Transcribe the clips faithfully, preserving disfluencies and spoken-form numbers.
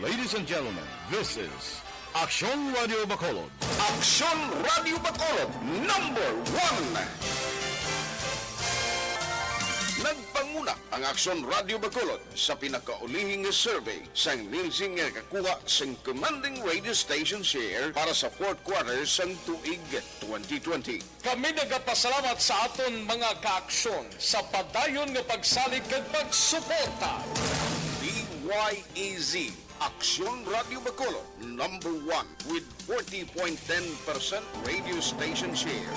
Ladies and gentlemen, this is Aksyon Radio Bacolod. Aksyon Radio Bacolod, number one. Nagpanguna ang Aksyon Radio Bacolod sa pinakaulihing survey sang Nielsen nga nakakuha sang commanding radio station share para sa fourth quarter sang tuig twenty twenty. Kami nagapasalamat sa aton mga kaaksyon sa padayon nga pagsalig kag pagsuporta. D Y A Z, Aksyon Radio Bacolod, number one with forty point ten percent radio station share.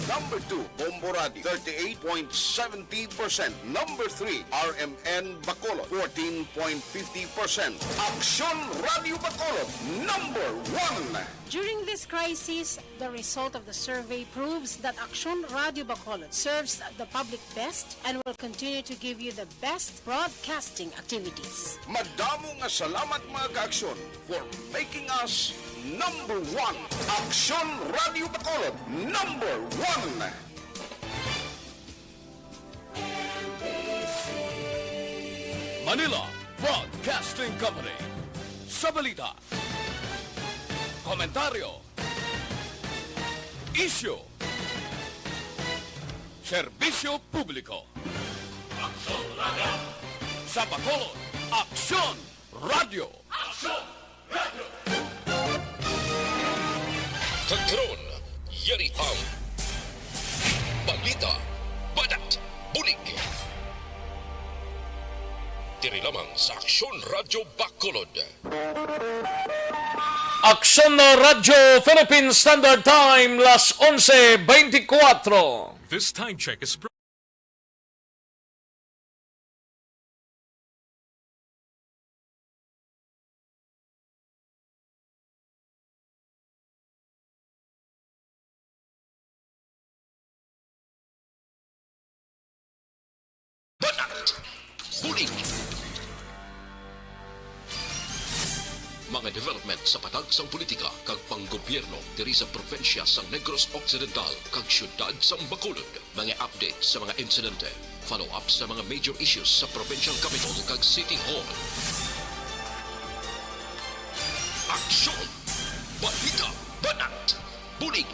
Number two, Bombo Radio, thirty-eight point seventy percent. Number three, R M N Bacolod, fourteen point fifty percent. Aksyon Radio Bacolod, number one. During this crisis, the result of the survey proves that Aksyon Radio Bacolod serves the public best and will continue to give you the best broadcasting activities. Madamo nga salamat, mga kaaksyon, for making us number one. Aksyon Radio Bacolod, number one. Manila Broadcasting Company. Sa balita, komentaryo, isyu, serbisyo publiko. Aksyon Radio. Sa Bacolod, Aksyon Radio. Aksyon Radio. Kag karon, yari ang balita, banat, bulig. Diri lamang sa Aksyon Radio Bacolod. Aksyon Radyo Philippine Standard Time, las onse beintikwatro. This time check is brought Banat. Bulig. Mga development sa patag sang politika kag panggobyerno diri sa probinsya sang Negros Occidental kag siyudad sang Bacolod. Mga update sa mga insidente, follow-up sa mga major issues sa provincial capital kag city hall. Aksyon! Balita! Banat! Bulig!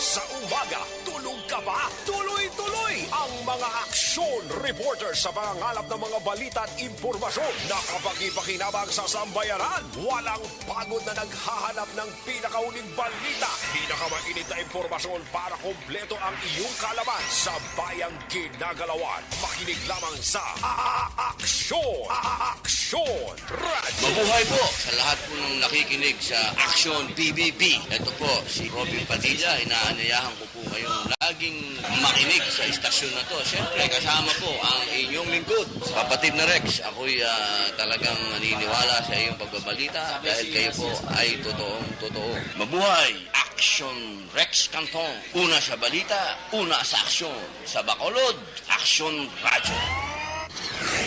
Sa umaga, tulog ka ba? Tuloy-tuloy ang mga aksyon reporter sa pangangalap ng mga balita at impormasyon na kapakipakinabang sa sambayanan. Walang pagod na naghahanap ng pinakauling balita, pinakamainit na impormasyon para kompleto ang iyong kaalaman sa bayang ginagalawan. Makinig lamang sa A-, A-, Aksyon! A-, A-, Aksyon! Radyo! Mabuhay po sa lahat po ng nakikinig sa Aksyon P B B. Ito po si Robin Padilla. Inaanyayahan ko po kayong laging makinig sa istasyon na to. Siyempre, kasama po ang inyong lingkod, Kapatid na Rex. Ako'y, ah, talagang naniniwala sa iyong pagbabalita dahil kayo po ay totoong totoo. Mabuhay! Aksyon Rex Canton. Una sa balita, una sa aksyon. Sa Bacolod, Aksyon Radyo.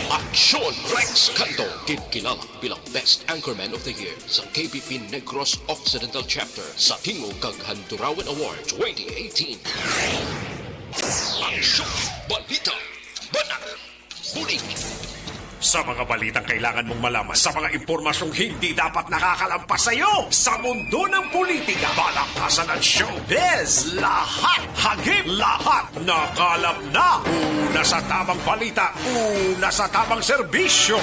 Aksyon Rex Canto, ginkilala bilang Best Anchorman of the Year sa K B P Negros Occidental Chapter sa Tingog kag Handurawan Award twenty eighteen. Aksyon, balita, banat, bulig. Sa mga balitang kailangan mong malaman, sa mga impormasyong hindi dapat nakakalampas sa iyo, sa mundo ng politika, balakasan at showbiz, lahat, hagip, lahat, nakalap na. Una sa tamang balita, una sa tamang serbisyo.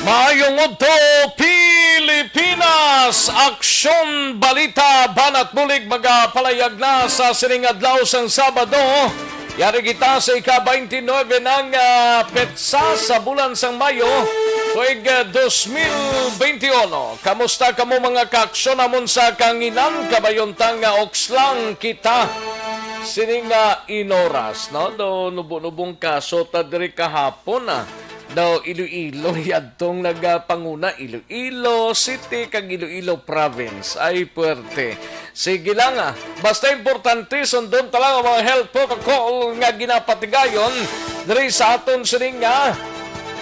Maayong udto, Pilipinas! Aksyon, balita, banat bulig magapalayag na sa sining adlaw sang Sabado. Yari kita sa ika-twenty-nine ng, ah, petsa sa bulan sang Mayo, tuig, ah, dos mil benti uno. Kamusta kamo, mga kaaksyon namon sa kanginan? Kabayon ta nga oks lang kita sining, ah, inoras, no? Do nubo-nubong kaso ta diri kahapon, ah. daw Iloilo, yadtong nagapanguna Iloilo City kag Iloilo Province. Ay, puwerte. Sige lang, ah. Basta importante, sundon ta lang ang mga health protocol nga ginapatigayon diri sa aton sining nga,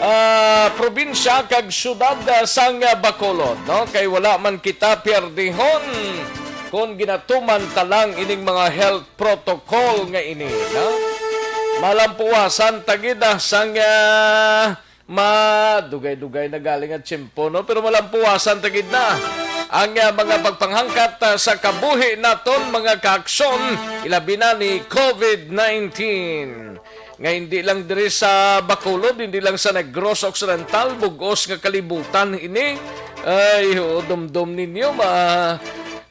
ah, probinsya kag syudad, ah, sang, ah, Bacolod, no? Kay wala man kita pierdihon kon ginatuman ta lang ining mga health protocol nga ini, no? Malampuwasan ta gid, ah, sang, ah, madugay-dugay na gali nga tiyempo, no? Pero malampuwasan ta gid na ang, ah, mga pagpanghangkat, ah, sa kabuhi naton, mga kaaksyon, ilabi na ni covid nineteen. Nga hindi lang diri sa Bacolod, hindi lang sa Negros Occidental, bug-os nga kalibutan ini. Ay, oo, dumdom ninyo, ma-,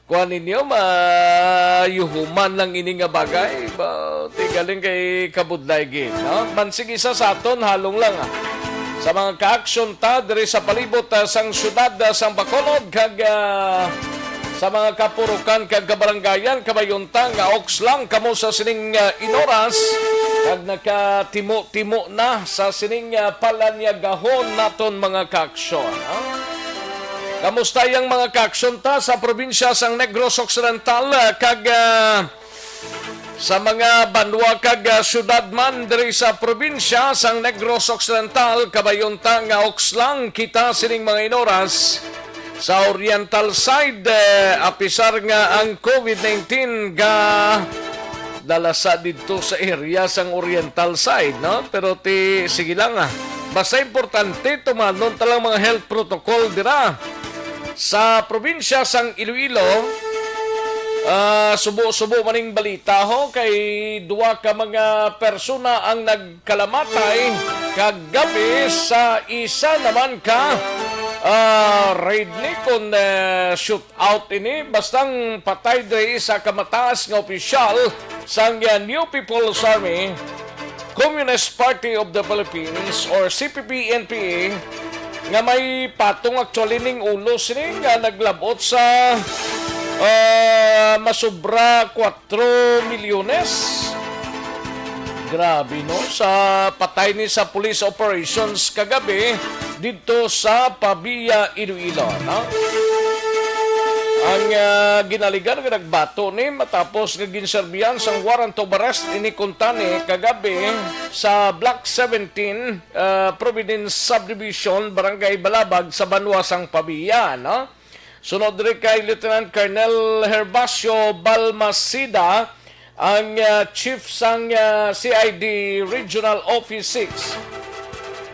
kuan ninyo, mayuhuman lang ini nga bagay. Ba, ti galing kay kabudlay gid, no? Mansig isa sa aton, halong lang, ah. Sa mga kaaksyon ta diri sa palibot, ah, sang syudad, ah, sang Bacolod, kag, ah, sa mga kapurukan kag kabarangayan, kabayuntang nga oks lang kamo sa sining, ah, inoras, kag nakatimo-timo na sa sining, ah, palanyagahon naton, mga kaaksyon, ah. Kamusta yang mga kaaksyon ta sa probinsya sang Negros Occidental, ah, kag, ah, sa mga banwa kag, ah, syudad man diri sa probinsya sang Negros Occidental, kabayuntang nga oks lang kita sining mga inoras sa Oriental side, eh, apisar nga ang covid nineteen ga dalasa didto sa area sang Oriental side, no? Pero ti, sige lang, ah. Basta importante, tumanon ta lang mga health protocol dira. Sa probinsya sang Iloilo, ah, subo-subo maning balita, ho, kay duha ka mga persona ang nagkalamatay kagabi sa isa naman ka, ah, raid ni kon, eh, shoot out ini, bastang patay diri sa kamataas nga opisyal sang, uh, New People's Army, Communist Party of the Philippines, or C P P N P A, nga may patong actually ning ulo sini nga naglabot sa, uh, masubra kwatro milyones. Grabe, no? Sa patay ni sa police operations kagabi didto sa Pavia, Iloilo, no? Ang, ah, ginaligan nga nagbato ni matapos nga ginserbihan sang warrant of arrest ini kuntani kagabi sa Block seventeen, ah, Providence Subdivision, Barangay Balabag sa banwa sang Pavia, no? Sunod diri kay Lieutenant Colonel Herbacio Balmaceda, ang, ah, chief sang, ah, C I D Regional Office six.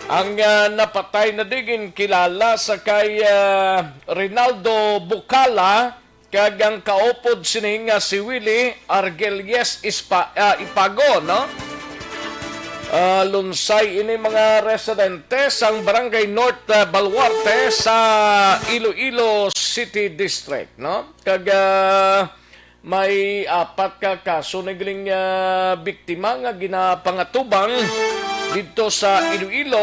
Ang, ah, napatay na digin kilala sa kay, ah, Rinaldo Bucala kag ang kaupod sini nga si Willie Argelies Ispa-, ah, Ipago, no? Ah, lunsay ini mga residente sang Barangay North, ah, Baluarte sa Iloilo City District, no? Kag, ah, may apat ka kaso na giling, ah, biktima nga ginapangatubang didto sa Iloilo,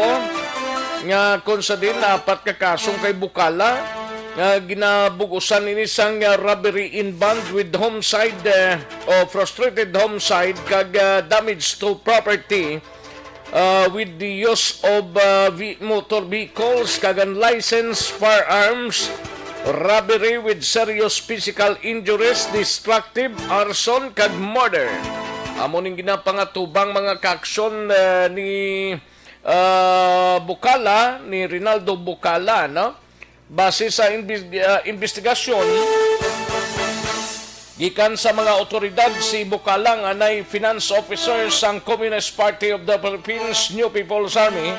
nga kung sa din apat ka kasong kay Bukala nga ginabug-usan ini sang, ah, robbery in bond with homicide, eh, o frustrated homicide kag, ah, damage to property, uh, with the use of, uh, ve-, motor vehicles kag unlicensed firearms, robbery with serious physical injuries, destructive, arson, kag murder. Amo ning ginapangatubang mga kaaksyon, uh, ni, uh, Bukala, ni Rinaldo Bukala, no? Base sa imbis-, ah, imbestigasyon gikan sa mga awtoridad, si Bukala nga anay finance officer sang Communist Party of the Philippines, New People's Army,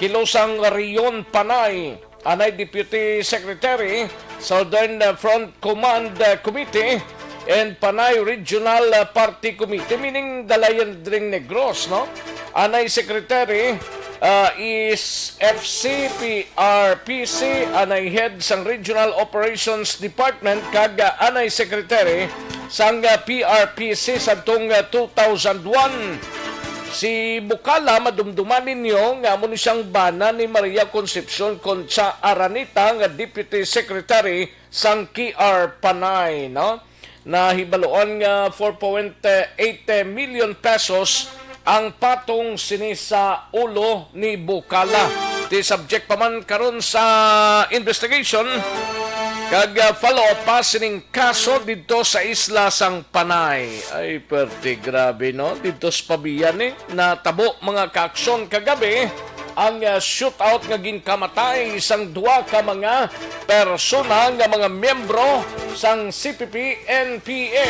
Kilosang Rion Panay, anay Deputy Secretary, Southern Front Command, ah, Committee, and Panay Regional, ah, Party Committee, meaning dalayan dring Negros, no? Anay Secretary, ah, is F C P R P C, anay head sang Regional Operations Department, kag, ah, anay secretary sang, ah, P R P C sadtong, ah, two thousand one. Si Bukala, madumduman ninyo nga amo ni siyang bana ni Maria Concepcion Concha Aranita nga Deputy Secretary sang K R Panay, no? Nahibaluan nga four point eight million pesos ang patong sini sa ulo ni Bukala. Ti subject pa man karon sa investigation kag, ah, follow-up pa sining kaso didto sa isla sang Panay. Ay, perte grabe, no? Didto sa Pabia ni natabo, mga kaaksyon, kagabi ang, ah, shootout nga ginkamatay sang duha ka mga persona nga mga miyembro sang C P P N P A.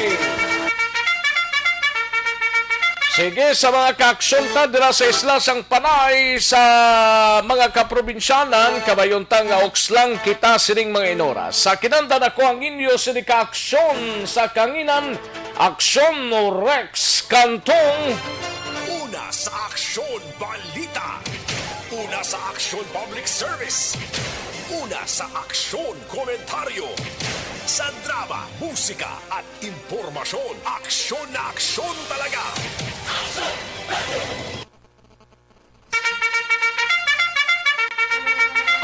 Sige, sa mga kaaksyon ta dira sa isla sang Panay, sa mga kaprobinsyanan, kabayon ta nga uks lang kita sining mga inora. Sa kinandan ako ang inyo sini kaaksyon sa kanginan, Aksyon Rex Cantong. Una sa Aksyon Balita. Una sa Aksyon Public Service. Una sa Aksyon Komentaryo. Sa drama, musika, at impormasyon, aksyon na aksyon talaga.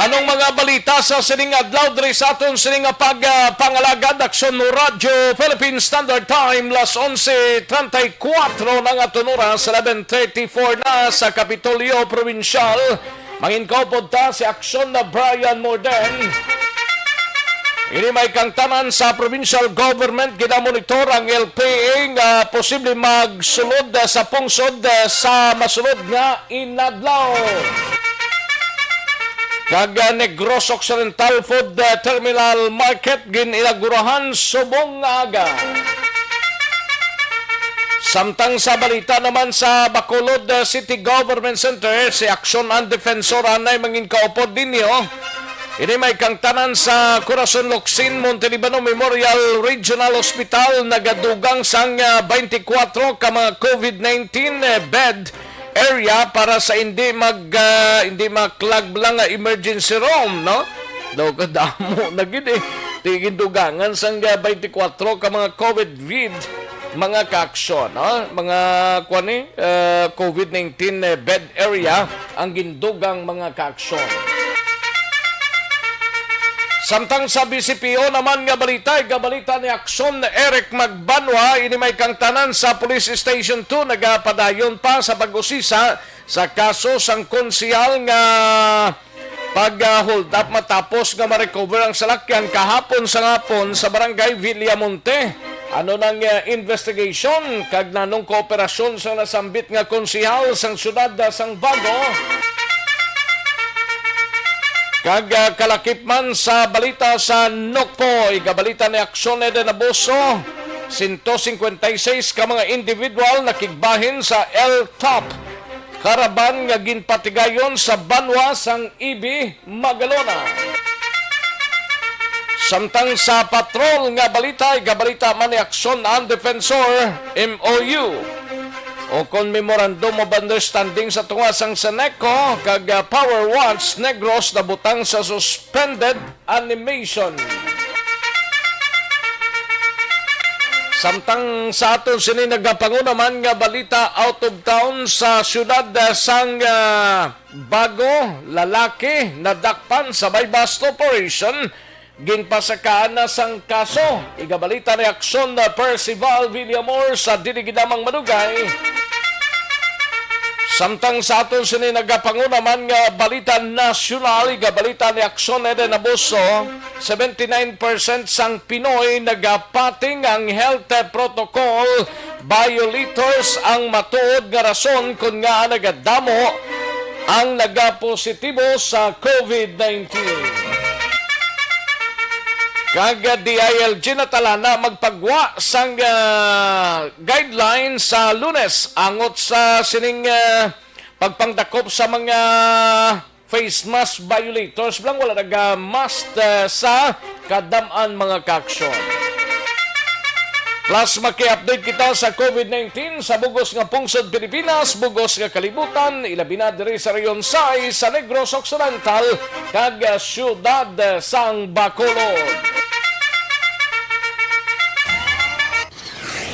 Anong mga balita sa sining adlaw diri sa aton sining nga pag, ah, pangalagad? Aksyon Radyo Philippine Standard Time, las onse treinta y cuatro na nga aton oras, eleven thirty-four na sa Kapitolyo Probinsyal. Manginkaupod ta si Aksyon na Brian Morden. Ini may kangtanan sa provincial government, ginamonitor ang L P A nga posible magsulod sa pungsod sa masunod nga inadlaw. Kag, ah, Negros Occidental Food, ah, Terminal Market gin-inaugurahan subong nga aga. Samtang sa balita naman sa Bacolod, ah, City Government Center, si Aksyon ang Defensor anay manginkaupod ninyo. Ini may kangtanan sa Corazon Locsin Montelibano Memorial Regional Hospital nagadugang sang, ah, twenty-four ka mga COVID nineteen, eh, bed area para sa hindi mag, ah, hindi maklag lang nga emergency room, no? Daw kadamo na gid, eh. Tigin dugangan sang, ah, twenty-four ka mga COVID vid, mga kaaksyon, no? Mga, kuwan, eh, ah, COVID nineteen, eh, bed area ang gindugang mga kaaksyon. Samtang sa B C P O naman nga balita, igabalita ni Aksyon Eric Magbanwa, ini may kangtanan sa Police Station two, nagapadayon pa sa pag-usisa sa kaso sang konsehal nga pag-, ah, hold up matapos nga ma-recover ang salakyan kahapon sa hapon sa Barangay Villamonte. Ano nang, ah, investigation kag nanong kooperasyon sa nasambit nga konsehal sang siyudad, ah, sang Bago? Kag, ah, kalakip man sa balita sa Nokpo, igabalita ni Aksyon Eden Abuso, sento singkwenta y seis ka mga individual nakigbahin sa L top Caravan nga ginpatigayon sa banwa sang Ibi, Magalona. Samtang sa patrol nga balita, igabalita man ni Aksyon ang Defensor, M O U, o kon Memorandum of Understanding sa tunga sang Seneco kag, ah, Power Watch Negros nabutang sa suspended animation. Samtang sa aton sini nagapanguna man nga balita, out of town sa siyudad, ah, sang, ah, Bago, lalaki nadakpan sa buy-bust operation, ginpasakaan na sang kaso. Igabalita ni Aksyon na Percival Villamor sa Dili Gid Lamang Madugay. Samtang sa aton sini nagapanguna man nga balita nasyonal, igabalita ni Aksyon Eden Abuso, seventy-nine percent sang Pinoy nagapating ang health protocol violators ang matuod nga rason kon ngaa nagadamo ang nagapositibo sa COVID nineteen. Kag D I L G Natalana magpagwa sang, ah, guidelines sa Lunes angot sa sining, ah, pagpangdakop sa mga face mask violators. Bilang wala naga-mask, ah, sa kadam-an mga kaaksyon. Plus, maki-update kita sa COVID nineteen sa bugos nga pungsod Pilipinas, bugos nga kalibutan, ilabi na diri sa Rehiyon sais sa Negros Occidental kag, ah, siyudad sang Bacolod.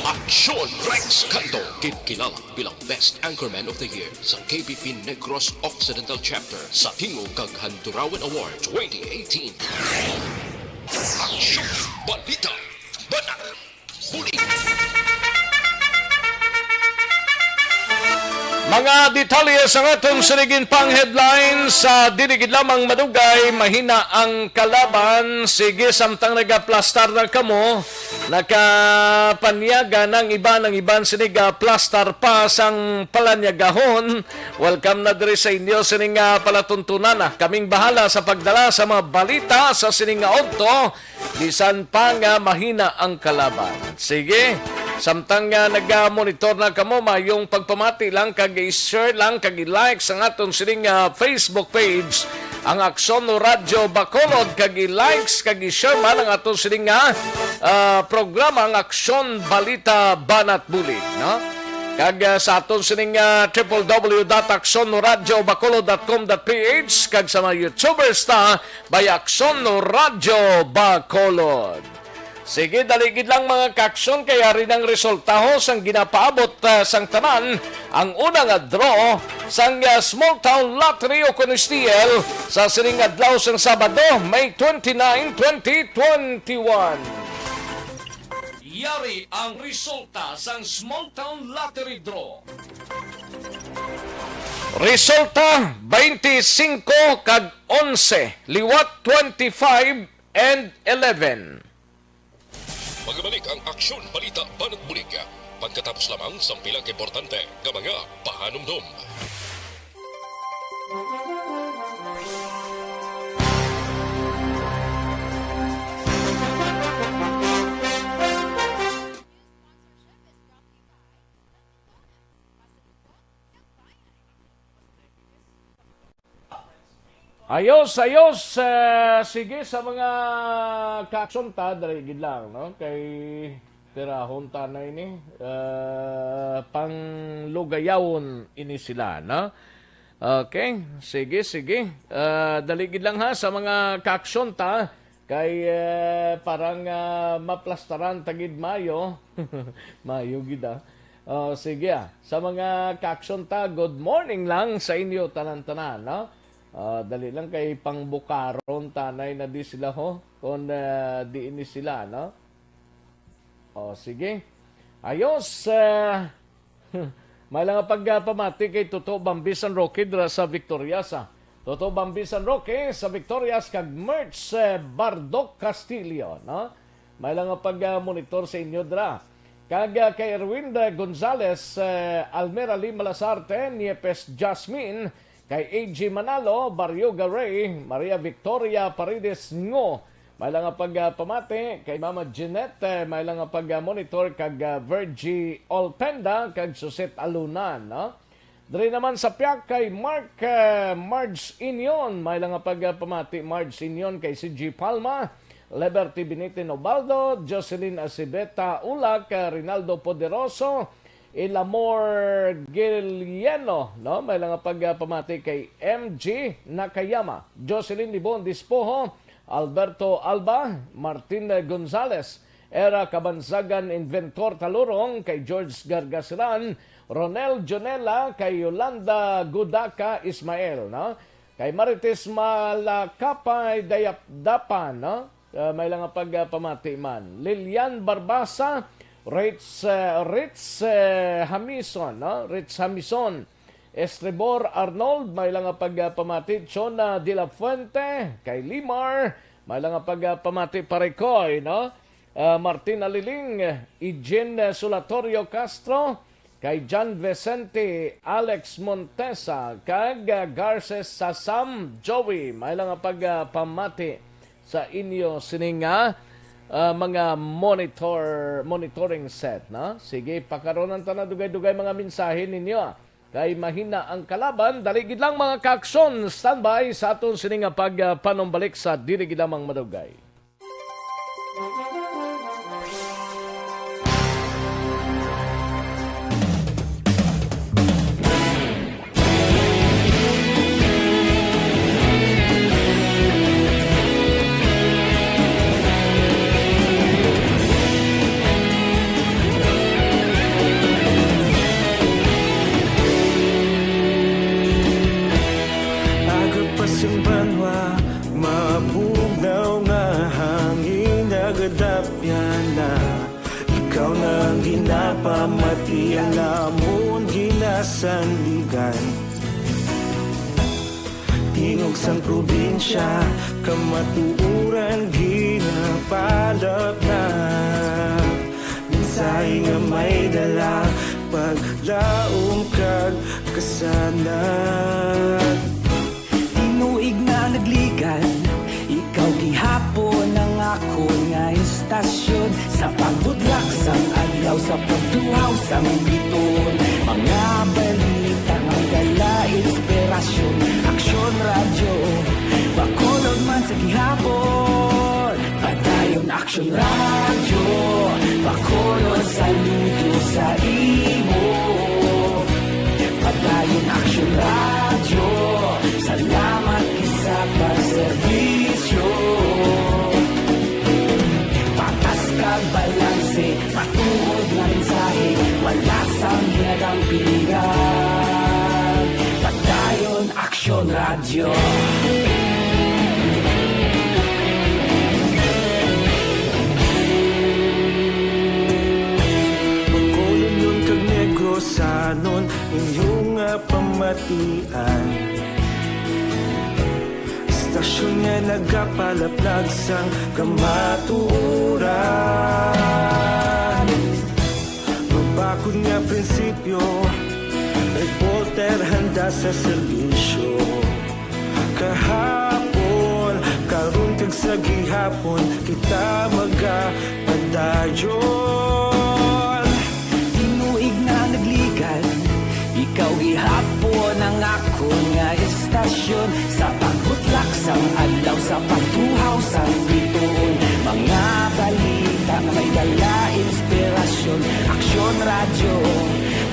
Aksyon Rex Canto, ginkilala bilang Best Anchorman of the Year sa K B P Negros Occidental Chapter sa Tingog kag Handurawan Award twenty eighteen. Aksyon, balita, banat, bulig. Mga detalye sa aton sining pang headlines sa dili gid lamang madugay, mahina ang kalaban. Sige, samtang nagaplastar na kamo, nakapanyaga ng iban, ang iban sinig plastar pa sang palanyagahon. Welcome na diri sa inyo sining ah, palatuntunan. Ah. Kaming bahala sa pagdala sa mga balita sa sining nga udto. Bisan pa nga mahina ang kalaban. Sige, samtang nga nag-monitor na kamo, mayong pagpamati lang kag i-share lang kag i-like sa aton sining ah, Facebook page, ang Aksyon Radyo Bacolod, kag i-likes kag i-share man ang aton sining nga ah, programa, ang Aksyon Balita Banat Bulig, no? Kag ah, sa aton sining ah, triple W dot aksyon radyo bacolod dot com dot P H, kag sa mga YouTubers ta, by Aksyon Radyo Bacolod. Sige, dali gid lang, mga kaaksyon, kay ari nang resultaho sang ginapaabot ah, sang tanan. Ang una nga draw sang ah, Small Town Lottery o kun S T L sa sining adlaw sang Sabado, May twenty-nine, twenty twenty-one. Yari ang resulta sang Small Town Lottery Draw. Resulta, twenty-five kag eleven, liwat twenty-five and eleven. Magabalik ang Aksyon Balita Banat Bulig pagkatapos lamang sang pila ka importante nga mga pahanumdom. Ayos, ayos. Ah, sige, sa mga kaaksyon ta, dali gid lang, no? Kay tirahon ta na ini. Ah, panglugayawon ini sila, no? Okay, sige, sige. Ah, dali gid lang ha, sa mga kaaksyon ta, kay ah, parang ah, maplastaran ta gid mayo. Mayo gid ah. Oh, sige ah. Sa mga kaaksyon ta, good morning lang sa inyo tanan-tanan, no? Ah, dali lang kay pangbukaron tanay na di sila ho. Kung ah, di ini sila, no? Oh, sige. Ayos. Ah, may lang nga pagpamati kay Toto Bambi San Roque dira sa Victorias, ah. Toto Bambi San Roque sa Victorias kag Merch eh, Bardoc Castillo, no? May lang nga pag-monitor sa inyo dira. Kag ah, kay Erwin Gonzales, eh, Almera Lee Malasarte, Niepes Jasmine, kay A G Manalo, Barrio Garay, Maria Victoria Paredes Ngo, may lang nga pagpamati kay Mama Jeanette, eh, may lang nga pag-monitor kag ah, Virgie Olpenda kag Suset Alunan, no? Diri naman sa piyak kay Mark eh, Marge Inion, may lang nga pagpamati Marge Inion kay C G Palma, Liberty Binitin Obaldo, Jocelyn Acibeta Ulak, eh, Rinaldo Poderoso, Ilamor Guilieno, no? May lang nga pagpamati kay M G Nakayama, Jocelyn Libon Dispoho, Alberto Alba, Martin Gonzales, Era Kabansagan, Inventor Talurong, kay George Gargasiran, Ronel Jonela, kay Yolanda Gudaka Ismael, no? Kay Marites Malakapay Dayapdapan, no? Ah, may lang nga pagpamati man. Lilian Barbasa, Rich, eh, Rich eh, Hamison, no? Rich Hamison. Estribor Arnold, may lang nga pagpamati. Chona de la Fuente, kay Limar, may lang nga pagpamati. Parekoy, no? Ah, Martin Aliling, Eugene Sulatorio Castro, kay John Vicente, Alex Montesa, kag ah, Garces Sasam, Joey, may lang nga pagpamati sa inyo sining nga ah, mga monitor, monitoring set, no? Sige, pakaronan ta na dugay-dugay mga mensahe ninyo, ah. Kay mahina ang kalaban, dali gid lang mga kaaksyon, standby sa aton sini nga pagpanumbalik sa dili gid lamang madugay. Agod pa sing banwa, mabugnaw nga hangin, nagadapyan na. Ikaw na ang ginapamati, ang amon ginas sandigan. Tingog sang probinsya, kamatuoran ginapalapnag. Mensahe nga may dala, paglaom kag kasanag. Tinuig na nagligan, ikaw gihapon ang akon nga istasyon. Sa pagbudlak sang adlaw, sa pagtuhaw sang biton, mga balita nga dala inspirasyon. Aksyon Radyo, Bacolod man sa gihapon. Padayon Aksyon Radyo, Bacolod, saludo sa imo. Padayon Aksyon Radyo, salamat gid sa pagserbisyo. Patas kag balanse, matuod nga mensahe, wala sang ginadampigan. Padayon Aksyon Radyo. Bacolodnon kag Negrosanon, inyo nga pamatian. Istasyon nga nagapalaplag sang kamatuoran. Mabakod nga prinsipyo, reporter handa sa serbisyo. Kahapon, karon kag sa gihapon, kita magapadayon. Tinuig na nagligan, ikaw gihapon ang akon nga istasyon. Sa pagbutlak sang adlaw, sa pagtuhaw sang bituon, mga balita nga may dala inspirasyon. Aksyon Radyo,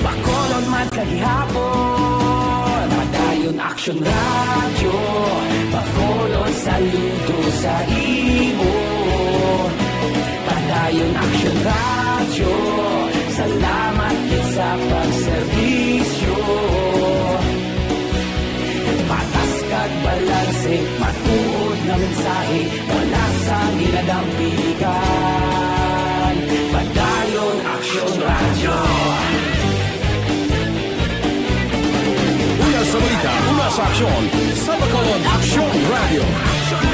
Bacolod man sa gihapon. Padayon Aksyon Radyo, Bacolod, saludo sa imo. Padayon Aksyon Radyo, salamat gid sa pagserbisyo. Patas kag balanse, matuod nga mensahe, wala sang ginadampigan. Padayon Aksyon Radyo. Una sa balita, una sa aksyon, sa Bacolod Aksyon Radyo. Aksyon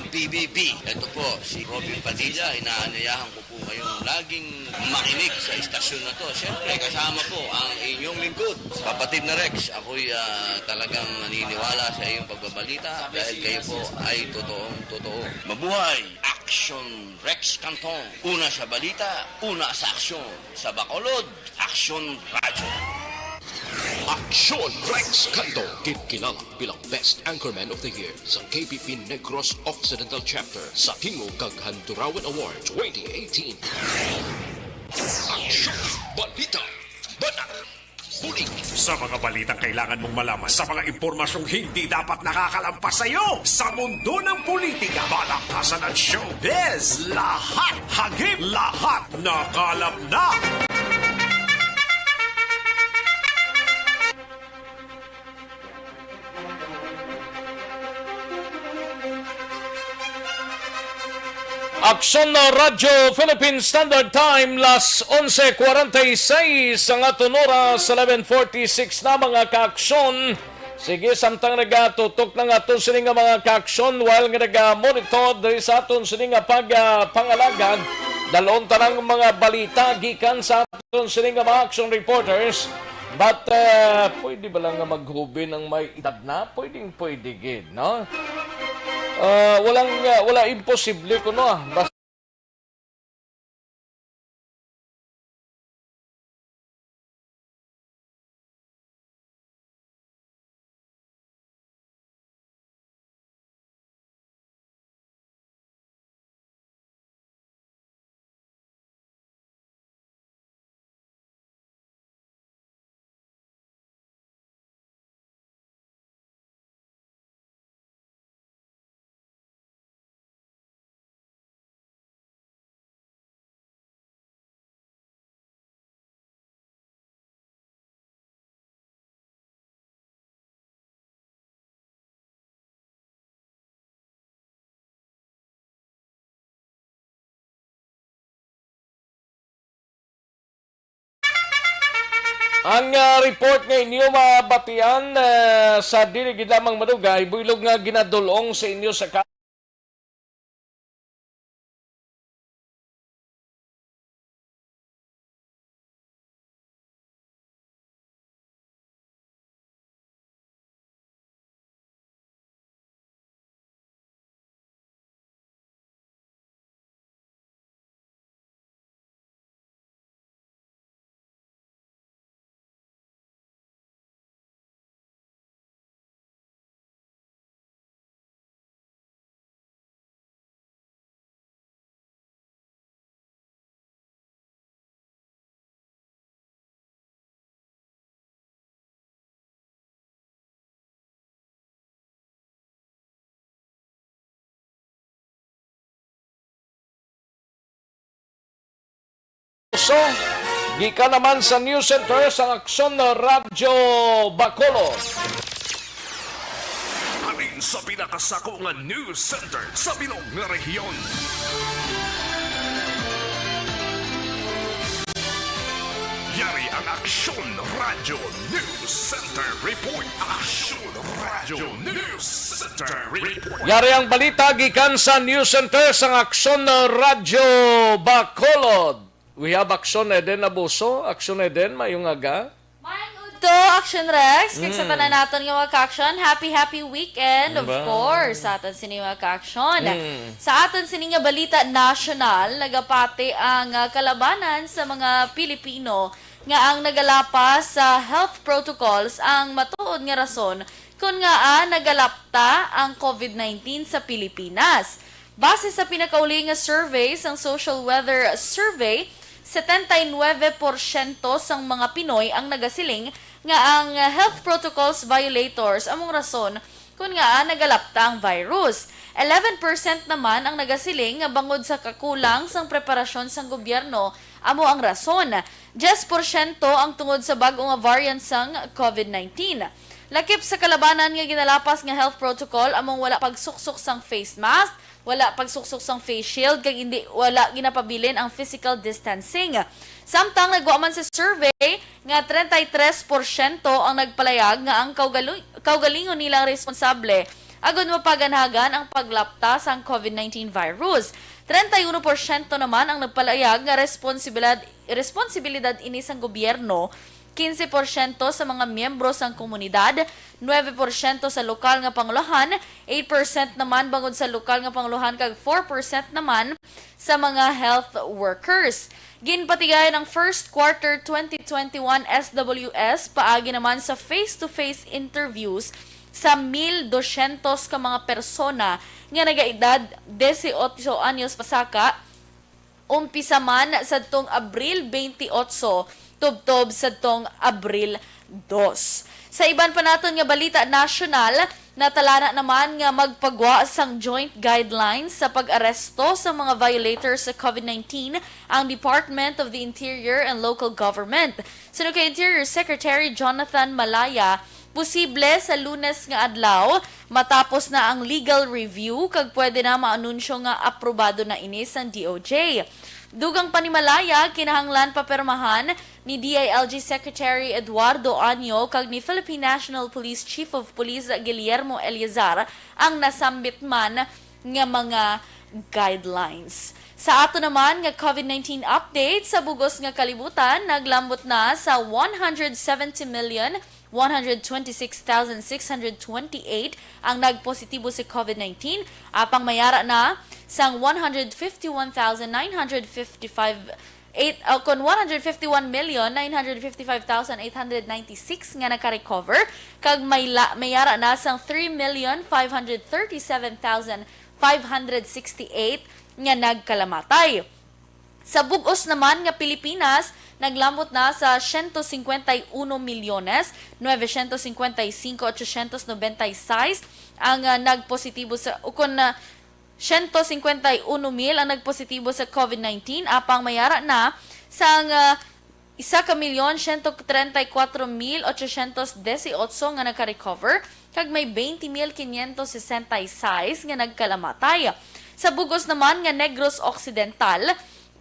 P B B. Ito po, si Robin Padilla. Inaanyayahan ko po kayong laging makinig sa istasyon na to. Siyempre, kasama po ang inyong lingkod, kapatid na Rex. Ako'y, ah, talagang naniniwala sa iyong pagbabalita dahil kayo po ay totoong totoo. Mabuhay! Aksyon Rex Canton. Una sa balita, una sa aksyon. Sa Bacolod, Aksyon Radyo. Aksyon Rex Canton, gid kilala bilang Best Anchorman of the Year sa K P P Negros Occidental Chapter sa Tingog kag Handurawan Award twenty eighteen. Aksyon! Balita! Bata! Bulig! Sa mga balitang kailangan mong malaman, sa mga impormasyong hindi dapat nakakalampas sa iyo, sa mundo ng politika, palakpasan at showbiz, lahat hagip, lahat nakalap na! Aksyon na Radyo Philippine Standard Time, las onse cuarenta y seis ang aton oras, eleven forty-six na, mga kaaksyon. Sige, samtang nagatutok na nga aton sini nga mga kaaksyon, while nga nagamonitor diri sa aton sini nga pag, ah, pangalagad, dalon ta lang mga balita gikan sa aton sini nga mga action reporters. But, ah, pwede ba lang nga maghubin ang may edad na? Pwedeng pwede gid, no? Ah, walang, ah, wala imposible kuno, ah. Basta Ang, ah, report nga inyo mabatian, ah, sa dili gid lamang madugay, buylog nga ginadul-ong sa inyo sa ka- So, gikan naman sa News Center sang Aksyon Radyo Bacolod. Halin sa pinakasako nga news center sa bilog nga rehiyon. Yari ang Aksyon Radyo News Center Report. Aksyon Radyo News Center Report. Yari ang balita gikan sa News Center sang Aksyon Radyo Bacolod. We have Aksyon Eden Abuso. Aksyon Eden, maayong aga. Maayong udto, Aksyon Rex. Kag sa Mm. tanan naton nga mga ka-aksyon, happy, happy weekend, of Ba? course, sa aton sini mga ka-aksyon. Mm. Sa aton sini nga balita nasyonal, nagapati ang, ah, kalabanan sa mga Pilipino nga ang nagalapas sa health protocols ang matuod nga rason kon ngaa nagalapta ang covid nineteen sa Pilipinas. Base sa pinakauli nga survey sang Social Weather Survey, setenta y nuebe porsyento sang mga Pinoy ang nagasiling nga ang health protocols violators among rason kon ngaa nagalapta ang virus. Eleven percent naman ang nagasiling nga bangod sa kakulang sang preparasyon sang gobyerno amo ang rason. Diyes porsyento ang tungod sa bag-o nga variant sang covid nineteen. Lakip sa kalabanan nga ginalapas nga health protocol among wala pagsuksok sang face mask, wala pagsuksok sang face shield, kag hindi, wala ginapabilin ang physical distancing. Samtang nagwa man sa survey nga treinta y tres porsyento ang nagpalayag nga ang kaugalu-, kaugalingon nilang responsable agud mapaganhagan ang paglapta sang covid nineteen virus. Treinta y uno porsyento naman ang nagpalayag nga responsibilad-, responsibilidad ini sang gobyerno, quince porsyento sa mga miyembro sang komunidad, nuebe porsyento sa lokal nga pangulahan, eight percent naman bangod sa lokal nga pangulahan, kag four percent naman sa mga health workers. Ginpatigayon ang first quarter twenty twenty-one S W S paagi naman sa face-to-face interviews sa mil dosyentos ka mga persona nga nagaedad dieciocho anyos pasaka, umpisa man sadtong Abril twenty-eight tubtob sadtong Abril dos. Sa iban pa naton nga balita nasyonal, natalana naman nga magpagwa sang joint guidelines sa pag-aresto sa mga violators sa covid nineteen ang Department of the Interior and Local Government. Suno kay Interior Secretary Jonathan Malaya, posible sa Lunes nga adlaw matapos na ang legal review kag pwede na maanunsyo nga aprobado na ini sang D O J. Dugang pa ni Malaya, kinahanglan papirmahan ni D I L G Secretary Eduardo Año kag ni Philippine National Police Chief of Police Guillermo Eleazar ang nasambit man nga mga guidelines. Sa ato naman nga covid nineteen update, sa bugos nga kalibutan, naglambot na sa one hundred seventy million one hundred twenty-six thousand six hundred twenty-eight ang nagpositibo sa covid nineteen, apang mayara na sang one hundred fifty-one thousand nine hundred fifty-five, eight, uh, kon one hundred fifty-one million nine hundred fifty-five thousand eight hundred ninety-six nga naka-recover, kag may la-, mayara na sang three million five hundred thirty-seven thousand five hundred sixty-eight nga nagkalamatay. Sa bug-os naman nga Pilipinas, naglambot na sa siyento cincuenta y uno milyones nueve cientos cincuenta y cinco ochocientos noventa y seis ang, ah, nagpositibo sa, ukon na siyento cincuenta y uno mil ang nagpositibo sa covid nineteen, apang mayara na sang, ah, isa ka milyon siyento treinta y cuatro mil ochocientos dieciocho nga naka-recover, kag may twenty mil quinientos sesenta y seis nga nagkalamatay. Sa bug-os naman nga Negros Occidental,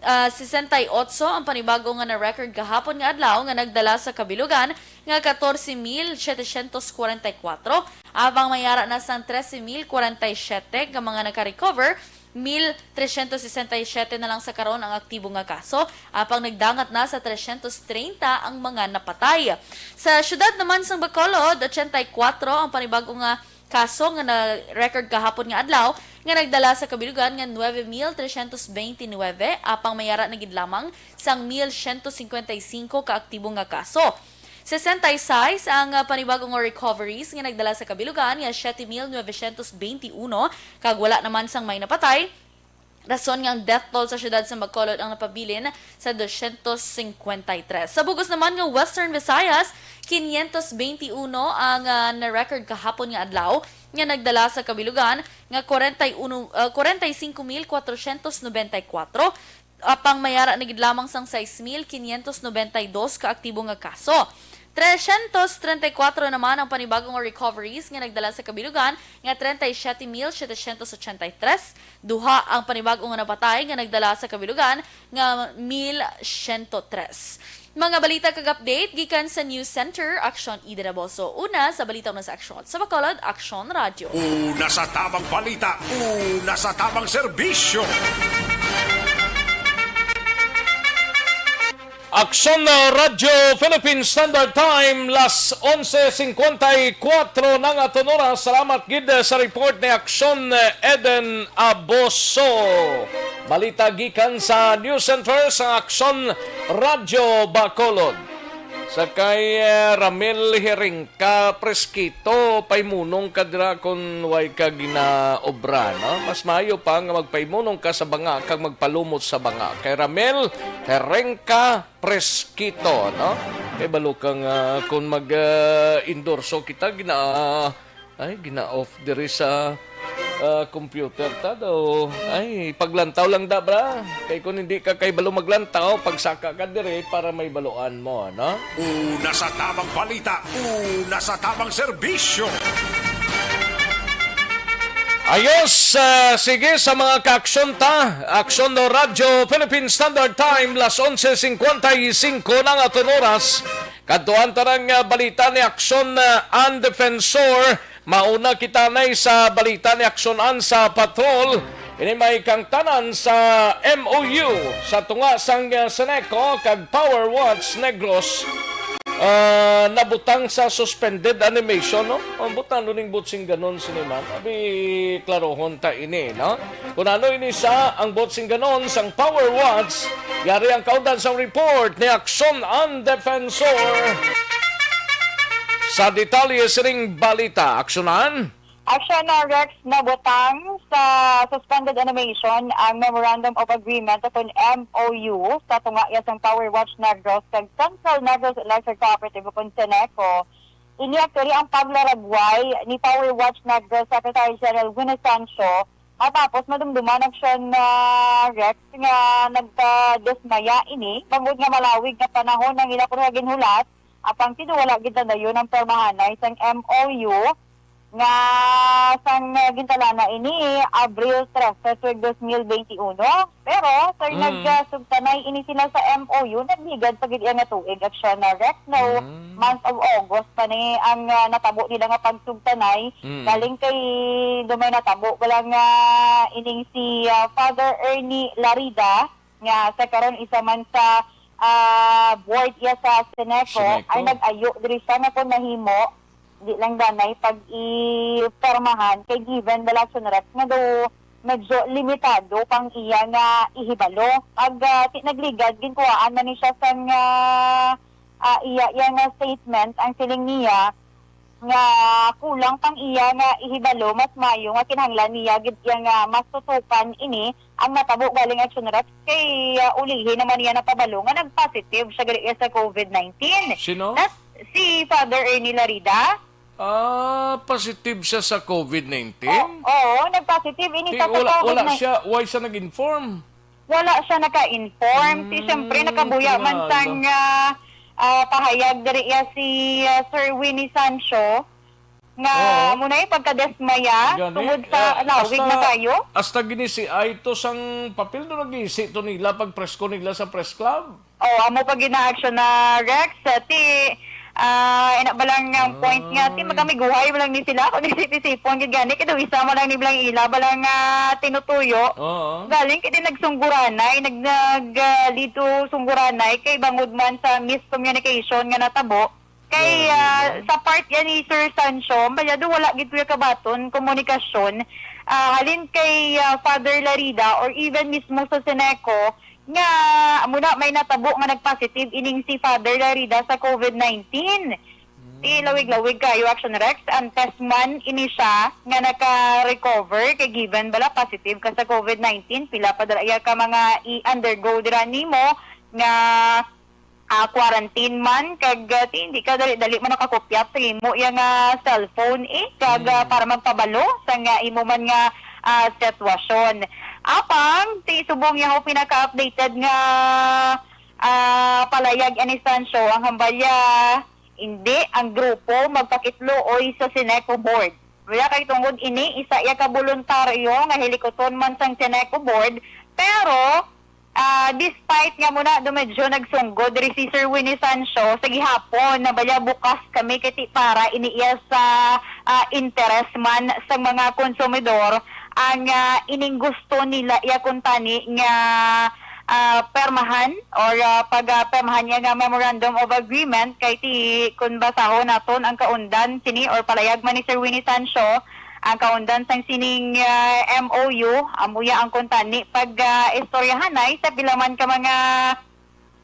ah, sesenta y ocho ang panibago nga na-record gahapon nga adlaw, nga nagdala sa kabilugan nga catorce mil setecientos cuarenta y cuatro, apang may ara na sang trece mil cuarenta y siete ka mga naka-recover, mil trescientos sesenta y siete na lang sa karon ang aktibo nga kaso, apang nagdangat na sa trescientos treinta ang mga napatay. Sa siyudad naman sang Bacolod, ochenta y cuatro ang panibago nga kaso nga na-record kahapon nga adlaw, nga nagdala sa kabilugan nga nuebe mil trescientos veintinuebe, apang may ara na gid lamang sang mil siyento singkwenta y singko ka aktibo nga kaso. Sesenta y seis ang, ah, panibago nga recoveries nga nagdala sa kabilugan nga siete mil novecientos veintiuno, kag wala naman sang may napatay, rason nga ang death toll sa siyudad sa Bacolod ang napabilin sa dosyentos singkwenta y tres. Sa bugos naman nga Western Visayas, quinientos veintiuno ang, ah, na-record kahapon nga adlaw, nga nagdala sa kabilugan nga kwarenta y uno, ah, kwarenta y singko mil kwatrosyentos nobenta y kuwatro, apang may ara na gid lamang sang sais mil quinientos noventa y dos ka aktibo nga kaso. Trescientos treinta y cuatro naman ang panibago nga recoveries nga nagdala sa kabilugan, nga treinta y siete mil setecientos ochenta y tres. Duha ang panibago nga napatay nga nagdala sa kabilugan, nga mil siyento tres. Mga balita kag update gikan sa News Center, Aksyon Ida Naboso. Una sa balita, una sa Aksyon sa Bacolod, Aksyon Radyo. Una sa tabang balita, una sa tabang serbisyo. Aksyon na Radyo Philippine Standard Time, las onse singkwenta y kuwatro na nga aton oras. Salamat gid sa report ni Aksyon Eden Aboso. Balita gikan sa News Center sa Aksyon Radyo Bacolod. Sa kay, eh, Ramil Hiring ka, preskito, paimunong ka dira kon way ka ginaobra, no? Mas maayo pa nga magpaimunong ka sa banga kag magpalumot sa banga. Kay Ramel, hereng ka, preskito, no? Kay balo ka nga kung mag, ah, endorso kita, gina-, ay, gina-off diri sa, ah, computer ta daw. Ay, paglantaw lang da, bra. Kay kung hindi ka kay balo maglantaw, pagsaka ka diri para may baluan mo, no? Una sa tabang balita, una sa tabang serbisyo. Ayos, ah, sige sa mga kaaksyon ta. Aksyon no Radyo Philippine Standard Time, las onse singkwenta y singko na nga aton oras. Kadtuan ta ang, ah, balita ni Aksyon, ah, an Defensor. Mauna kita na sa balita ni Aksyon an sa Patrol. Ini may kangtanan sa M O U sa tunga sang, ah, Seneco kag Power Watch Negros, ah, nabutang sa suspended animation, no? Ang butang ning botsingganon sini man. Abi, klarohon ta ini, no? Kung ano ini sa ang botsingganon sang Power Watch, yari ang kaundan sang report ni Aksyon an Defensor. Sa detalye sining balita, Aksyonan. Aksyon na, Rex, nabutang sa suspended animation ang Memorandum of Agreement o kon M O U sa tunga iya sang Power Watch Negros kag Central Negros Electric Cooperative o kon Seneco. Ini actually ang paglaragway ni Power Watch Negros Secretary General Winnie Sancho matapos madumduman, Aksyon na, Rex, nga nagkadismaya ini bangod nga malawig nga panahon ang ila kuno ginhulat, apang sido wala gid nadayon ang pirmahanay sang M O U nga sang, ah, gintalana ini Abril trese tuig dos mil beintiuno. Pero, sir, Mm. nagsugtanay ini sila sa M O U, nagligad pa gid iya nga tuig, Aksyon na, Rex, no? Mm. Month of August pa ni ang, ah, natabo nila nga pagsugtanay. Mm. Galing kay dumay natabo wala nga ining si, ah, Father Ernie Larida, nga sa karon isa man sa, ah, board iya sa Seneco, Seneco. Ay nag-ayo diri siya nga kung nahimo, di lang danay pag-ipormahan kay given the election reps nga daw medyo limitado pang iya nga ihibalo. Pag, ah, ti-, nagligad, ginkuhaan man ni siya sang, ah, ah, iya, iya nga statement, ang siling niya nga kulang pang iya nga ihibalo, mas maayo nga kinahanglan niya gid iya nga mas tutukan ini ang natabo galing, Aksyon na, Rex, kay, ah, ulihi naman niya napabalo nga nag-positive siya gali sa covid nineteen. Sino? Nas-, si Father Ernie Larida. Ah, positive siya sa covid nineteen? O, oo, nag-positive ini Ti-, siya sa wala, covid wala nineteen. Siya, why siya nag-inform? Wala siya naka-inform. Si, Hmm, siyempre, nakabuya man grabe. Sang, ah, ah, pahayag diri iya si, ah, Sir Winnie Sancho. nga Oo. Amo na yung pagkadesmaya Gani, tungod sa eh, lawig hasta, na kayo. Hasta ginisiay to sang papel do nagisi to nila pag presko nila sa press club. Oh, amo pa gina-action na Rex, eh, ti ah, ina ba lang ang point nga ti Ah. magamiguhay mo lang ni sila kung isip-isipon gid gani kay daw isa mo lang ni blang ila ba lang nga tinutuyo. Oo. Galing kay di nagsungguranay, nag nag ah, lead to sungguranay kay bangod man sa miscommunication nga natabo. Kay Yeah, ah, yeah. sa part yan ni Sir Sancho, bayado wala gid kuya kabaton komunikasyon. Ah, halin kay ah, Father Larida or even mismo sa Seneco, nga amo na may natabo nga nagpositive ining si Father Larida sa covid nineteen. Ti lawig-lawig kayo, Action Rex, ang test man ini siya nga naka-recover kay given bala positive ka sa covid nineteen, pila pa dira iya ka mga i-undergo dira nimo nga ah, quarantine man, kag ah, ti hindi ka dali-dali man nakakupyat sa imo iya nga cellphone eh, kag ah, Mm. para magpabalo sa nga imo man nga ah, sitwasyon. Apang ti subong yaho pinaka-updated nga ah, palayag ani Sancho ang hambalya, hindi ang grupo magpakitluoy sa Seneco board. Wala kay tungod ini isa iya ka boluntaryo nga hilikuton man sang Seneco board, pero ah, despite nga muna do medyo nagsunggod diri si Sir Winnie Sancho sa gihapon na bala bukas kami kay ti para ini iya sa ah, interes man sang mga konsumidor ang ah, ining gusto nila iya kuntani nga ah, permahan or ah, pag-permahan niya nga memorandum of agreement kay ti kun basahon naton ang kaundan sini or palayag man ni Sir Winnie Sancho ang kaundan sang sining ah, M O U amo ya ang kuntani pag ah, istoryahanay sa pila man ka mga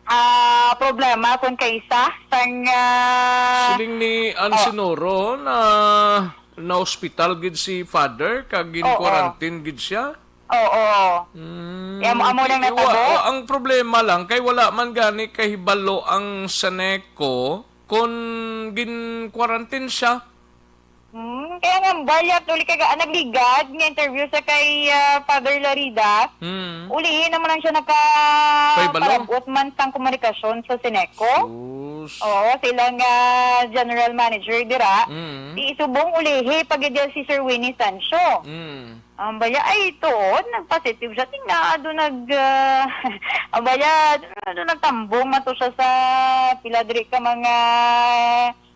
ah, problema kun kaisa sang ah, Siling ni Ann Oh. Sinoro na na-hospital gid si Father kag Oo. gin-quarantine gid siya. Oo. Mm, Amo, amo lang ti-, natabo. wa-, ang problema lang kay wala man gani kahibalo ang Seneco kon gin-quarantine siya. Hmm, kaya nga, bayat, uli ka ga-, nagligad nga interview sa kay ah, Father Larida. Hmm. Ulihi naman lang siya naka Kay Balo? parabot man sang komunikasyon sa Seneco. Sus. Oo, sila nga general manager dira. Mm. Di isubong ulihi pag si Sir Winnie Sancho. Mm. Ang baya ay tuon, nagpositive siya. Tingna do nag ah, ang baya do nagtambong man to siya sa pila diri ka mga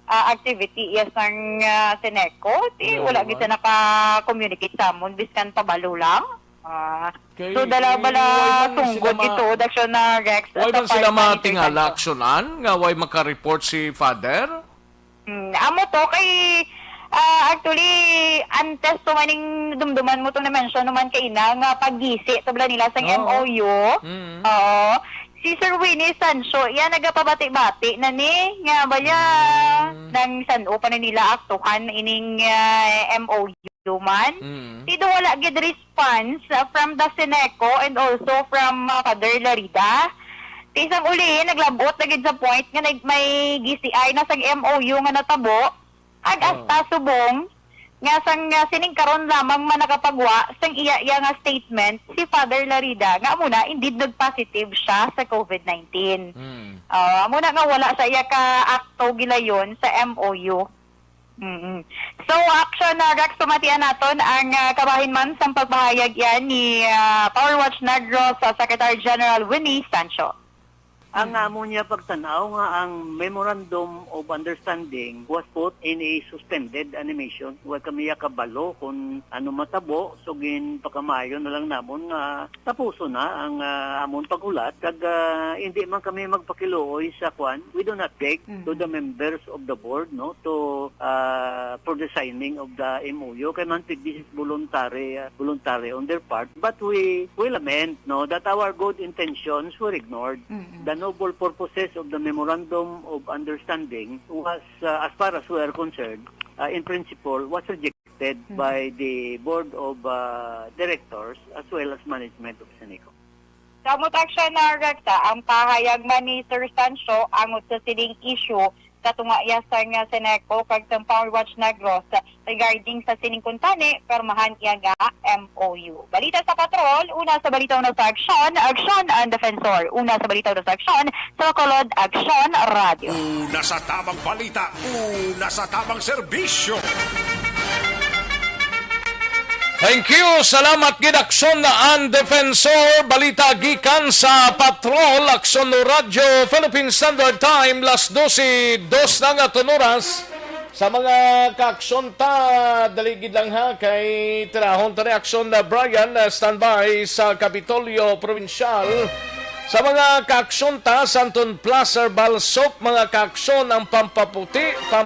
ah, activity iya sang ah, Seneco. Ti Very wala gid well. siya naka-communicate sa amon biskan pabalo lang. Ah, Kay, so dala kay bala why man sila sunggod ma-, ito, Daksyon na Rex, why sa man sila part ni Sir matingala Sancho. aksyonan nga why maka-report si Father? Hmm, amo to kay ah, actually antes to maning dumduman mo tong na-mention naman kaina nga paggisi to bala nila sang Oo. M O U. Mm. Oo. Si Sir Winnie Sancho, iya nagapabati-bati na ni nga bala Mm. nang san-o pa na nila aktuhan ining ah, M O U man. Mm. Ti do wala gid response ah, from the Seneco and also from ah, Father Larida. Ti sang uli, naglabot na gid sa point nga nag-, may G C I na sang M O U nga natabo. Ag Oh. hasta subong nga sang ah, sining karon lamang man nakapagwa sang iya iya nga statement si Father Larida nga amo na indeed nag-positive siya sa covid nineteen. Mm. Ah, amo na nga wala sa iya ka akto gilayon sa M O U. Mm-mm. So, action na Rex, pamatian naton ang ah, kabahin man sang pagpahayag yan ni ah, Power Watch Negros sa Secretary General Winnie Sancho. Ang Mm. amo niya pagtan-aw nga ang Memorandum of Understanding was put in a suspended animation. Wa kami ya kabalo kung ano matabo, so ginpakamaayo na lang namon nga tapuson na ang ah, amon paghulat. Kag ah, hindi man kami magpakiluoy sa kwan. We do not beg to the Mhm. members of the board, no, to ah, for the signing of the M O U. Kay man, this is voluntary, ah, voluntary on their part. But we, we lament, no, that our good intentions were ignored. Mm-mm. The noble purposes of the Memorandum of Understanding was, uh, as far as we are concerned, uh, in principle, was rejected Mm. by the Board of, uh, Directors as well as management of Seneco. Samot aksyon na rekta ang pahayag man ni Sir Sancho angot sa sining issue sa tunga iya sang Seneco kag sang Power Watch Negros regarding sa sining kuntani, pirmahan iya nga M O U. Balita sa Patrol, una sa balita, una sa aksyon, aksyon ang Defensor. Una sa balita, una sa aksyon, sa Bacolod, Aksyon Radio. Una sa tamang balita, una sa tamang serbisyo. Thank you. Salamat gid, Aksyon ang Defensor. Balita gikan sa Patrol, Aksyon Radyo, Philippine Standard Time, las dose, dos na nga tunuras. Sa mga kaaksyon ta, dali gid lang ha, kay tirahon ta ni Aksyon na Brian, na standby sa Kapitolyo Provincial. Sa mga kaaksyon ta, Santon Plaza, Balsop, mga kaaksyon ang pampaputi, pam-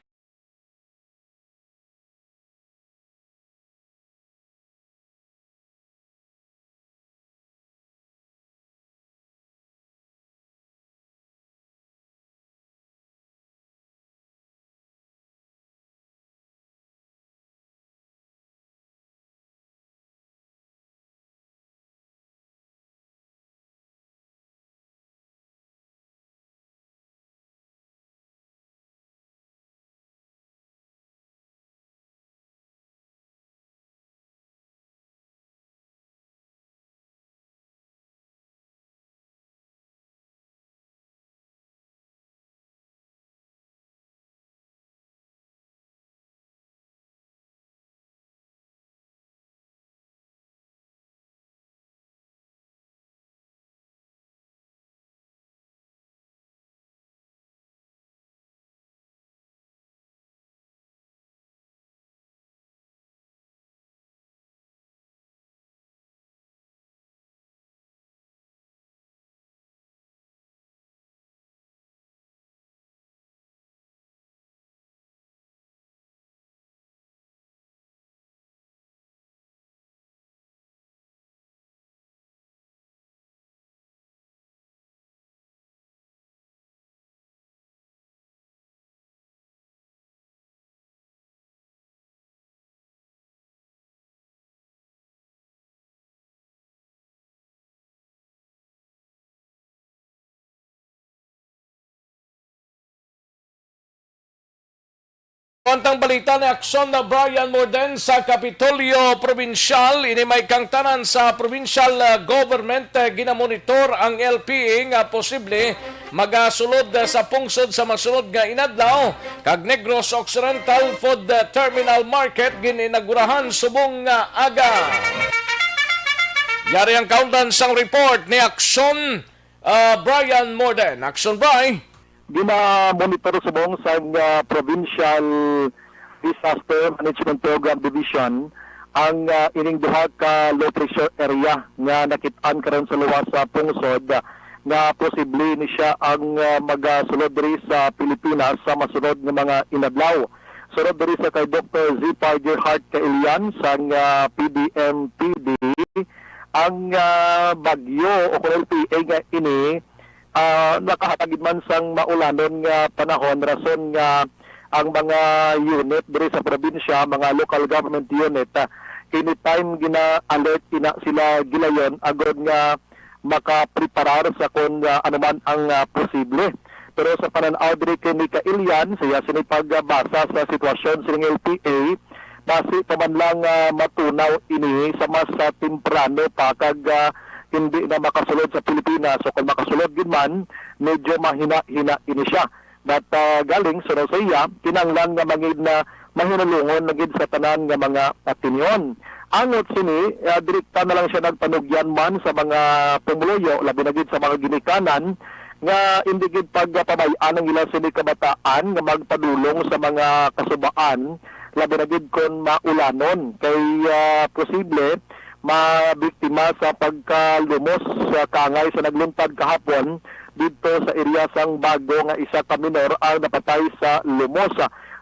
Ang balita ni Aksyon na Brian Morden sa Kapitolyo Probinsyal. Ini may kangtanan sa provincial, ah, government, ah, ginamonitor ang L P A nga posible magasulod, ah, sa pungsod sa masunod nga inadlaw, kag Negros Occidental Food, ah, Terminal Market gin-inagurahan subong nga aga. Yari ang kaundan sang report ni Aksyon, ah, Brian Morden. Aksyon, Bri. Ginamonitor subong sang, ah, Provincial Disaster Management Program Division ang, ah, ining duha ka low pressure area nga nakit-an karon sa luwas sa pungsod, ah, nga posible ni siya ang, ah, magasulod diri sa Pilipinas sa masunod nga mga inadlaw. Sunod diri sa kay Doktor Zipar Gerhart Kailian sang, ah, P D M P D, ang, ah, bagyo o kon L P A nga ini ah, nakahatag gid man sang maulanon nga panahon, rason nga ang mga unit diri sa probinsya, mga local government unit, ah, anytime gina-alert ina sila gilayon agod nga makapreparar sa kon, ah, ano man ang, ah, posible. Pero sa panan-aw diri kay ni Kailian, sa iya sini pagbasa sa sitwasyon sining L P A, basi pa man lang, ah, matunaw ini sa mas, ah, temprano pa kag, ah, hindi na makasulod sa Pilipinas, o kung makasulod gid man, medyo mahina-hina ini siya. But, ah, galing suno sa iya, kinahanglan nga mangin na mahinulungon na gid sa tanan nga mga atinyon. Angot sini, ah, direkta na lang siya nagpanugyan man sa mga pumuluyo, labi na gid sa mga ginikanan, nga hindi gid pagpabay-an ang ila sini kabataan nga magpadulong sa mga kasubaan, labi na gid kon maulanon, kay, ah, posible mabiktima sa pagkalumos sa kangay sa nagluntad kahapon didto sa area sang Bago nga isa ka minor ang napatay sa lumos.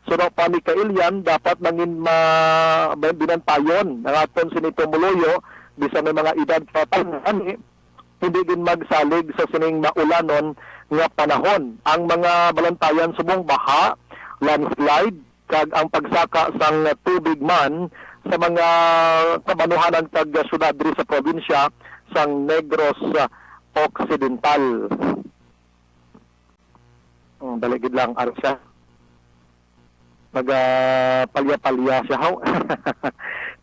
Suno pa ni Kailian, dapat mangin ma-, binantayon ang aton sini pumuluyo, bisan may mga edad pa, ani, hindi gid magsalig sa sining maulanon nga panahon. Ang mga balantayan subong baha, landslide, kag ang pagsaka sang tubig man sa mga kabanuhanan kag syudad diri sa probinsya sang Negros Occidental. Mm, dali gid lang, Arsa. Magapalya-palya siya, haw.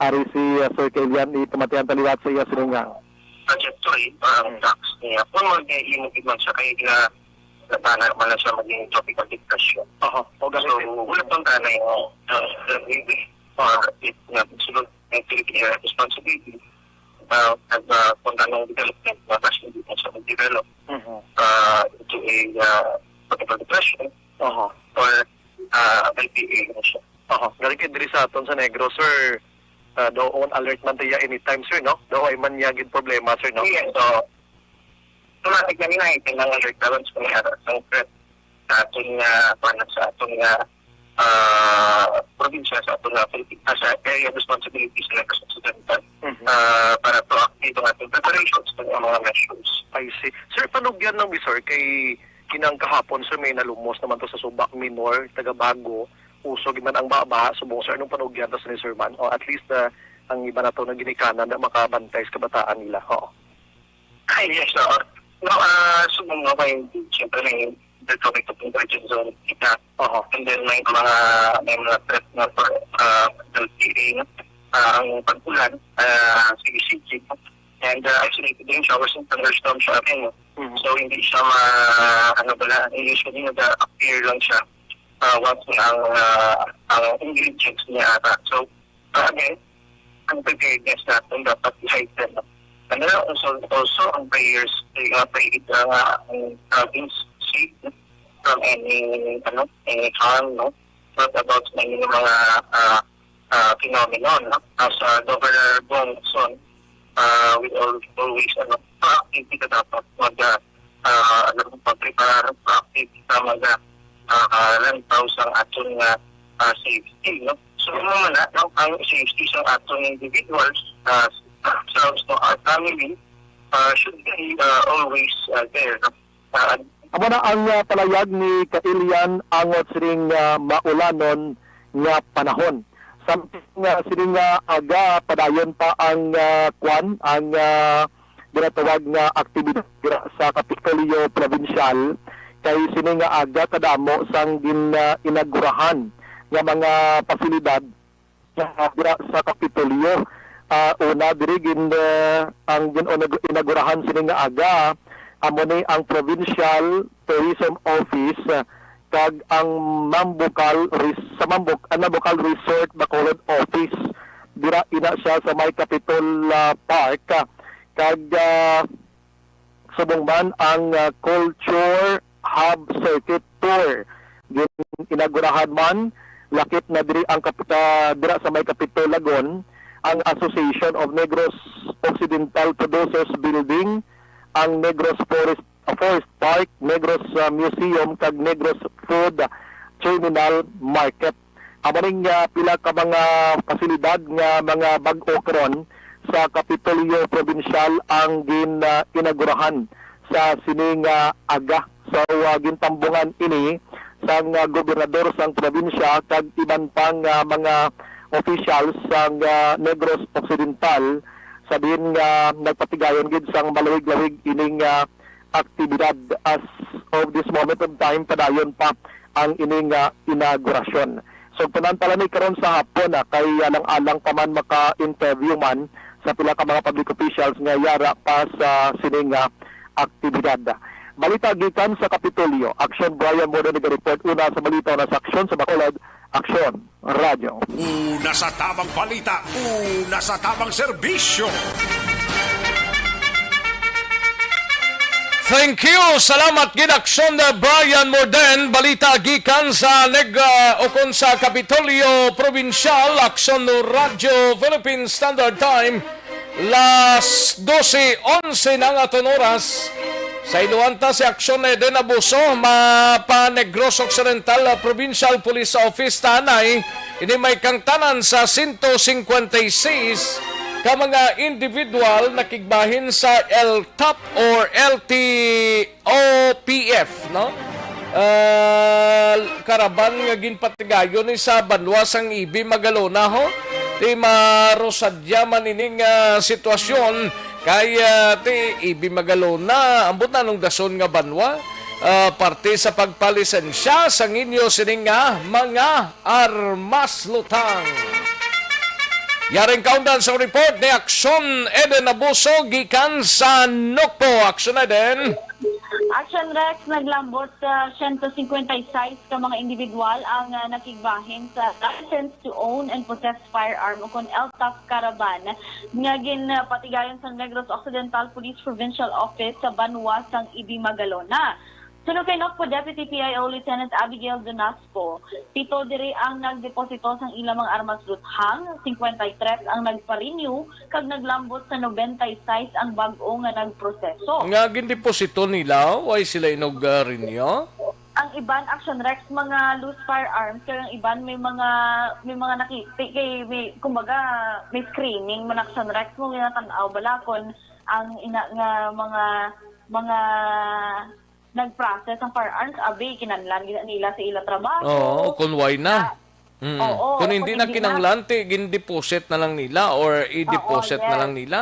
Ari si, uh, Sir Kelian, ipamatian ta liwat sa iya silingan. Trajectory, parang tax niya. Kung mag-iimo gid man siya, kay na, natana man na siya maging tropical depression. Aha, o, So, ganun. Wala pang tanay mo, uh, the baby, or it, na, sunod, may Philippine responsibility, uh, nag, uh, kung anong development, na hindi pa siya mag-develop, Mhm. uh, into a, uh, tropical depression, Aha. or, uh, I P A na siya. Aha. Galing kay diri sa aton sa Negros, sir, uh, doon alert man tayo anytime, sir, no? Daw ay man niya gid problema, sir, no? Yes, so, automatic na nila, ito nang alert na lang sa mga sa threat sa aton nga, kuwan, sa aton nga, ah, probinsya, sa aton nga Philippine, ah, sa area of responsibility sa Negros Occidental, Mhm. ah, para proactive ang ating preparations sa mga measures. I see. Sir, panugyan lang, sir, kay kinang kahapon, sir, may nalumos naman to sa Suba, minor, taga Bago, usog man ang baha-baha subong, sir, anong panugyan ta sa ni, sir, man? O at least, ah, ang iba na to na ginikanan na makabantay sa kabataan nila. Oo. Ay, yes, oo. No, ah, so, mga may, siyempre, may the topic of convergence zone kita. Oho. And then may mga, may mga threat na for, ah, L T A, no? Ah, ang pag-ulan, ah, sige-sige, no? And, ah, isolated din showers and thunderstorms siya, ano? Mhm. So, hindi siya ma-, ano ba na, usually nag-appear lang siya, ah, once na ang, ah, ang ingredients niya ata. So, Again, ang preparedness natin dapat i-heighten. And then also, also ang prayers, uh, pray, uh, nga ang province safe from any, ano, any harm, no? Not about any mga, uh, uh, phenomenon, no? As, uh, Governor Bong Son, uh, we al-, always, ano, proactive kita dapat mag, uh, ah, ano, pagpreparar, proactive sa mga, ah, lantaw sang aton nga, ah, safety, no? So, amo man na, no, ang safety sa aton individuals, ah, ourselves, no, our family, ah, should be, ah, always, ah, there, no? Ah, Amo na ang, ah, palayag ni Kailian angot sining, ah, maulanon nga panahon. Samtang, ah, sining, ah, aga, padayon pa ang, ah, kwan, ang, ah, ginatawag nga aktibidad dira sa Kapitolyo Probinsyal, kay sini nga aga kadamo sang gin-, ah, inaugurahan nga mga pasilidad nga dira sa Kapitolyo. Ah, una diri gin-, ah, ang gin-, inaugurahan sini nga aga amo ni ang Provincial Tourism Office, ah, kag ang Mambucal Res-, sa Mambuk-, ang Mambucal Resort Bacolod Office. Dira ina siya sa may Capitol, ah, Park, ah, kag, ah, subong man ang, ah, Culture Hub Circuit Tour. Gin-inaugurahan man lakip na diri ang kap-, ah, dira sa may Capitol Lagon, ang Association of Negros Occidental Producers Building, ang Negros Forest, Forest Park, Negros, ah, Museum, kag Negros Food Terminal Market. Amo ning, ah, pila ka mga pasilidad nga mga bag-o karon sa Kapitolyo Probinsyal ang gin-, ah, inaugurahan sa sini nga aga. So, ah, gintambungan ini sang, ah, gobernador sang probinsya kag iban pang, ah, mga officials sang, ah, Negros Occidental, sa diin nga nagpatigayon gid sang malawig-lawig ining, ah, aktibidad. As of this moment of time, padayon pa ang ini nga inaugurasyon. So, panantala ni karon sa hapon, ah, kay alang-alang pa man maka-interview man sa pila ka mga public officials nga yara pa sa sini nga aktibidad. Balita gikan sa Kapitolyo. Aksyon, Brian Moro naga-report. Una sa balita, una sa aksyon sa Bacolod. Aksyon, Radyo. Una sa tamang balita, una sa tamang serbisyo. Thank you. Salamat gid, Aksyon, Brian Morden. Balita gikan sa neg-, ah, ukon sa Kapitolyo Probinsyal, Aksyon, Radyo Philippine Standard Time. Las doce once na ang aton oras. Sa iluan ta si Aksyon Eden Abuso, mapa Negros Occidental, ah, Provincial Police Office, tanay, ini may kangtanan sa sento singkwenta y seis ka mga individual nakigbahin sa L top or L T O P F, no? Ah, karaban nga ginpatigayon ni sa banwa sang Ibi Magalona, ho? Ti marusadya man ining, ah, sitwasyon kay, ah, ti Ibi Magalona, ambot na anong dason nga banwa? ah, parte sa pagpalisensya sa inyo sining nga mga armas, Lutang. Yaring kaundan sa report ni Action Eden Abuso gikan sa Nokpo. Action Eden. Action Rex, naglambot sa siyento cincuenta y seis ka mga individual ang, ah, nakigbahin sa license to own and possess firearm o kon L T O F caravan nga ginpatigayon sa Negros Occidental Police Provincial Office sa banwa sang Ibi Magalona. Suno kay Nokpo Deputy P I O Lieutenant Abigail Donasco, pito diri ang nagdeposito sang ila mga armas luthang, cincuenta y tres ang nagpa-renew, kag naglambot sa noventa y seis ang bag-o nga nagproseso. Nga gindeposito nila, why sila inog, ah, renew? Ang iban, Action Rex, mga loose firearms, kag ang iban may mga, may mga nakita, kay may, kumbaga, may screening man, Action Rex, mo ginatan-aw bala kon ang ina nga mga, mga nag-process ang firearms, abi, kinahanglan gid nila sa ila trabaho. Oo, kung why na. Ah, Mm. oo, Kung hindi kung na hindi na. Kinahanglan, ti, gin-deposit na lang nila or i-deposit Oo, na yes. lang nila.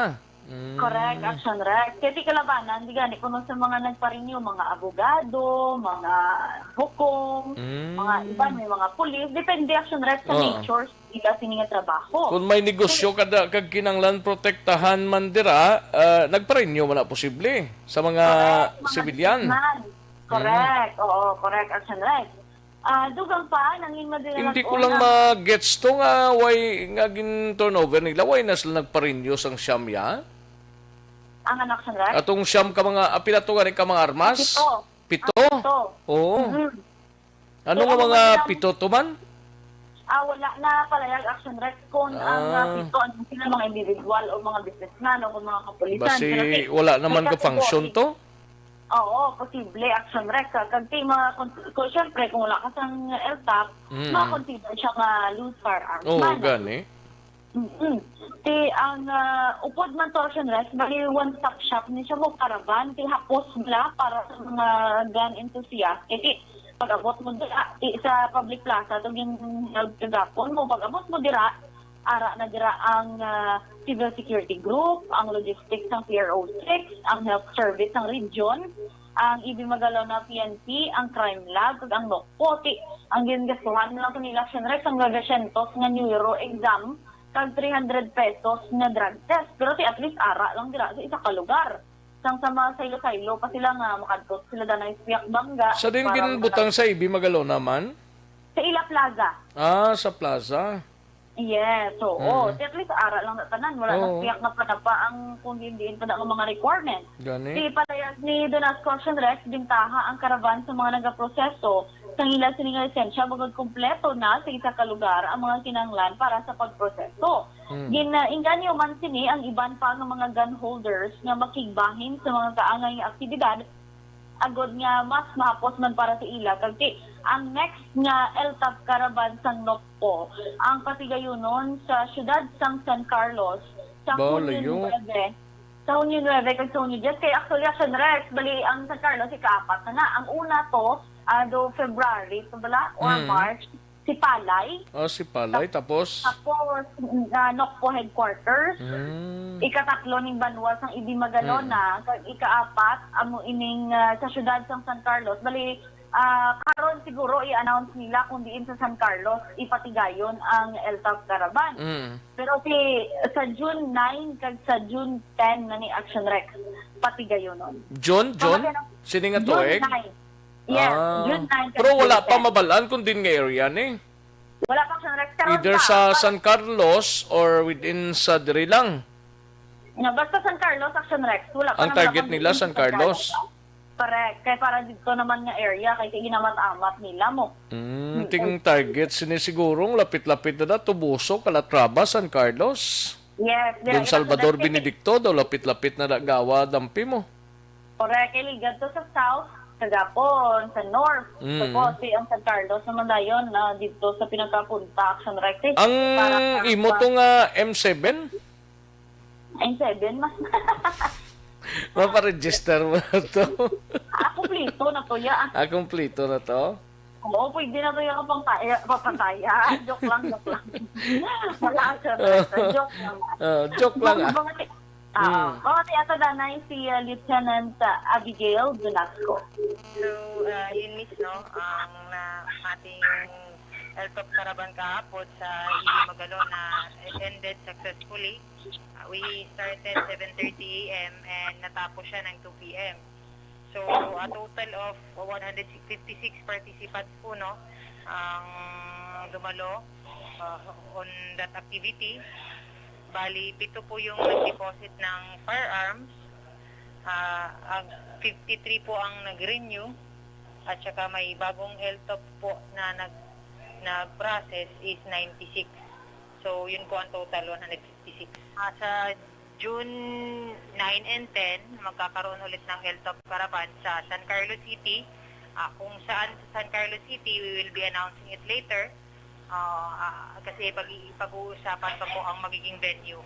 Mm. Correct, Action Rex. Kaya di kalabanan, di gani kuno sa mga nagpa-renew, mga abogado, mga hukom, Mm. mga iban, may mga pulis. Depende, Action Rex, sa Oo. nature nila sini nga trabaho. Kung may negosyo kada kag kinahanglan protektahan man dira, ah, nagpa-renew man na posible sa mga Correct, mga sibilyan. businessman. Mm. Correct. Oo, correct, Action Rex. Ah, dugang pa, nangin madira Hindi ko lang una. Ma-gets to nga why nga gin-turnover nila, why na sila nagpa-renew sang siyam ya? Ang anak sa Rex? Atong siyam ka mga, ah, pila to gani ka mga armas? Pito. Pito? Ang pito. Oo. Mhm. Ano Pero nga ang mga mga pito to man? Ah, wala na palayag, Action Rex, kung ang, ah, Ah. pito, ano sila, mga individual o mga businessman o kung mga kapulisan. Basi Pero si-, wala naman may ka-function kategory. To? Oo, posible, Action Rex, ah. Kag ti mga kon-, kung, syempre, kung wala ka sang L T O F, Mm. ma-consider siya nga loose firearms Oo, man. Gani. Mm-mm. Ti ang, ah, upod man to, Action Rex, bali one-stop shop ni siya mo caravan, ti hapos bala para sa mga gun enthusiast. Kay ti pag-abot mo dira, ti sa public plaza to gin-held kagapon mo. Pag-abot mo dira, ara na dira ang, ah, civil security group, ang logistics ng P R O six, ang health service ng region, ang Ibi Magalona P N P, ang crime lab, kag ang Nokpo. Ti ang gingastuhan lang sa nila, Action Rex, ang nove syentos nga neuro exam, kag three hundred pesos nga drug test. Pero ti at least ara lang dira sa isa ka lugar. Sang sa mga saylo-saylo pa sila nga makadto sila danay sa Piakbanga Sa din para ginbutang makadto. Sa Ibi Magalona man? Sa ila plaza. Ah, sa plaza. Yes, oo. Mm. Ti at least ara lang na tanan. Wala Oo. Nang piyak nga pa na pa ang kung hindi pa na ang mga requirements. Gani. Ti palayag ni Donasco, Action Rex, bintaha ang caravan sa mga nagaproseso sang ila sini nga lisensya, bangod kompleto na sa isa ka lugar ang mga kinahanglan para sa pagproseso. Hmm. Gin-, ah, inganyo man sini ang iban pa nga mga gun holders nga makigbahin sa mga kaangay nga aktibidad, agod nga mas mahapos man para sa ila. Kag ti, ang next nga L T O F caravan sang Nokpo ang patigayunon sa siyudad sang San Carlos sa Ba, Hunyo layo. Nuebe. Sa Hunyo nuebe kag sa Hunyo diyes. Kay actually, Action Rex, bali ang San Carlos, ikaapat na na. Ang una to, ah, do February, to bala, or Mm. March, Sipalay. Oh, Sipalay. Tap-, tapos? Tapos, mm, ah, Nokpo Headquarters. Mm. Ikatatlo ning banwa sang Ibi Magalona, Mm. kag ikaapat, amo ining, ah, sa siyudad sang San Carlos. Bali, ah, karon siguro i-announce nila kung diin sa San Carlos ipatigayon ang L T O F Caravan. Mm. Pero si, sa June nine kag sa June ten na ni Action Rex patigayonon. June, June? Mga ganun. Sini nga June tuig? Nine. Yes, Ah. June nine kag Pero wala June pa ten. Mabalaan kung din nga area ni. Wala pa, Action Rex. Karon Either pa, sa pa- San Carlos or within sa diri lang. Nga, basta San Carlos, Action Rex. Wala pa Ang naman target akong nila, dito San sa Carlos? Carlos. Correct. Kaya para dito naman nga area, kay sige naman amat nila mo. Mm, Mm, ting eh. Target sini sigurong lapit-lapit na na, Tubuso, Calatrava, San Carlos. Yes, Don yeah, Salvador ilang Benedicto daw, lapit-lapit na na gawa, dampi mo. Correct. Kay ligad to sa south, kagapon, sa north. Mm. Sa Pote, ang San Carlos naman dayon na dito sa pinagkapunta, Action Rex. Ang Para sa imo to nga M seven? M seven, mas Maparegister mo na to. Ah, kumplito na to, ya. Ah, kumplito na to? Oo, pwede na to yung kapangtaya, papataya. Joke lang, joke lang. Wala, Action Rex. Joke lang. Ah, joke lang, ah. Mga ti-, Ah, Mm. Mao ti ato danay si, ah, Lieutenant, ah, Abigail Dunasco. So, ah, yun, Miss, no, ang, ah, ating L top Caravan kahapon sa Iloilo, Magalona ended successfully. Ah, we started seven thirty a m and natapos siya ng two p m. So, a total of one hundred fifty-six participants po, no, ang dumalo, uh, on that activity. Bali, pito po yung nag-deposit ng firearms, ah, ang fifty-three po ang nag-renew, at saka may bagong L top po na nag-, nag-process is ninety-six. So, yun po ang total, one hundred fifty-six. Ah, sa June nine and ten, magkakaroon ulit ng L top Caravan sa San Carlos City. Ah, kung saan sa San Carlos City, we will be announcing it later. Ah, ah, kasi pag-, pag-uusapan pa po ang magiging venue.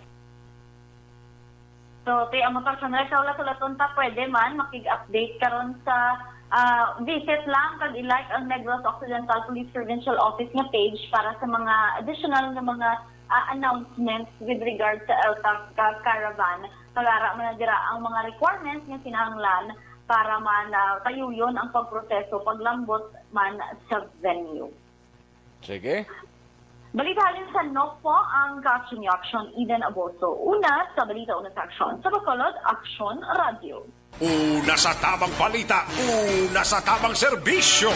So, ti amo ta, Sandra, sa ulat-ulaton ta, pwede man makig-update karon sa, ah, visit lang kag i-like ang Negros Occidental Police Provincial Office nga page para sa mga additional nga mga, ah, announcements with regard sa L top Ca-, Caravan. Kag ara man na dira ang mga requirements nga kinahanglan para man, ah, tayuyon ang pagproseso paglambot man sa venue. Sige. Balita halin sa NOCPO, ang Aksyon ni Aksyon, Eden Aboso. Una sa balita, una sa aksyon. Sa Bacolod, Aksyon Radyo. Una sa tamang balita, una sa tamang serbisyo.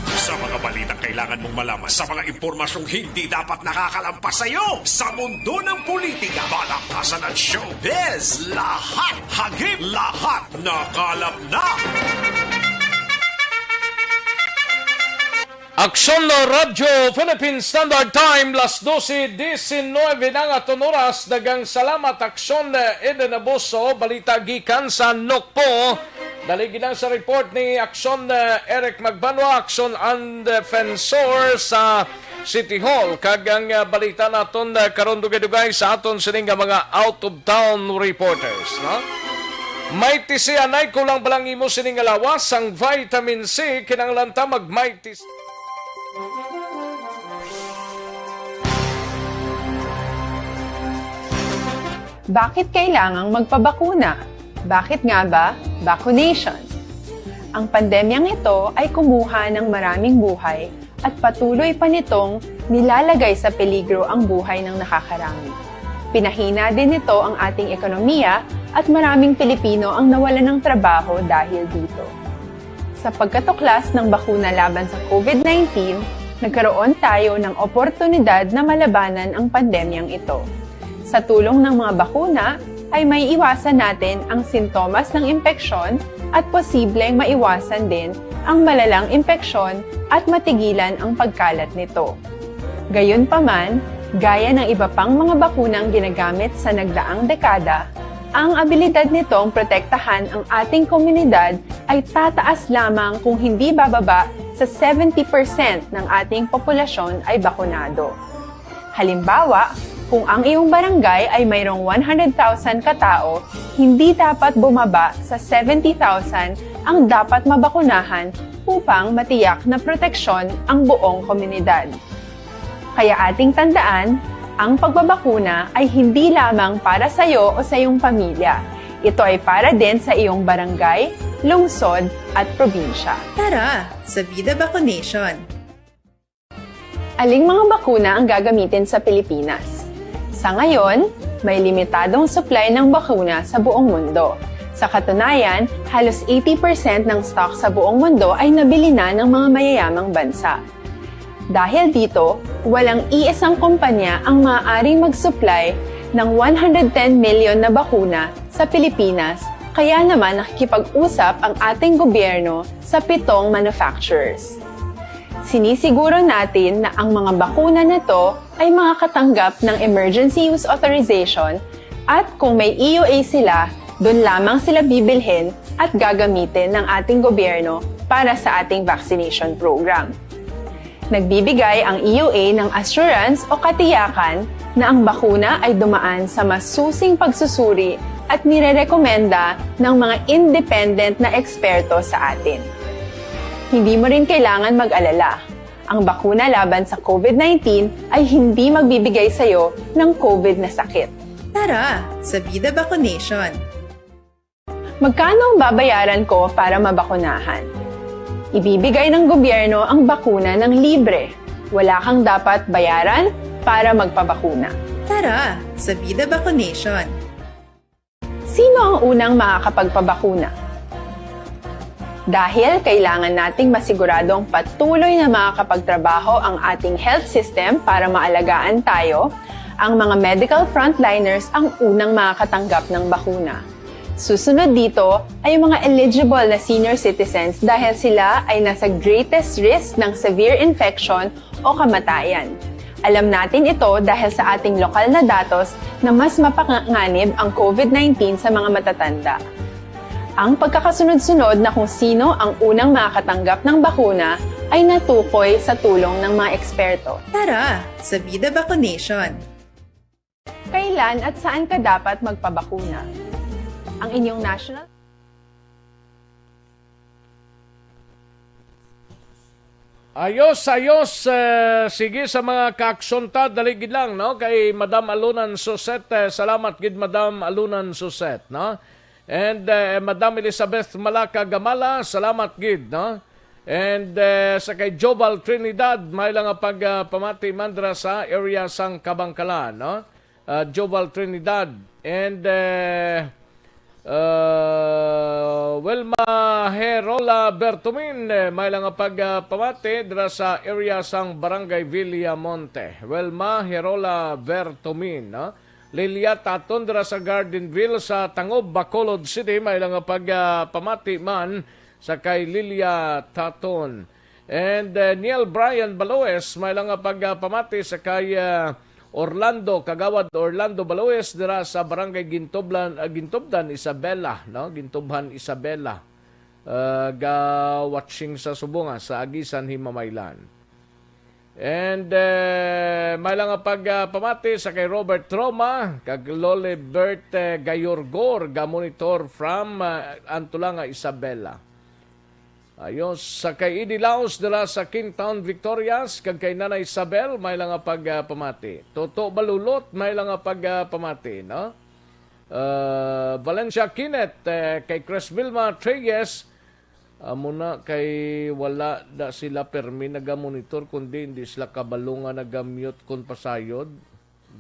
Sa mga balitang kailangan mong malaman, sa mga impormasyong hindi dapat nakakalampas sa iyo, sa mundo ng politika, balakasan at showbiz, lahat hagip, lahat nakalap na. Aksyon Radyo Philippine Standard Time, las dose diecinueve na ang aton oras. Daghang salamat, Aksyon, eh, Eden Aboso. Balita gikan sa NOCPO. Dali lang sa report ni Aksyon, eh, Eric Magbanwa, Aksyon and Defensor sa City Hall. Kag ang, ah, balita naton, ah, karon dugay-dugay sa aton sini nga mga out-of-town reporters, no? May tisianay, kulang pa lang imo sini nga lawas, ang vitamin C, kinahanglan ta mag-Mighty C. Bakit kailangang magpabakuna? Bakit nga ba vaccination? Ang pandemyang ito ay kumuha ng maraming buhay at patuloy pa nitong nilalagay sa peligro ang buhay ng nakakarami. Pinahina din nito ang ating ekonomiya at maraming Pilipino ang nawalan ng trabaho dahil dito. Sa pagkatuklas ng bakuna laban sa COVID nineteen, nagkaroon tayo ng oportunidad na malabanan ang pandemyang ito. Sa tulong ng mga bakuna, ay maiiwasan natin ang sintomas ng impeksyon at posibleng maiwasan din ang malalang impeksyon at matigilan ang pagkalat nito. Gayunpaman, gaya ng iba pang mga bakunang ginagamit sa nagdaang dekada, ang abilidad nitong protektahan ang ating komunidad ay tataas lamang kung hindi bababa sa seventy percent ng ating populasyon ay bakunado. Halimbawa, kung ang iyong barangay ay mayroong one hundred thousand katao, hindi dapat bumaba sa seventy thousand ang dapat mabakunahan upang matiyak na proteksyon ang buong komunidad. Kaya ating tandaan, ang pagbabakuna ay hindi lamang para sa iyo o sa iyong pamilya. Ito ay para din sa iyong barangay, lungsod, at probinsya. Tara, sa Vida Vaccination! Aling mga bakuna ang gagamitin sa Pilipinas? Sa ngayon, may limitadong supply ng bakuna sa buong mundo. Sa katunayan, halos eighty percent ng stock sa buong mundo ay nabili na ng mga mayayamang bansa. Dahil dito, walang iisang kumpanya ang maaaring mag-supply ng one hundred ten million na bakuna sa Pilipinas, kaya naman nakikipag-usap ang ating gobyerno sa pitong manufacturers. Sinisiguro natin na ang mga bakuna na to ay makakatanggap ng emergency use authorization at kung may E U A sila, doon lamang sila bibilhin at gagamitin ng ating gobyerno para sa ating vaccination program. Nagbibigay ang E U A ng assurance o katiyakan na ang bakuna ay dumaan sa masusing pagsusuri at nirerekomenda ng mga independent na eksperto sa atin. Hindi mo rin kailangan mag-alala. Ang bakuna laban sa COVID nineteen ay hindi magbibigay sa iyo ng COVID na sakit. Tara sa Bida Bakunation! Magkano ang babayaran ko para mabakunahan? Ibibigay ng gobyerno ang bakuna ng libre. Wala kang dapat bayaran para magpabakuna. Tara sa Bida Bakunation! Sino ang unang makakapagpabakuna? Dahil kailangan nating masiguradong patuloy na makakapagtrabaho ang ating health system para maalagaan tayo, ang mga medical frontliners ang unang makakatanggap ng bakuna. Susunod dito ay ang mga eligible na senior citizens dahil sila ay nasa greatest risk ng severe infection o kamatayan. Alam natin ito dahil sa ating lokal na datos na mas mapanganib ang COVID nineteen sa mga matatanda. Ang pagkakasunod-sunod na kung sino ang unang makakatanggap ng bakuna ay natukoy sa tulong ng mga eksperto. Tara sa Bida Bakunation! Kailan at saan ka dapat magpabakuna? Ang inyong national Ayos, ayos. Eh, sige, sa mga kaaksyon ta, dali gid lang, no? Kay Madam Alunan Suset, eh, salamat gid, Madam Alunan Suset, no? And eh, Madam Elizabeth Malaka Gamala, salamat gid, no? And eh, sa kay Joval Trinidad, may lang nga pag ah, pamati man dira sa area sang Kabangkalan, no? Ah, Joval Trinidad. And eh, ah, Wilma Herola Bertumin, eh, may lang nga pag ah, pamati dira sa area sang Barangay Villamonte. Wilma Herola Bertumin, no? Lilia Taton dira sa Gardenville sa Tangob, Bacolod City, may lang nga pag ah, pamati man sa kay Lilia Taton. And uh, Neil Brian Baloes, may lang nga pag ah, pamati sa kay ah, Orlando, Kagawad Orlando Baloes dira sa Barangay Gintublan, ah, Gintubdan, Isabela, no? Gintubhan, Isabela. Ah, ga watching sa Subunga sa Agisan, Himamaylan. And eh, may lang nga pag ah, pamati sa kay Robert Troma kag Lolibert eh, Gayorgor, ga monitor from ah, Antulanga, Isabela. Ayos, sa kay Idi Laos dira sa King Town, Victorias, kag kay Nanay Isabel, may lang nga pag ah, pamati. Toto Balulot, may lang nga pag ah, pamati, no? Ah, Valencia Kenneth, eh, kay Chris Vilma Treyes, amo na kay wala da sila permi nagamonitor, kundi hindi sila kabalo nga nagamute kon pasayod.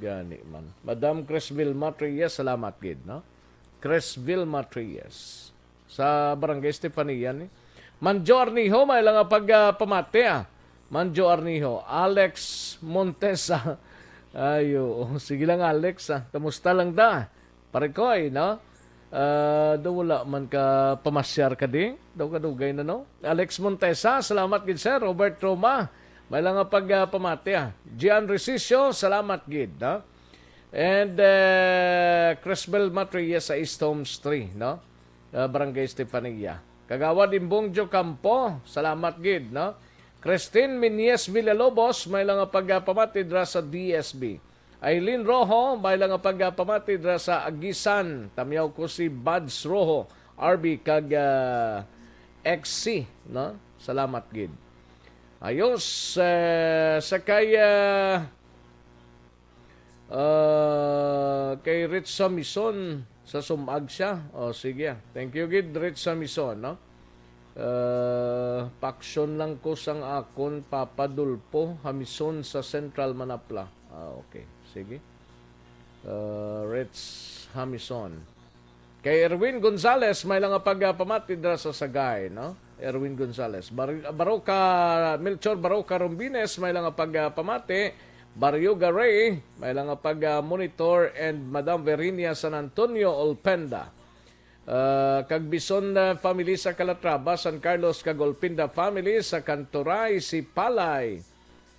Gani man. Madam Chris Vilma Treyes, salamat gid, no? Chris Vilma Treyes. Sa Barangay Estefania ni. Manjo Arnijo, may lang nga pag ah, pamati, ah. Manjo Arnijo, Alex Montesa. Ay, oo. Sige lang, Alex, ah. Kamusta lang da? Pare ko, eh, no? Ah, daw wala man ka pamasyar ka di? Daw kadugay na, no? Alex Montesa, salamat gid, sir. Robert Roma, may lang nga pag ah, pamati, ah. Gian Resicio, salamat gid, no? And uh, Crisbel Matria sa East Homes three, no? Uh, Barangay Stefania. Kagawad Imbongjo Campo, salamat gid, no? Christine Minyes Villalobos, may lang nga pagpamati dira sa D S B. Eileen Rojo, may lang nga pagpamati dira sa Agisan. Tamyaw ko si Buds Rojo, R B, kag uh, X C, no? Salamat gid. Ayos, uh, sa kay uh, Ah, kay Rich Samison sa Sumag siya. O, sige. Thank you gid, Rich Samison, no? Ah, paksyon lang ko sang akon Papa Dulpo Hamison sa Central Manapla. Ah, okay. Sige. Ah, Rich Hamison. Kay Erwin Gonzales, may lang nga pagpamati dira sa Sagay, no? Erwin Gonzales. Bar- Baroka, Melchor Baroka Rombines, may lang nga pagpamati. Barrio Garay, may lang nga pag-monitor, and Madam Verinia San Antonio Olpenda. Ah, kag Bison ah, family sa Calatrava, San Carlos, kag Olpenda family sa Kanturay, Sipalay.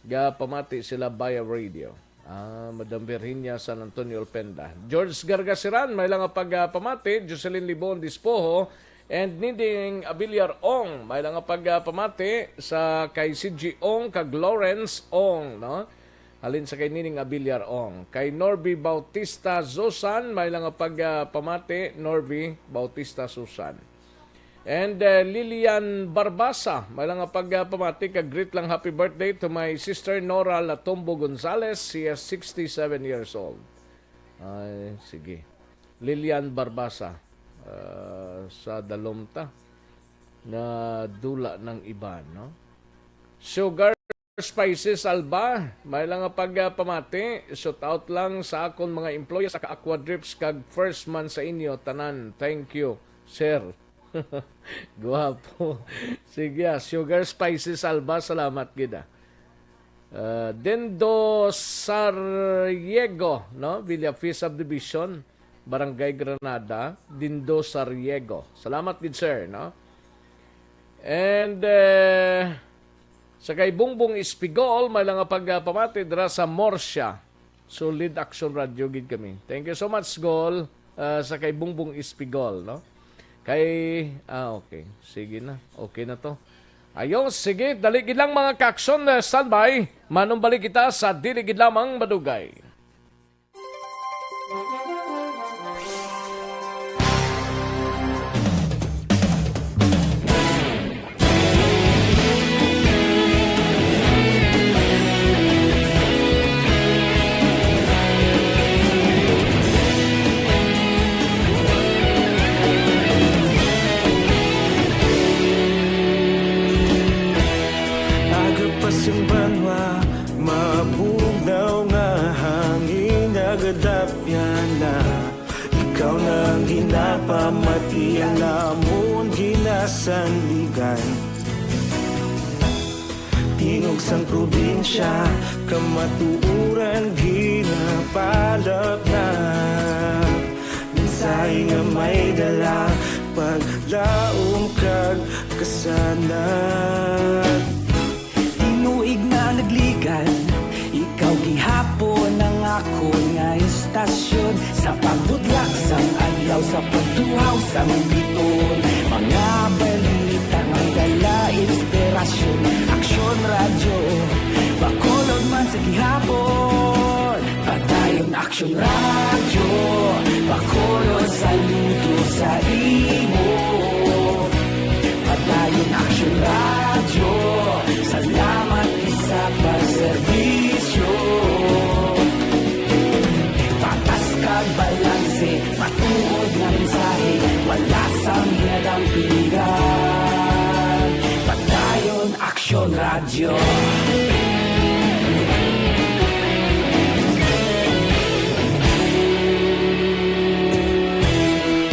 Gapamati sila via radio. Ah, Madam Virginia San Antonio Olpenda. George Gargasiran, may lang nga pagpamati. Jocelyn Libon Dispoho and Ninding Abiliar Ong, may lang nga pagpamati sa kay C G Ong kag Lawrence Ong, no? Halin sa kay Nining Abiliar Ong. Kay Norby Bautista Susan, may lang nga pagpamati. Norby Bautista Susan. And uh, Lilian Barbasa, may lang nga pagpamati kag greet lang happy birthday to my sister Nora Latombo Gonzales. She is sixty-seven years old. Ay, sige. Lilian Barbasa, ah, sa Dalomta, nga dula ng iban, no? Sugar Spices Alba, may lang nga pagpamati, shout out lang sa akon mga employees sa Aqua Drips kag first man sa inyo tanan. Thank you, sir. Guwapo. Sige, ah, Sugar Spices Alba, salamat gid, ah. Ah, Dindo Sariego, no? Villafi Subdivision, Barangay Granada, Dindo Sariego. Salamat gid, sir, no? And, eh, sa kay Bongbong Espigol, may lang nga pagpamati dira sa Murcia. Solid Action Radio gid kami. Thank you so much, Gol, ah, sa kay Bongbong Espigol, no? Kay, ah, okay. Sige na. Okay na to. Ayos, sige. Dali gid lang, mga ka-action, ah, standby. Manumbalik kita sa dili gid lamang madugay. Aga pa sing banwa, mabugnaw nga hangin nagadapyan na. Ikaw na ang ginapamatian namon ginasandigan. Tingog sang probinsya, kamatuoran ginapalapnap. Mensahe nga may dala, paglaom kag kasanag. Tinuig na nagligan, ikaw gihapon ang akon nga istasyon. Sa pagbutlak sang adlaw, sa pagtuhaw sang biton, mga balita nga dala inspirasyon. Aksyon Radyo, Bacolod man sa gihapon. Padayon Aksyon Radyo, Bacolod, saludo sa imo. Padayon Aksyon Radyo, salamat gid sa pagserbisyo. Patas kag balanse, matuod nga mensahe, wala sang ginadampigan. Padayon Aksyon Radyo.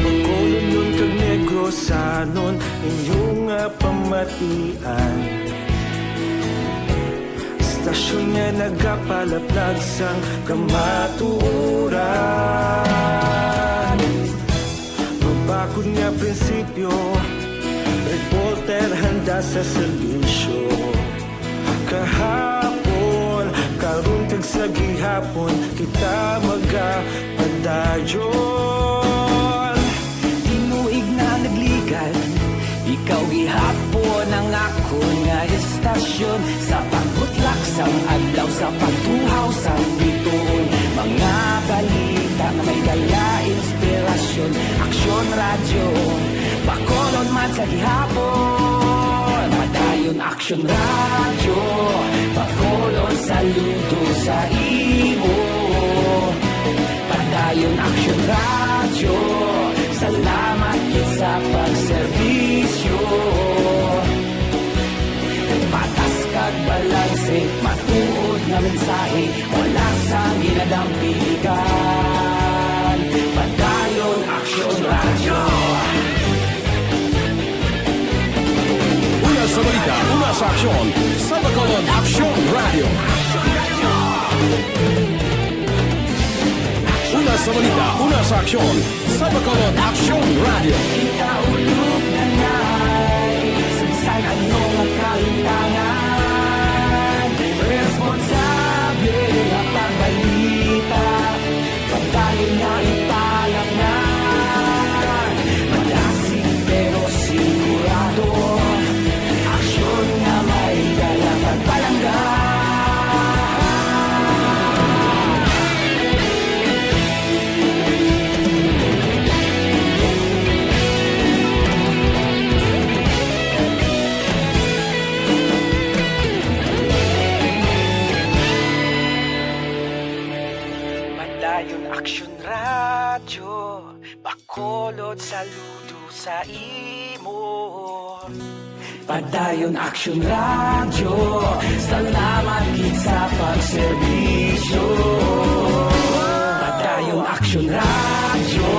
Bacolodnon kag Negrosanon, inyo nga pamatian. Istasyon nga nagapalaplag sang kamatuoran. Mabakod nga prinsipyo, reporter handa sa serbisyo. Kahapon, karon kag sa gihapon, kita magapadayon. Tinuig na nagligan, ikaw gihapon ang akon nga istasyon. Sa pagbutlak sang adlaw, sa pagtuhaw sang bituon, mga balita nga may dala inspirasyon. Aksyon Radyo, Bacolod man sa gihapon. Padayon Aksyon Radyo, Bacolod, saludo sa imo. Padayon Aksyon Radyo, salamat gid sa pagserbisyo. Patas kag balanse, matuod nga mensahe, wala sang ginadampigan. Padayon Aksyon Radyo. Una sa balita, una sa aksyon, sa Bacolod Aksyon Radyo. Una sa balita, una sa aksyon, sa Bacolod Aksyon Radyo. Kita ulog na nay, sa bisan ano nga kahitangan, responsable nga pagbalita. Pagdayon na ipalangga, madasig pero sigurado. Aksyon nga may dala pagpalangga. Bacolod, saludo sa imo. Padayon Aksyon Radyo, salamat gid sa pagserbisyo. Padayon Aksyon Radyo,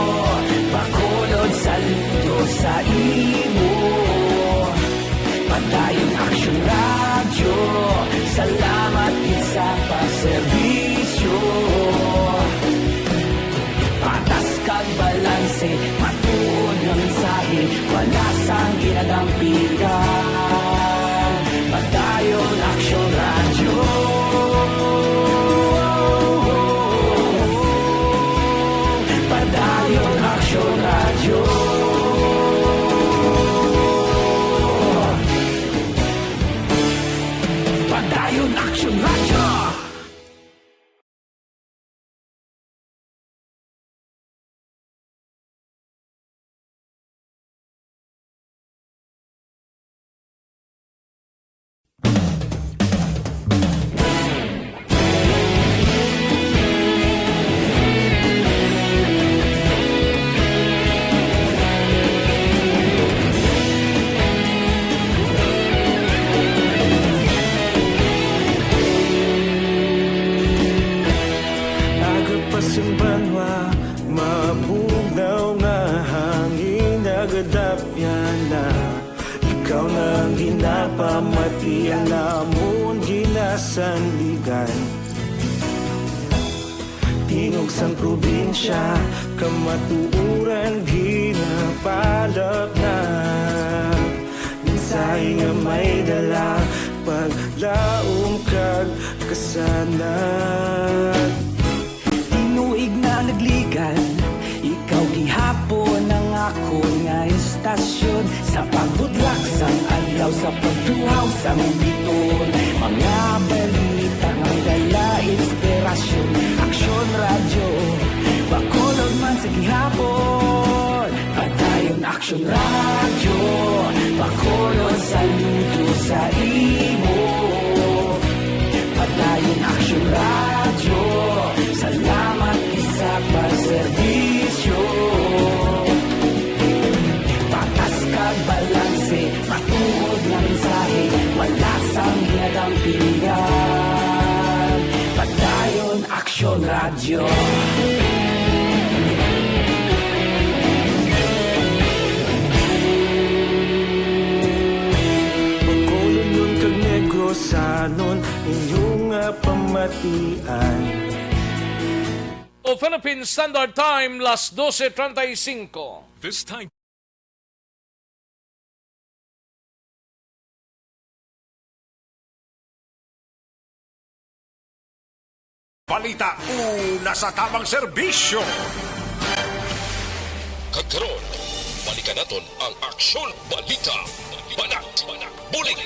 Bacolod, saludo sa imo. Padayon Aksyon Radyo, salamat gid sa pagserbisyo. Patas kag balanse, matuod nga mensahe, wala sang ginadampigan. Padayon Aksyon Radyo. Padayon Aksyon Radyo. Padayon Aksyon Radyo. Aga pa sing banwa, mabugnaw nga hangin, nagadapyan na. Ikaw na ang ginapamati, ang amon ginasandigan. Tingog sang probinsya, kamatuoran ginapalapnag. Mensahe nga may dala, paglaom kag kasanag. Tinuig na nagligan, ikaw gihapon ang akon nga istasyon. Sa pagbudlak sang adlaw, sa pagtuhaw sang biton, mga balita nga dala inspirasyon. Aksyon Radyo, Bacolod man sa gihapon. Padayon Aksyon Radyo, Bacolod, saludo sa imo. Padayon Aksyon Radyo, salamat gid sa pagserbisyo. Patas kag balanse, matuod nga mensahe, wala sang ginadampigan. Padayon Aksyon Radyo. Bacolodnon kag Negrosanon, inyo nga pamatian. O Philippine Standard Time, las doce treinta y cinco. This time. Balita, una sa tamang serbisyo. Kag karon, balikan naton ang Aksyon Balita. Banat, bulig.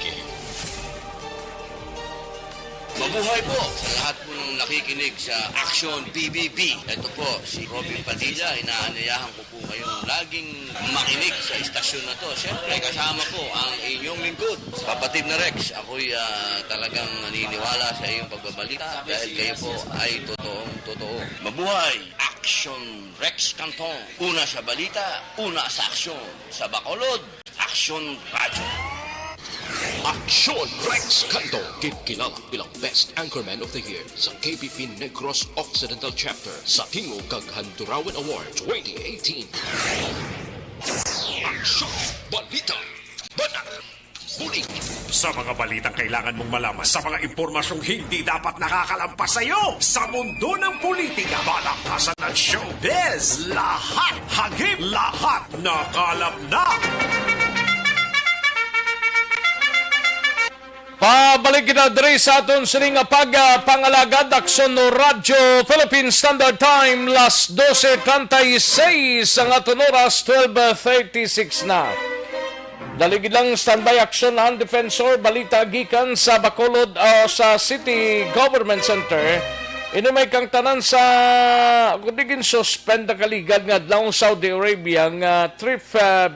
Mabuhay po sa lahat po ng nakikinig sa Aksyon P B B. Ito po si Robin Padilla, inaanyayahan ko po kayong laging makinig sa istasyon na to. Siyempre, kasama po ang inyong lingkod, Papa Tim na Rex. Ako'y, ah, talagang naniniwala sa iyong pagbabalita dahil kayo po ay totoong totoo. Mabuhay! Aksyon Rex Canton. Una sa balita, una sa aksyon. Sa Bacolod, Aksyon Radyo. Aksyon Rex Canto, ginkilala bilang Best Anchorman of the Year sa K P P Negros Occidental Chapter sa Tingog kag Handurawan Award twenty eighteen. Aksyon Balita. Banat. Bulig. Sa mga balitang kailangan mong malaman, sa mga impormasyong hindi dapat nakakalampas sa iyo, sa mundo ng politika, balakasan at showbiz, lahat hagip, lahat nakalap na. Pabalik kita diri sa aton sini nga pag, ah, pangalagad, Aksyon Radyo, Philippine Standard Time, las doce treinta y seis ang aton oras, twelve thirty-six na. Dali gid lang, standby, Aksyon, ang Defensor, balita gikan sa Bacolod, ah, sa City Government Center. Ini may kang tanan sa, kung di gin-suspend na kaligad nga adlaw ang Saudi Arabia nga trip, ah,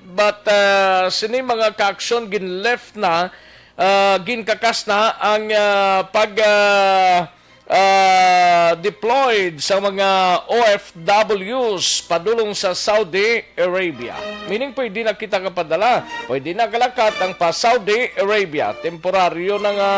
but, ah, sini mga kaaksyon gin-left na, ah, ginkakas na ang, ah, pag, ah, ah, deployed sa mga O F Ws padulong sa Saudi Arabia. Meaning, pwede na kita kapadala, pwede na kalakat ang pa Saudi Arabia. Temporaryo na nga,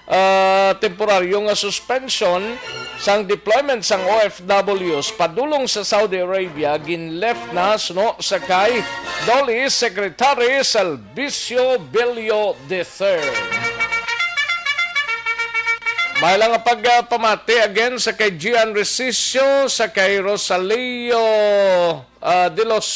ah, temporaryo nga suspension sang deployment sang O F Ws padulong sa Saudi Arabia ginleft na suno sa kay DOLE Secretary Salvisio Bello the third. May lang nga pagpamati again sa kay Gian Resicio, sa kay Rosalio, ah, de los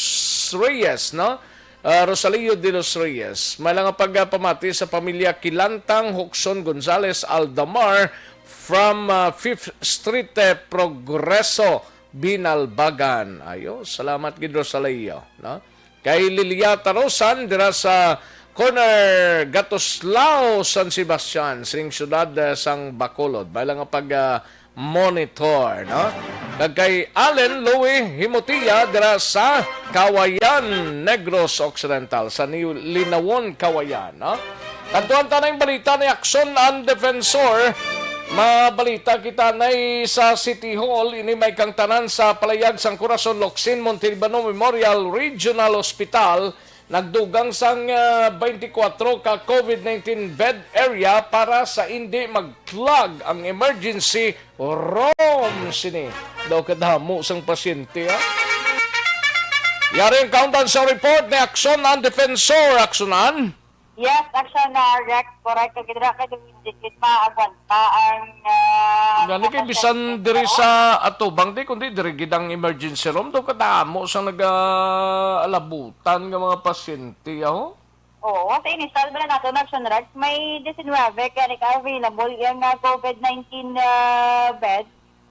Reyes, no? Ah, Rosalio de los Reyes. May lang nga pagpamati sa pamilya Kilantang, Huxon Gonzalez Aldamar from, ah, Fifth Street, eh, Progreso, Binalbagan. Ayo, salamat gid, Rosalio, no? Kay Lilia Tarosan dira sa corner Gatoslao, San Sebastian, sing siyudad, eh, sang Bacolod. May lang nga pag, ah, monitor, no? Kag kay Allen Louie Himutia dira sa Kawayan, Negros Occidental, sa Niu-, Linawon, Kawayan, no? Kadtuan ta na yung balita ni Aksyon ang Defensor. Mabalita kita na sa City Hall, ini may kangtanan sa palayag sang Corazon Locsin Montalibano Memorial Regional Hospital. Nagdugang sang, ah, twenty-four ka COVID nineteen bed area para sa indi mag-clog ang emergency room sini. Daw kadamo sang pasyente, ha? Yari ang kauntan sa report ni Aksyon ang Defensor. Aksyonan? Yes, Aksyon na, Rex. Correct. Kag dira ka dikit maagwanta ang, ah, Gani kay mga bisan pasyente, diri no? Sa atubang di, kundi diri gid ang emergency room, daw kadamo sang nag-aalabutan nga mga pasyente, aho? Oo, sa initial ba na nato, Aksyon Rex, may diecinuebe ka available yang, ah, COVID nineteen, ah, bed.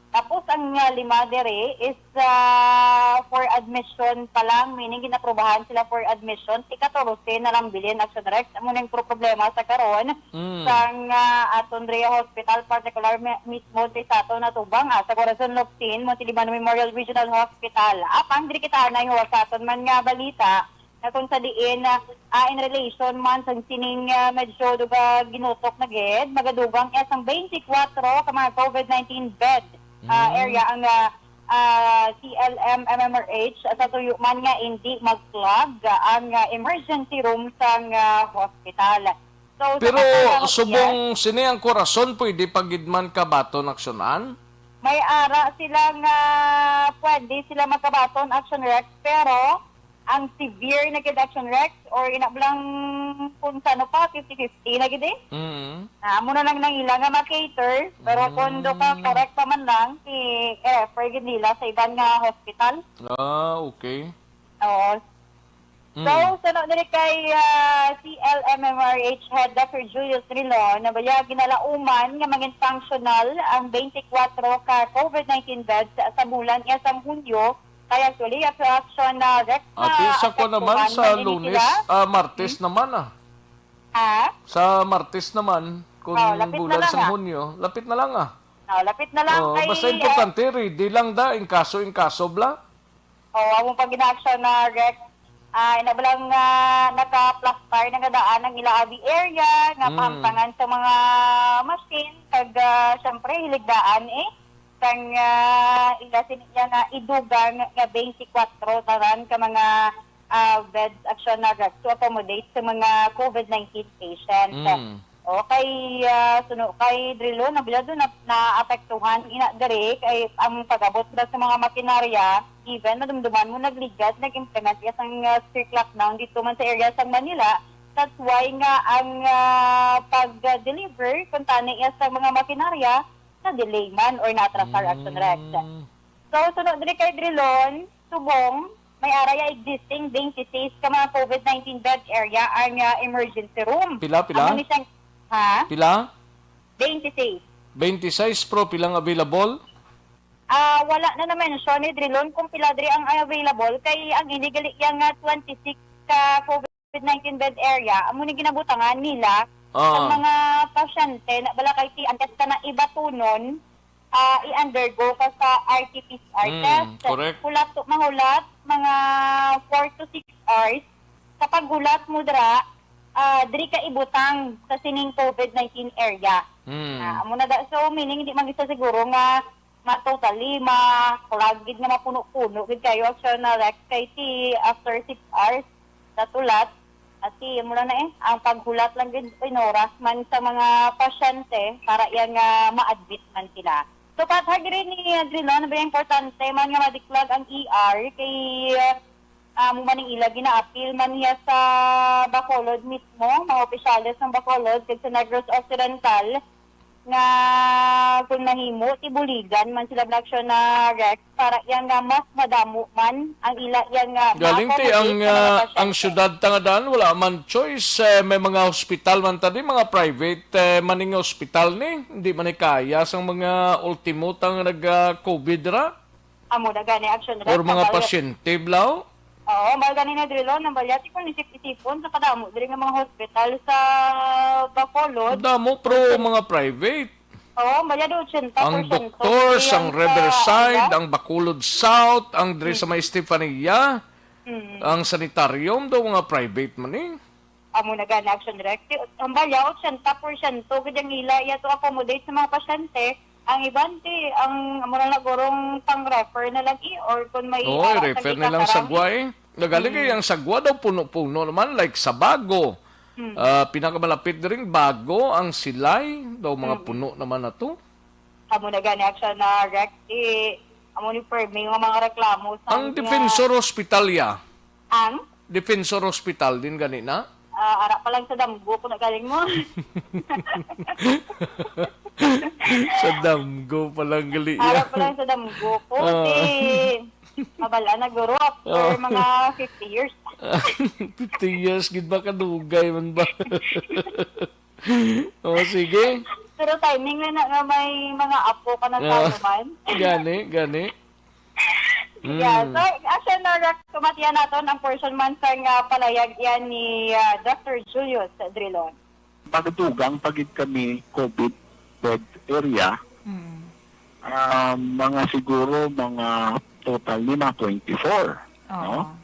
Tapos ang, ah, lima diri is, ah, for admission pa lang, meaning ginaprubahan sila for admission, ika-katorse na lang bilin, Aksyon Rex. Amo na yung pro-, problema sa karon Mm. sang, ah, Aton Ria Hospital, particular mi-, mismo di sa aton natubang, ah, sa Corazon Locsin, Montalibano Memorial Regional Hospital. Apang diri kita anay huwag sa aton man nga balita, na kung sa diin, ah, ah, in relation man sa sining, ah, medyo duga ginutok na gid, magadugang iya sang twenty-four ka mga COVID nineteen bed, ah, Mm. area ang, ah, ah, C L M M M R H sa tuyo man nga hindi mag-clog, ah, ang, ah, emergency room sang, ah, hospital. So, sa Pero pagkatapos subong niya, sini ang Corazon, pwede pa gid man kabaton aksyonan? May ara sila nga pwede sila magkabaton, Action Rex, pero ang severe na gid, Action Rex, or ina lang kung sa ano pa, fifty fifty na gid eh. Mm. Na, amo na lang nang ila nga ma-cater, pero kung do ka Mm. correct pa man lang, i-refer gid nila sa iban nga hospital. Ah, okay. Oo. Mm. So, suno diri kay, ah, C L M M R H Head Doctor Julius Rilon, na baya ginalauman nga mangin functional ang twenty-four ka COVID nineteen beds sa bulan iya sang Hunyo, kay actually, attraction na Rex Ate, na sa kuwan naman, apektuhan sa man ini Lunes, sila. Ah, Martes Hmm? naman, ah. Ha? Sa Martes naman, kung Oh, lapit na bulan lang, sang ah. Hunyo, lapit na lang, ah. Oh, lapit na lang Oh, kay, basta ah, importante, ready lang da, in kaso, in kaso bla. Oh, amo pang gina-action na Rex. Ah, ina ba lang nga naka-plaster na nga daan ang ila abi area, nga Mm. pahamtangan sa mga machine, kag, ah, syempre, hiligdaan, eh. Kang, ah, ila sini niya nga idugang nga twenty-four tanan ka mga, ah, beds action na Rex to accommodate sa mga COVID nineteen patients. Mm. Okay, ah, suno kay Drilo, nabilado na, naapektuhan ina diri kay ang pag-abot na sa mga makinarya, even madumduman mo nagligad, nag-implement iya sang, ah, strict lockdown dito man sa area sang Manila. That's why nga ang, ah, pag-deliver kung tani iya sa mga makinarya na delay man or na-atrasar, Action Rex. Mm. So, suno diri kay Drilon, subong, may ara ya existing twenty-six ka mga COVID nineteen bed area ang, ah, emergency room. Pila, pila? Amo ni siyang, ha? Pila? Twenty-six. Twenty-six, pero pilang available? Ah, wala na na-mention ni Drilon kung pila diri ang available, kay ang ini gali iya nga twenty-six ka COVID nineteen bed area, amo ni ginabutangan nila Ah. ang mga pasyente na bala kay ti-, antes ka na ibatunon, ah, i-undergo ka sa R T P C R Mm, test. Correct. Hulat, mahulat, mga four to six hours. Sa paghulat mo dira, ah, diri ka ibutang sa sining COVID nineteen area. Mm. Ah, amo na da. So, meaning, di man gid sa siguro nga ma-, totally ma-clog gid nga mapuno-puno gid kayo, Action na Rex, kay ti after six hours, sa tulat, at ti, amo na na eh, ang paghulat lang gid, oras man sa mga pasyente para iya nga ma-admit man sila. So, pathag diri ni Adrilon, na ba importante man nga madiklag ang E R kay, ah, amo man ang ila ginaapil man niya sa Bacolod mismo, mga opisyales ng Bacolod, kag sa Negros Occidental, nga kung mahimo, tibuligan man sila ng aksyon na Rex para iya nga mas madamo man ang ila iya nga Galing ti ma-accommodate ang, sa mga ah, ang pasyente. Syudad ta nga daan, wala man choice. Eh, may mga hospital man tadi, mga private, eh, maning hospital ni. Hindi man ni kaya sang mga ultimo tang nag, ah, COVID ra. Amo na gani, action Or rep, mga nabal-, pasyente, blaw. Oo, mao gani na, Drilon, ang balyati kung isip-isipon sa kadamo diri nga mga hospital sa Bacolod. Damo, pero Ochen-, mga private. Oo, ang balyado, ochenta porsyento Ang Doctors, diri ang ang sa Riverside, ila. Ang Bacolod South, ang diri sa Mm. may Estefania, Mm. ang sanitarium, daw mga private man eh. Amo na gani, action direct. Ti-, ang balya, ochenta porsyento gid ang ila iya to accommodate sa mga pasyente. Ang iban, ti, ang amo na lang gurong pang-refer na lagi or kung may Oo, ara, refer kag na lang ikakarang. Sagwa eh. Nagaling Mm. kay ang Sagwa daw puno-puno naman, like sa Bago. Mm. Ah, pinakamalapit na rin Bago, ang Silay, daw mga Mm. puno naman na to. Amo na gani, action na, Rex. Ti, amo ni Fermi, nga mga reklamo sa Ang niya. Defensor Hospital, ya. Ang? Defensor Hospital din gani na? Ah, ara pa lang sa damgo ko na galing mo. Sa damgo pa lang gali, Ara ya. pa lang sa damgo ko. Ah. Ti, mabala na, guro, after Ah. mga fifty years. Fifty years, gid ba? Kadugay man ba? Oh, sige. Pero timing na, na nga may mga apo ka na sa Ah, anuman. Gani, gani. Yeah, Mm. So, asa na ra-, kumatian naton ang portion man sa nga palayag yan ni, ah, Doctor Julius Drilon? Magdugang pa gid kami COVID bed area. Mm. Ah, mga siguro, mga total ni mga twenty-four, Oo. no?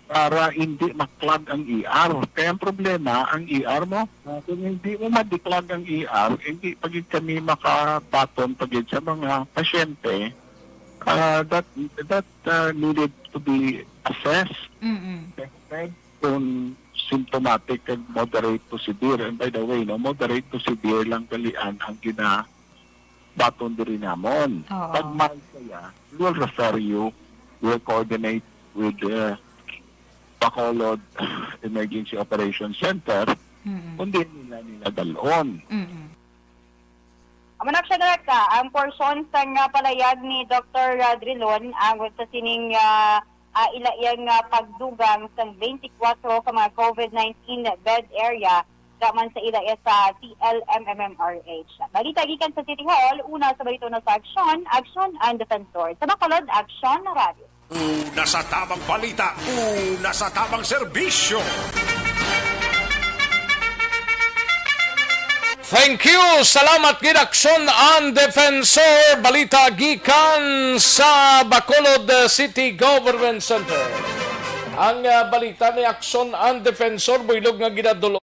Para hindi ma-clog ang E R. Kaya ang problema, ang E R mo, ah, kung hindi mo ma-declog ang E R, hindi pa gid kami makabaton pa gid sa mga pasyente, ah, that, that, ah, needed to be assessed. Mm-mm. Tested kung symptomatic kag moderate to severe. And by the way, no, moderate to severe lang galian ang gina-, baton diri namon. Oo. Pag mild kaya, we'll refer you, we'll coordinate with, uh, Bacolod Emergency Operations Center, Mm-mm. kung di nila, nila dalon. Mm-mm. Amo na siya, Directa, ang portion sang, ah, palayag ni Doktor Drilon, ang sa sining, ah, ah, ila iya nga pagdugang sang twenty-four ka mga COVID nineteen bed area, daman sa ila iya sa T L M M M R H. Balita gikan sa City Hall, una sa balita na sa Aksyon, Aksyon ang Defensor. Sa Bacolod, Aksyon na Radyo. Una sa tamang balita, una sa tamang serbisyo. Thank you. Salamat gid, Aksyon ang Defensor. Balita gikan sa Bacolod City Government Center. Ang, ah, balita ni Aksyon ang Defensor, buylog nga ginadul-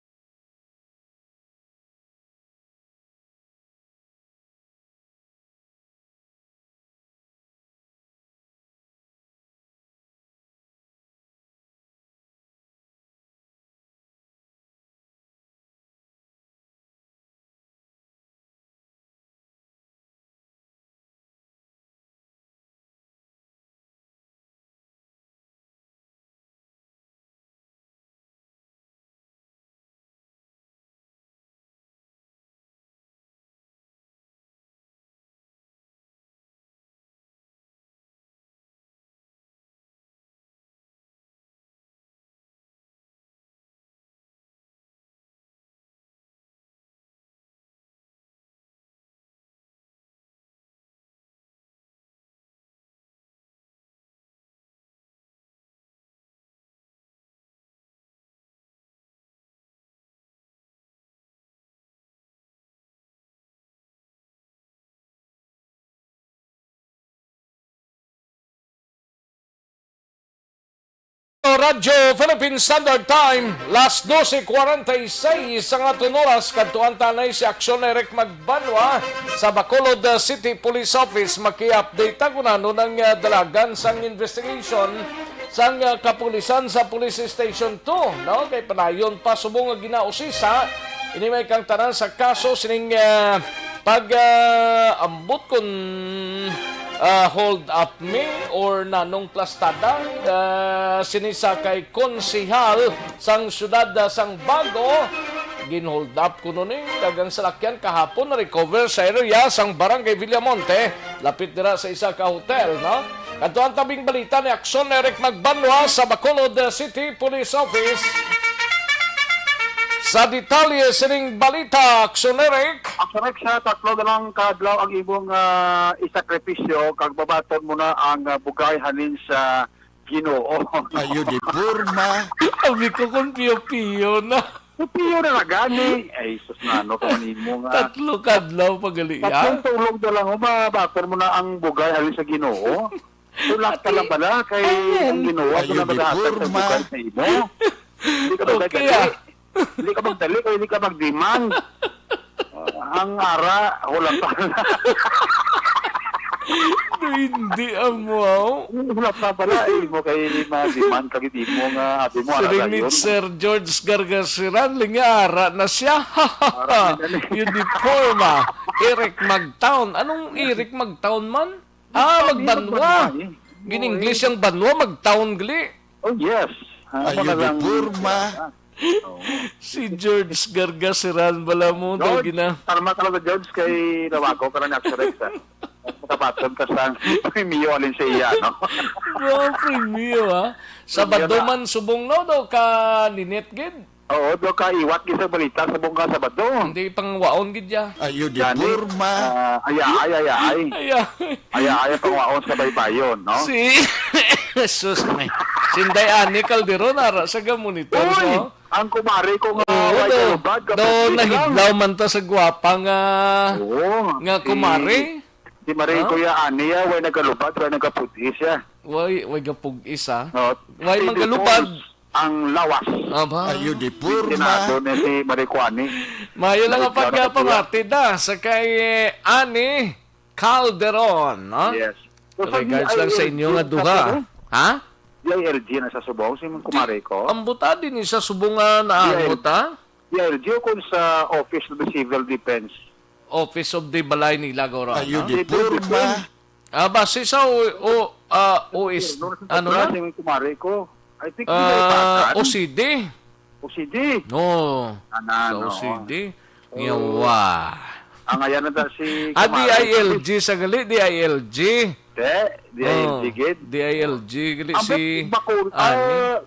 Radyo Philippine Standard Time, las doce cuarenta y seis ang aton oras. Kadtuan tanay si Aksyon Eric Magbanwa sa Bacolod, uh, City Police Office. Maki-update ta kung ano nang, uh, dalagan sang investigation sang, uh, kapulisan sa Police Station two, no? Kay padayon pa subong nga ginausisa ini may kang tanan sa kaso sining, uh, pag, uh, ambot kun, uh, hold up me or nanong plastada, uh, sini sa kay konsehal sang siyudad, uh, sang Bago. Gin-hold up kuno ni, kag ang salakyan kahapon na-recover sa area sang Barangay Villamonte, lapit dira sa isa ka hotel, no? Kadtuan tabing balita ni Aksyon Eric Magbanwa sa Bacolod, uh, City Police Office. Sa detalye sining balita, Aksyon Eric. Aksyon Eric, sa tatlo na lang ka adlaw ang imong, ah, isakripisyo, kag babaton mo na ang, ah, bugay halin sa Ginoo. Ayo di porma. Abi ko kung piyo-piyo na. Piyo na na gani. Ay, sus, na ano ka man imo nga. Tatlo ka adlaw pa gali, ah. Tatlong tulog na lang, oh, mabaton mo na ang bugay halin sa Ginoo. Tulak ka lang pala kay ang Ginoo ang nagahatag sa bugay sa imo. Hindi ka magdali. Okay, ah. Hindi ka magdali kay hindi ka mag-demand. Ah, ang ara, wala pa. Hindi ang wow. Wala pa pala, eh, mo kay ma-demand ka, hindi mo nga, abi mo, ara. Siring ni rayon. Sir George Gargasiran, lingi ara na siya. Ara na ni. Uniform, ah. Eric Magtown. Anong Eric Magtown man? Ah, Magbanwa. Magbanwa, eh. Gin-English ang banwa, Magtown gali. Oh, yes. Ah, ako na lang. Uniforma. Oo. Si George Gargasiran bala mo, daw George, gina- tarma ka lang, George, kay Lawago ka na ni Aksyon Eric, ah. Makabaton ka sa premio alin sa iya, no? Wow, premio, ha? Sabado man subong, no, daw ka ninit gid. Oo, do ka iwat gid sa balita sa bungka Sabado. Hindi pangwaon gid ya. Ayo di porma. Ah, aya, ay, aya, ay. Aya. Aya, ay, pangwaon sa baybayon, no? Si, sus, may. Sinday Ani Calderon, ara sa ga monitor, uy, so? Ang kumare ko nga, oo, way do, kalubad, do, kapatid lang. Nahidlaw man ta sa gwapa nga, oo, nga si, kumare. Si Marie, ha? Kuya Ani, ah, way nagalubad, way nagapugis, ah. Way, way gapugis, ah. No, way si mangalubad. Dipos. Ang lawas. Aba. Ayo di porma. Bintinado ni si Maricuani. Maayo lang ang pagpamati da sa kay Ani Calderon, no? Yes. So, sa regards lang sa D I L G inyo nga sa duha. Subong? Ha? D I L G na sa Subong, si kumare ko. Ang buta din sa Subong nga naangot, ha? D I L G o kung sa Office of the Civil Defense. Office of the Balay nila, guro, ayo no? Di porma. Ah, base sa o, o, ah, O S, ano na? Sing kumare ko. I think, ah, O C D. O C D. No. Ana, sa no? O C D. Oh. Yawa. Ang ayan na ta si kumare. Ah, D I L G sa gali, D I L G. Te, D I L G gid. D I L G gali si Ani. Ang bak-, bakul-, ah,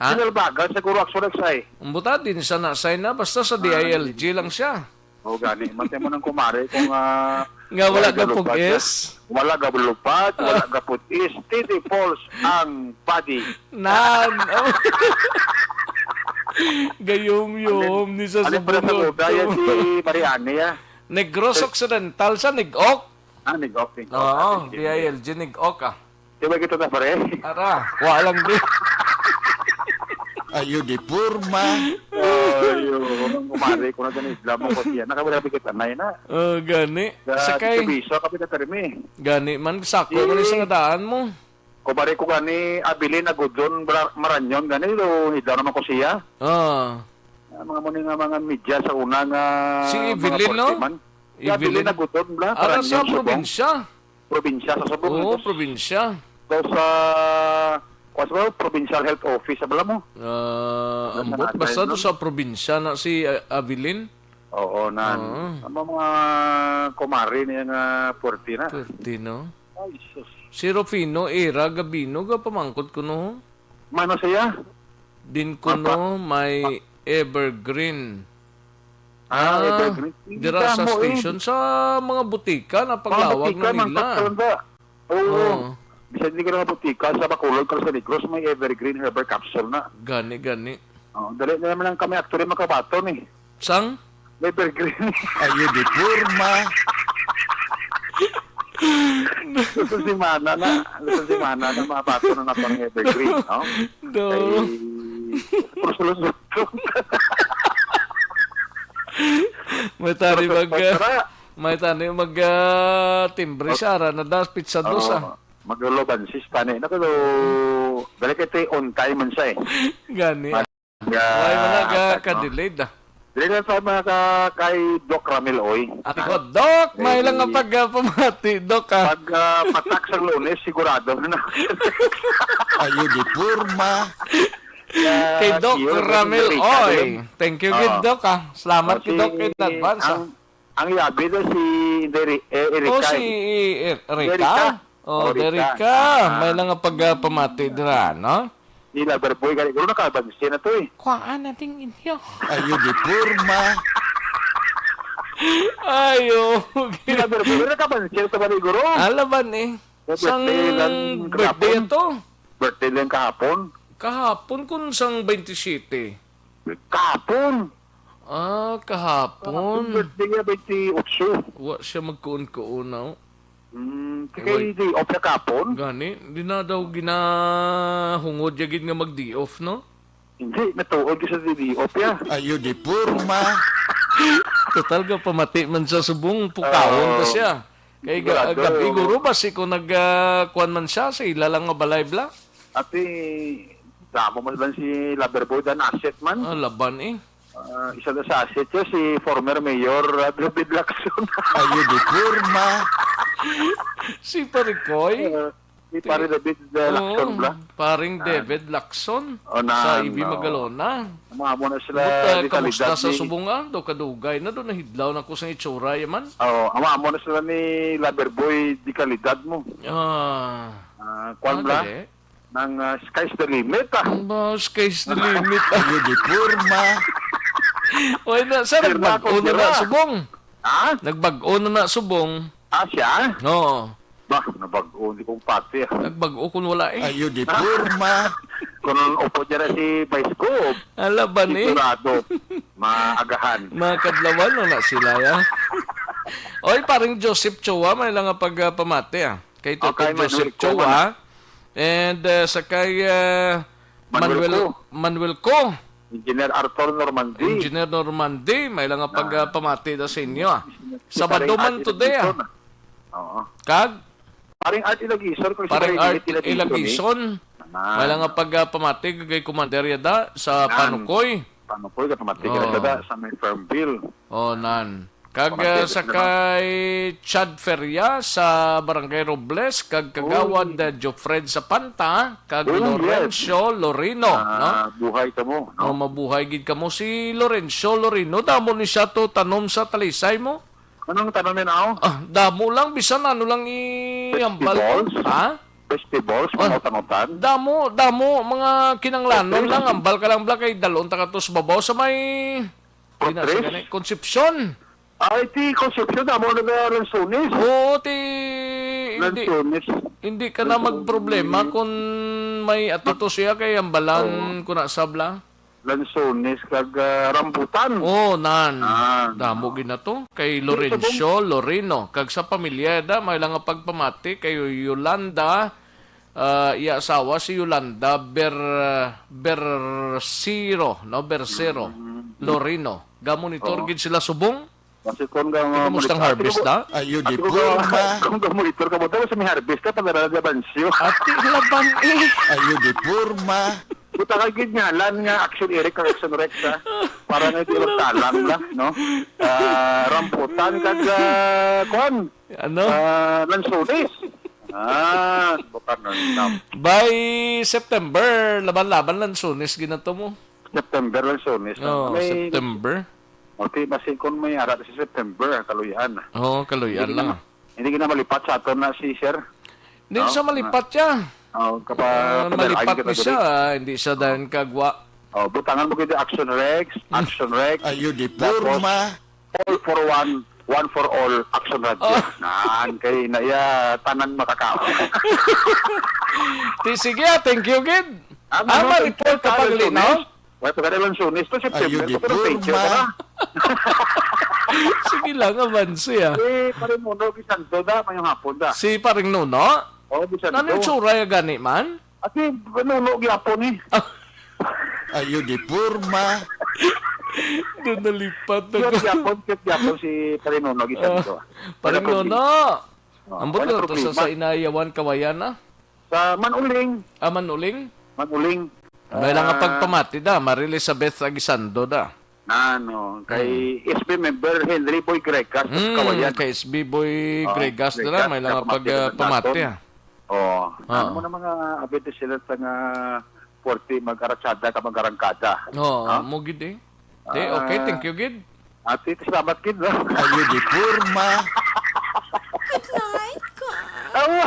ha? Sinalbagan siguro, actually, say. Ang buta din sa na-sign na, basta sa D I L G lang siya. O, gani. Matay mo ng kumare kung, ah, nga wala ka pug-is? Wala ka lupad, wala ka pug-is. Titi Falls ang body. Nan. Gayom-yom ni sa ano, ano, Subong. Ano, si Mariani, ah. Negros Occidental sa Nigok. Ah, Nigok, Nigok. Oo, ah, sige, sige. D I L G Nigok, ah. Di ba kita na, pare? Ara, wa lang di. Ayo di porma. Ayo, ang kumari ko na ganit. Lamang ko siya. Nakawala di kita na yun, ah. Oh, gani. Sa kay Tito Biso, kapit na termi. Gani man, sako man sa daan mo. Kumari ko gani, Abilin Agudon, Mara-, Maranyon, gani, lo, hidlaw naman ko siya. Ah. Ah, mga muni nga mga media sa una nga si mga Evelyn, no? Portiman. Si Evelyn Agudon, bla, ara sa Maranyon, Subong. Probinsya. Probinsya sa Subong. Oo, probinsya. Daw sa, kuwan sa Provincial Health Office, abala mo? Ah, ambot, basta to sa probinsya na si, ah, Avilin. Oo, nan. Oo. Ang mga kumari niya nga puwerte na. Puwerte, no? Ay, sus. Si Rufino Era Gabino, ga pamangkot ko, no? Mano siya? Din kuno may Evergreen. Ah, Evergreen. Dira sa station, sa mga butika na paglawag na nila. Oo. Bisan di ka na butika, sa Bacolod, kag sa Negros, may Evergreen Herbal Capsule na. Gani, gani. Oh, dali na naman lang kami actually makabaton eh. Sang? Evergreen. Ayo di porma. Gusto si Mana na. Gusto si Mana na mabato na natong Evergreen, no? Do. Kay, pero sa Luzon. May tani Pero mag, sa ah, may tani mag, ah, timbre siya, ara na das, pizza dos, ah. Oh, magluluban si Spani. Naku, do, dali kay on time man siya, eh. Gani. Mag, Why man ah, nag, ah, ano? Ka-delayed, ah? Dili lang sa mga ka-, kay Doc Ramil, oy. Ate ko, Doc, may lang nga Eh, pag, ah, pamati, Doc, ah. Pag, ah, patak sa Lunes, sigurado na na. Ayo di porma. Ah, Kay Doc Gio, Ramil, delikado oy. Yun. Thank you, good, Oo. Doc, ah. Salamat, O, si, Doc, in advance, ah. ang, ang yabi na si Deri-, eh, Oh, Erika, si eh. Er-, Erika? Erika. Oh, Oh, Erika. Erika. Ah. May lang nga pag, ah, pamati dira, no? Ni Loverboy, gani, guro nakabansi na to, eh. Kuhaan natin inyo. Ayo di porma. Ayo. Ni Loverboy, guro nakabansi na to, gani, guro. Alaban, eh. May Sang birthday lang birthday kahapon. Ato? Birthday lang kahapon. Kahapon kun sang twenty-seven. Kahapon? Ah, kahapon. Kahapon birthday niya, twenty-eight. Wa siya magkuon-kuon, no? Mm, Wait. Kay day off na kapon? Gani, di na daw ginahungod ya gid nga mag-day off, no? Hindi, natuod ka sa day off ya. Ayo di porma. Total ka pamati man sa subong, pukawon ka Oo. siya. Kay ga-, Sigurado. gabi guro ba si kung nag, ah, kuwan man siya, sa ila lang nga balay bla? Ati, damo man lang si Loverboy dan asset man. Ah, laban eh. Ah, isa na sa asset niya, si former Mayor, ah, David Lacson. Ayo di porma. Si Pare Koy? Ah, si Pare David, ah, Oo, Lacson, bla? Paring Ah. David Lacson Oh, na, sa Ibi no. Magalona. Ang amo na sila But, ah, di kamusta kalidad sa ni Subong, ah? Do kadugay na, do nahidlaw na ko sa itsura, ya man. Oo, ang amo na sila ni Loverboy, di kalidad mo. Ah. Ah, kwan Ah, bla? gali. Nang, ah, sky's the limit, ah. Ang ba, sky's the limit, ah. Ayo di porma. Oy, na, sa Pirma nagbag-o na na Kundera. Subong. Ha? Nagbag-o na na Subong. Ah, siya? Oo. Bah, nabag-o, hindi kong pati, ah. Nagbag-o kung wala, eh. Ayo di porma. Kung ang upo dyan na si Vice Gov, Alaban, eh. Sigurado, maagahan. Mga kadlawan, wala sila, ya. Oy, paring Joseph Chua, may lang nga pag, ah, pamati, ah. Kay Toto Okay, Manuel Joseph Chua. Coman. And, uh, sa kay, uh, Manuel Manuel, Co. Manuel Co. Engineer Arthur Normandy. Engineer Normandy, may lang nga pag, Ah. uh, pamati na sa inyo, ah. Si Sabado Paring man Art today, ah. Ilagison, ah. Oo. Kag? Paring Art Ilagison, kung si Paring Paring Art Ilagison, eh. Ilagison, Ah. may lang nga pag, uh, pamati kay Commander Yada sa Yan. Panukoy. Panukoy, ka pamati ka Oo. Yada sa may Farmville. Oh, nan. Kag, Mga ah, sa tesis naman. Kay Chad Feria sa Barangay Robles, kag Kagawad, Uy. ah, Jofred Sapanta, kag Uy, yes. Lorenzo Lorino, Ah, no? Buhay ka mo, no? Oh, mabuhay gid kamo. Si Lorenzo Lorino, damo ni siya to tanom sa talisay mo? Anong tanom yun, aw? Ah, damo lang, bisan ano lang ihambal mo. Vegetables? Ha? Vegetables, Oh, mga utan-utan? Damo, damo, mga kinanglanon Prutas? lang, ambal ka lang, bla, kay dalon ta ka to sa babaw sa may Di na sa Prutas? gani. Concepcion. Ay, ti Concepcion, amo na nga lansones. Oo, ti, hindi, Lansones. hindi ka na Lansones. magproblema kung may atuto siya kay ang balan Oo. ko na sabla. Lansones kag, ah, rambutan. Oo, nan. Ah. Damo gid na to. Kay Pero sa Lorenzo bung- Loreno. Kag sa pamilya da, may lang nga pagpamati kay Yolanda, ah, iya asawa si Yolanda Ber-, Bersiro, no? Bersero Mm. Loreno. Gamonitor Oo. gid sila subong. Kasi kung ga-, Kay kamusta ang monitor, harvest ate ko, na? Ayo, di ate ko, porma. Kung ga-monitor ka mo, daw sa may harvest ka, padala na bansyo. Ati laban eh. Ayo, di porma. Buta ka gid nga, lan nga Action Eric kag Action Rex, ha? Para nga di magtalang na, no? Ah, rambutan kag, ah, kwan? Ano? Ah, lansones. Ah, bukan na, no. By September, laban-laban lansones ginato mo. September lansones, ah. Oo, May September. Okay, basi kung may ara sa September, ah, kaluy-an. Oo, kaluy-an Hindi lang. na, hindi na malipat sa aton na si Sir. Hindi No? sa malipat siya. Oh, kapa-, Ah, kabalaan malipat kita ni siya, diri. ah, hindi siya Oh. dahil kagwa. Oh, butangan mo gid Action Rex, Mm. Action Rex. Ayo, di Tapos, porma. All for one, one for all, Action Radio. Oh. Naan kay na iya, tanan makakaon. Ti, sige, ah, thank you, gid. Ah, Ah, may ma-report report ka ka, pag Lunes? linaw? Wala pa ka na lang Lunes to, September Ayo, di to, pero porma. picture ka na. Sige lang, abanse, ah. Si Paring Nuno Gisanto da, mayong hapon da. Si Paring Nuno? Oh, Gisanto. Nano itsura ya gani man? Ati, Nuno gyapon eh. Ayo di porma. Doon nalipat na Cute ko. gyapon, cute gyapon si Paring Nuno Gisanto. Ah, Paring Wala Nuno. problema. Oh, Ambot wala ko to sa, problema. Sa Inayawan, Kawayan, ah? Sa Manuling. Ah, Manuling? Manuling. May lang nga Ah. pagpamati da, Mary Elizabeth Aguisando da. Na, no, kay Hmm. S B member Henry Boy Gregas, sa Hmm, Kawayan. kay S B Boy Oh, Gregas da, Gregas, may lang nga pagpamati pag, ah, naman pamati, naton. ah. Oh, Ah. ano mo na mga abete sila sa nga forty mag-aratsada ka mag-arangkada? Oo, Ha? mo gid eh. Di, okay, Ah. thank you gid. Ati, salamat gid, no? Ayo di porma. Good night, God. Awa.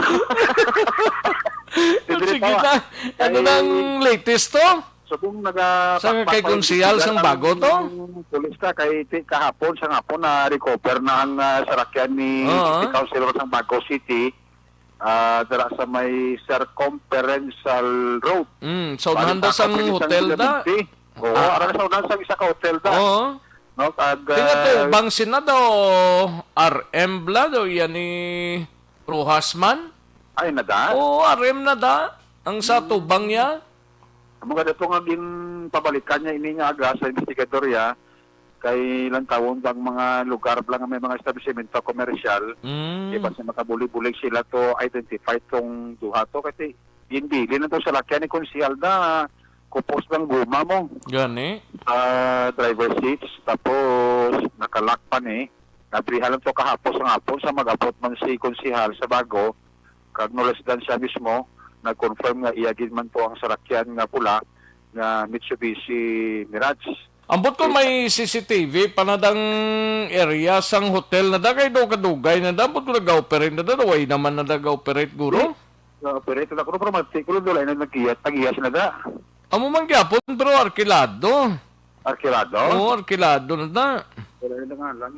Sige Dili, tawa. na. Ano Ay. nang latest to? Subong naga Sa kay pakpak-, Konsehal sang ang bago to? Pulis ka kay ti-, kahapon, sa hapon na recover na ang, ah, sarakyan ni Oo. City Councilor sang Bago City, ah, dira sa may Circumferential Road. Mm, sa Bali, unahan da sa sang kapag isang hotel da. Clemente. Oo, Ah. ara sa unahan sa isa ka hotel da. Oo. No, kag, Kaya to, ah, bang sina daw R M bla daw yan ni Rojas man? Ay, na da? Oo, R M na da. Ang sa Hmm. tubang niya. Amo nga dato nga ginpabalikan niya ini nga aga sa investigador ya, kay lantawon bang mga lugar lang nga may mga establisimento komersyal, Mm. di ba, sa makabuli-bulig sila to identify tong duha to, kasi ginbilin na to sa lakyan ni Konsehal na kupos ng guma mo Gani. sa driver seats, tapos nakalak pa ni. Nabrihan lang to kahapos ang hapon sa mag-abot man si Konsehal sa Bago, kag no less than siya mismo, nag-confirm nga iya gid man to ang sarakyan nga pula nga Mitsubishi Mirage. Ambot ko may C C T V pa na dang area sang hotel na da, kay daw kadugay na da, ambot ko nag-operate na da, way naman na nag-operate guro. Di, na-operate na kuno, pero manti ko lang, wala na nag-iya-, nag-iyas na da. Amo man gyapon, pero arkilado. Arkilado? Oo, arkilado na da. Wala na nga lang.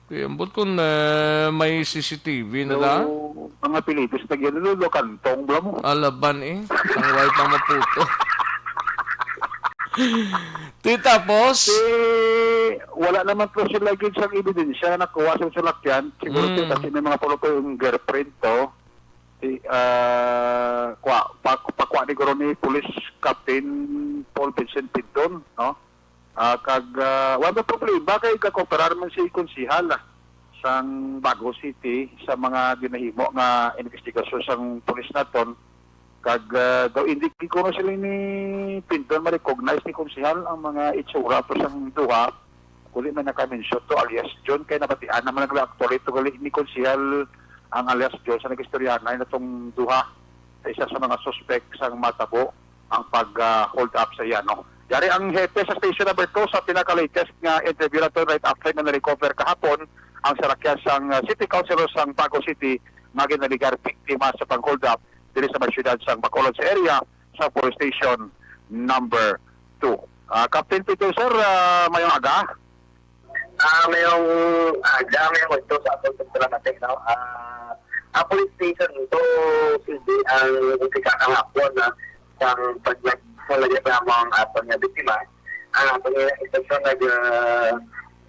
Kaya ambot kung, eh, may C C T V na da? So, mga Pilipis na gyan, lo, lo, kantong bla mo. Alaban eh. Sang way pa maputo. Di tapos? Eh, wala naman po sila gid sang ebidensya na nakuha sa salakyan. Siguro Mm. kasi may mga puluto yung girlfriend to. Si, ah, kwa, pa, pakuha ni guro ni Police Captain Paul Vincent Pinton, no? Ah, kag, ah, wala may problema kay gakooperar man si Konsehal, ah, sang Bago City sa mga ginahimo nga investigasyon sang pulis naton. Kag, ah, daw hindi gid kuno sila ni Pinton ma-recognize ni Konsehal ang mga itsura to sang duha, kundi may naka-mention to alias John, kay nabatian naman nagla actually to gali ni Konsehal ang alias John sa nag-istoryahanay natong duha sa isa sa mga suspek sang matabo ang pag, ah, hold up sa iya, no? Yari ang hepe sa Station Number Two sa pinaka-latest nga interview nato right after nga na-recover kahapon ang sarakyan sang, ah, City Councilor sang Bago City nga ginaligar biktima sa pang-hold up diri sa may siyudad sang Bacolod sa area sa Police Station Number Two. Ah, Captain Peter, sir, ah, mayong aga. Ah, mayong aga, mayong udto sa aton sa Salamatay, no? Ah, ang police station to, hindi ang umpisa kahapon, ah, sang pag-, sa lagyan namang aton nga biktima. Ang aton nga istasyon nag, ah,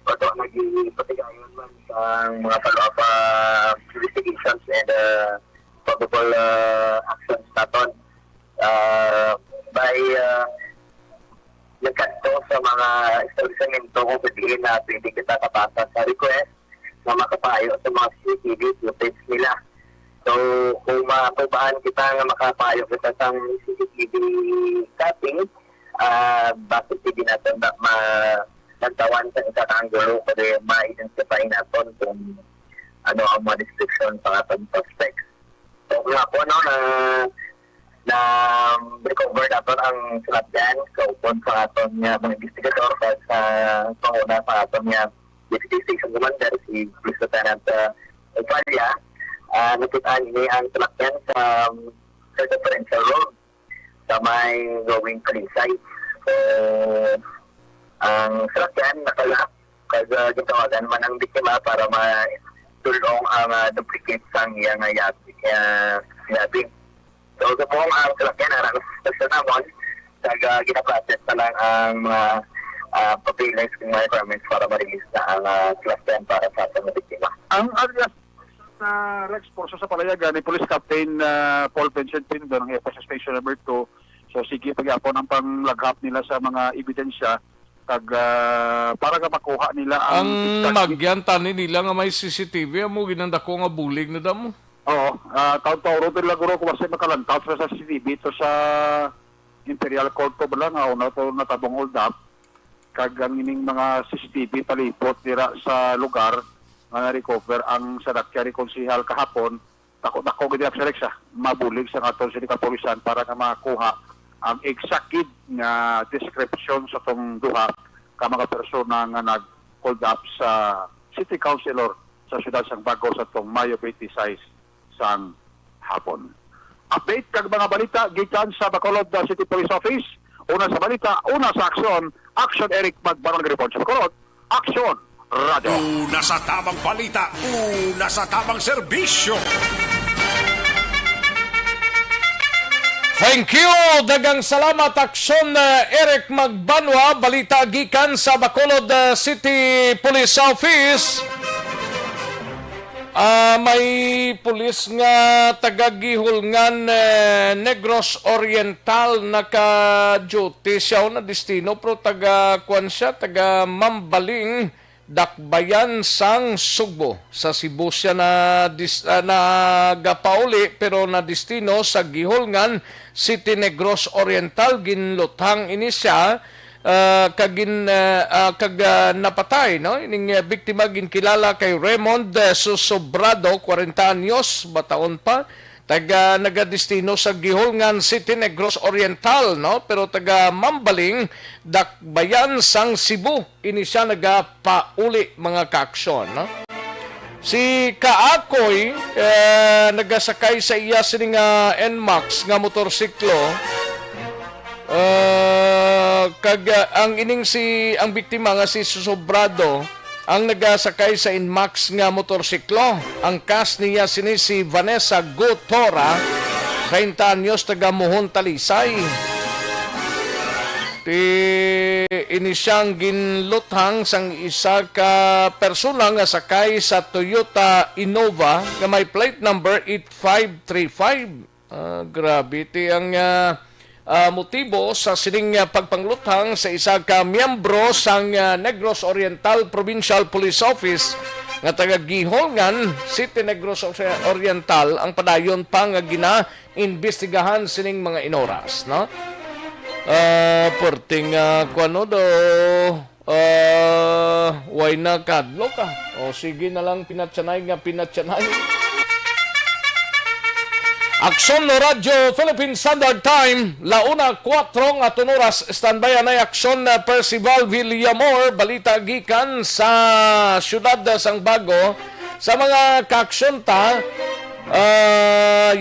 pato, nagpatigayon man sa mga follow-up, ah, investigations and, ah, probable, ah, actions naton. Ah, by, ah, nagkadto sa mga establisamento kung sa diin na pwede kita kapasa sa request na makapayo sa mga C C T V footage nila. So, kung matubahan kita nga makapayo kita sa C C T V cutting, ah, basi pwede natin na ma-, lantawan sa isa ka anggulo, pwede ma-identify natin kung ano ang mga description sa ating suspect. So, nga po, no, na, na recover naton ang salakyan, kaupod sa aton nga mga investigador, kag sa panguna sa aton nga Deputy Station Commander, si Police Lieutenant, ah, Ophalia, ah, nakit-an ini ang salakyan sa, sa differential road sa may going Talisay. So, ang salakyan nakalock, kag, ah, gitawagan man ang biktima para madul-ong ang, ah, duplicate sang iya nga yabi, ah, yabi. So, subong ang salakyan ara sa stasyon namon, kag, ah, gina-process na lang ang mga ah, papeles kung may requirements para ma-release na ang, ah, sasakyan para sa aton nga biktima. Ang alias na Rex Porso sa palayagan ni Police Captain, ah, Paul Vincent Pindon, ang F S S Station Number Two. So, sige pa gyapon ang panglaghap nila sa mga ebidensya kag, ah, para nga makuha nila ang Ang exact magyan tani nila nga may C C T V, amo ginandako nga bulig na damo. Oo, ah, taon-taon rin lang, guro, kung kasi makalantaw sa, sa C C T V to sa Imperial Court to bala nga una to natabong hold up, kag ang ining mga C C T V palibot dira sa lugar nga na-recover ang sadakyan ni Konsehal kahapon, dako-dako gid ang Alexa, mabulig sa aton sini kapulisan para nga makuha ang exact gid nga description sa tong duha ka mga persona nga nag-hold up sa city councilor sa siyudad sang Bago sa tong Mayo twenty-six sang hapon. Update kag mga balita gikan sa Bacolod, uh, City Police Office. Una sa balita, una sa aksyon. Aksyon, Eric Magbaron, report sa Bacolod. Aksyon, Radyo. Una sa tamang balita, una sa tamang serbisyo. Thank you. Daghang salamat, Aksyon, uh, Eric Magbanwa. Balita gikan sa Bacolod, uh, City Police Office. Ah, may pulis nga taga Guihulngan, eh, Negros Oriental, naka-duty siya o na destino, pero taga, kuwan siya, taga Mambaling, Dakbayan sang Sugbo. Sa Cebu siya na dis-, ah, nagapauli, pero na destino sa Guihulngan City, Negros Oriental. Ginluthang ini siya, ah, kag gin-, ah, ah, kag, ah, napatay, no? Ining, ah, biktima ginkilala kay Raymond, ah, Susobrado, kwarenta anyos, bataon pa, taga, nagadestino sa Guihulngan City, Negros Oriental, no? Pero taga Mambaling, Dakbayan sang Cebu. Ini siya nagapauli, mga kaaksyon, no? Si Kaakoy, eh, nagasakay sa iya sini nga Nmax nga motorsiklo. Eh, kag, ah, ang ining si, ang biktima nga si Susobrado ang nagasakay sa Nmax nga motorsiklo. Ang kas niya sini si Vanessa Gutora, treinta anyos, taga Mohon, Talisay. Ti, ini siyang ginluthang sang isa ka persona nga sakay sa Toyota Innova nga may plate number eight five three five. Ah, grabe. Ti ang, ah, ah, motibo sa sining, ah, pagpangluthang sa isa ka miyembro sang, ah, Negros Oriental Provincial Police Office nga taga Guihulngan City, Negros Oriental, ang padayon pa nga gina- imbestigahan sining mga inoras, no? Ah, perting, ah, kuwan, no, do, ah, way na kadlok, ah. O, sige na lang, pinatsanay nga pinatsanay. Aksyon, no, Radyo Philippine Standard Time, la una kuwatro nga aton oras. Standby anay aksyon, ah, Percival Villamor, balita gikan sa siyudad, ah, sang Bago. Sa mga kaaksyon ta, ah,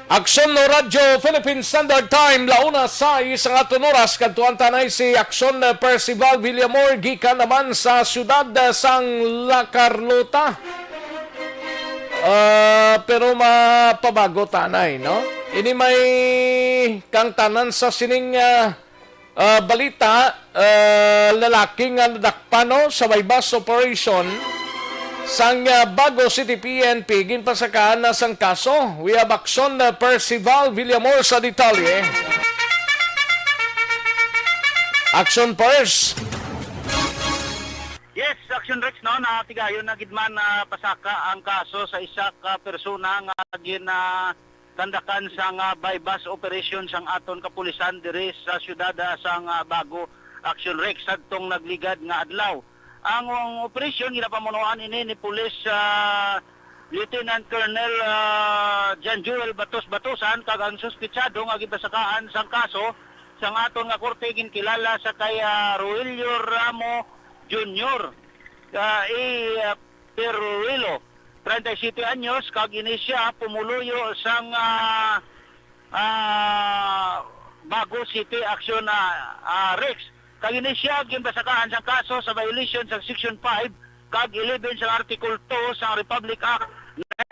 Aksyon no Radyo Philippine Standard Time, la una sais ang aton oras, kadtuan ta anay si Aksyon, eh, Percival Villamor, gikan naman sa siyudad, eh, sang La Carlota. Ah, pero mapabago ta anay, no? Ini may kangtanan sa sining, ah, Ah, balita, ah, lalaki nga nadakpan, no, sa buy-bust operation sang, ah, Bago City P N P, ginpasakaan na sang kaso. We have Aksyon, ah, Percival Villamor sa detalye. Aksyon, Pers. Yes, Aksyon Rex, no, natigayon na gid man, ah, pasaka ang kaso sa isa ka persona nga gin, ah, tandakan sang, ah, buy-bust operation sang aton kapulisan diri sa siyudad, ah, sang, ah, Bago, Aksyon Rex, sadtong nagligad nga adlaw. Ang, ang operasyon ginapamunuan ini ni Police, ah, Lieutenant Colonel, ah, John Joel Batos Batosan, kag ang suspitsado nga gipasakaan sang kaso sang aton nga korte ginkilala sa kay, ah, Roelio Ramo Junior, ah, i, ah, Peruilo, treinta y siete anyos, kag ini sia pumuluyo sang, ah, ah, Bago City Action, ah, ah, Rex. Kag ini sia ginpasakaan sang kaso sa violation sa Section five kag eleven sa Article two sa Republic Act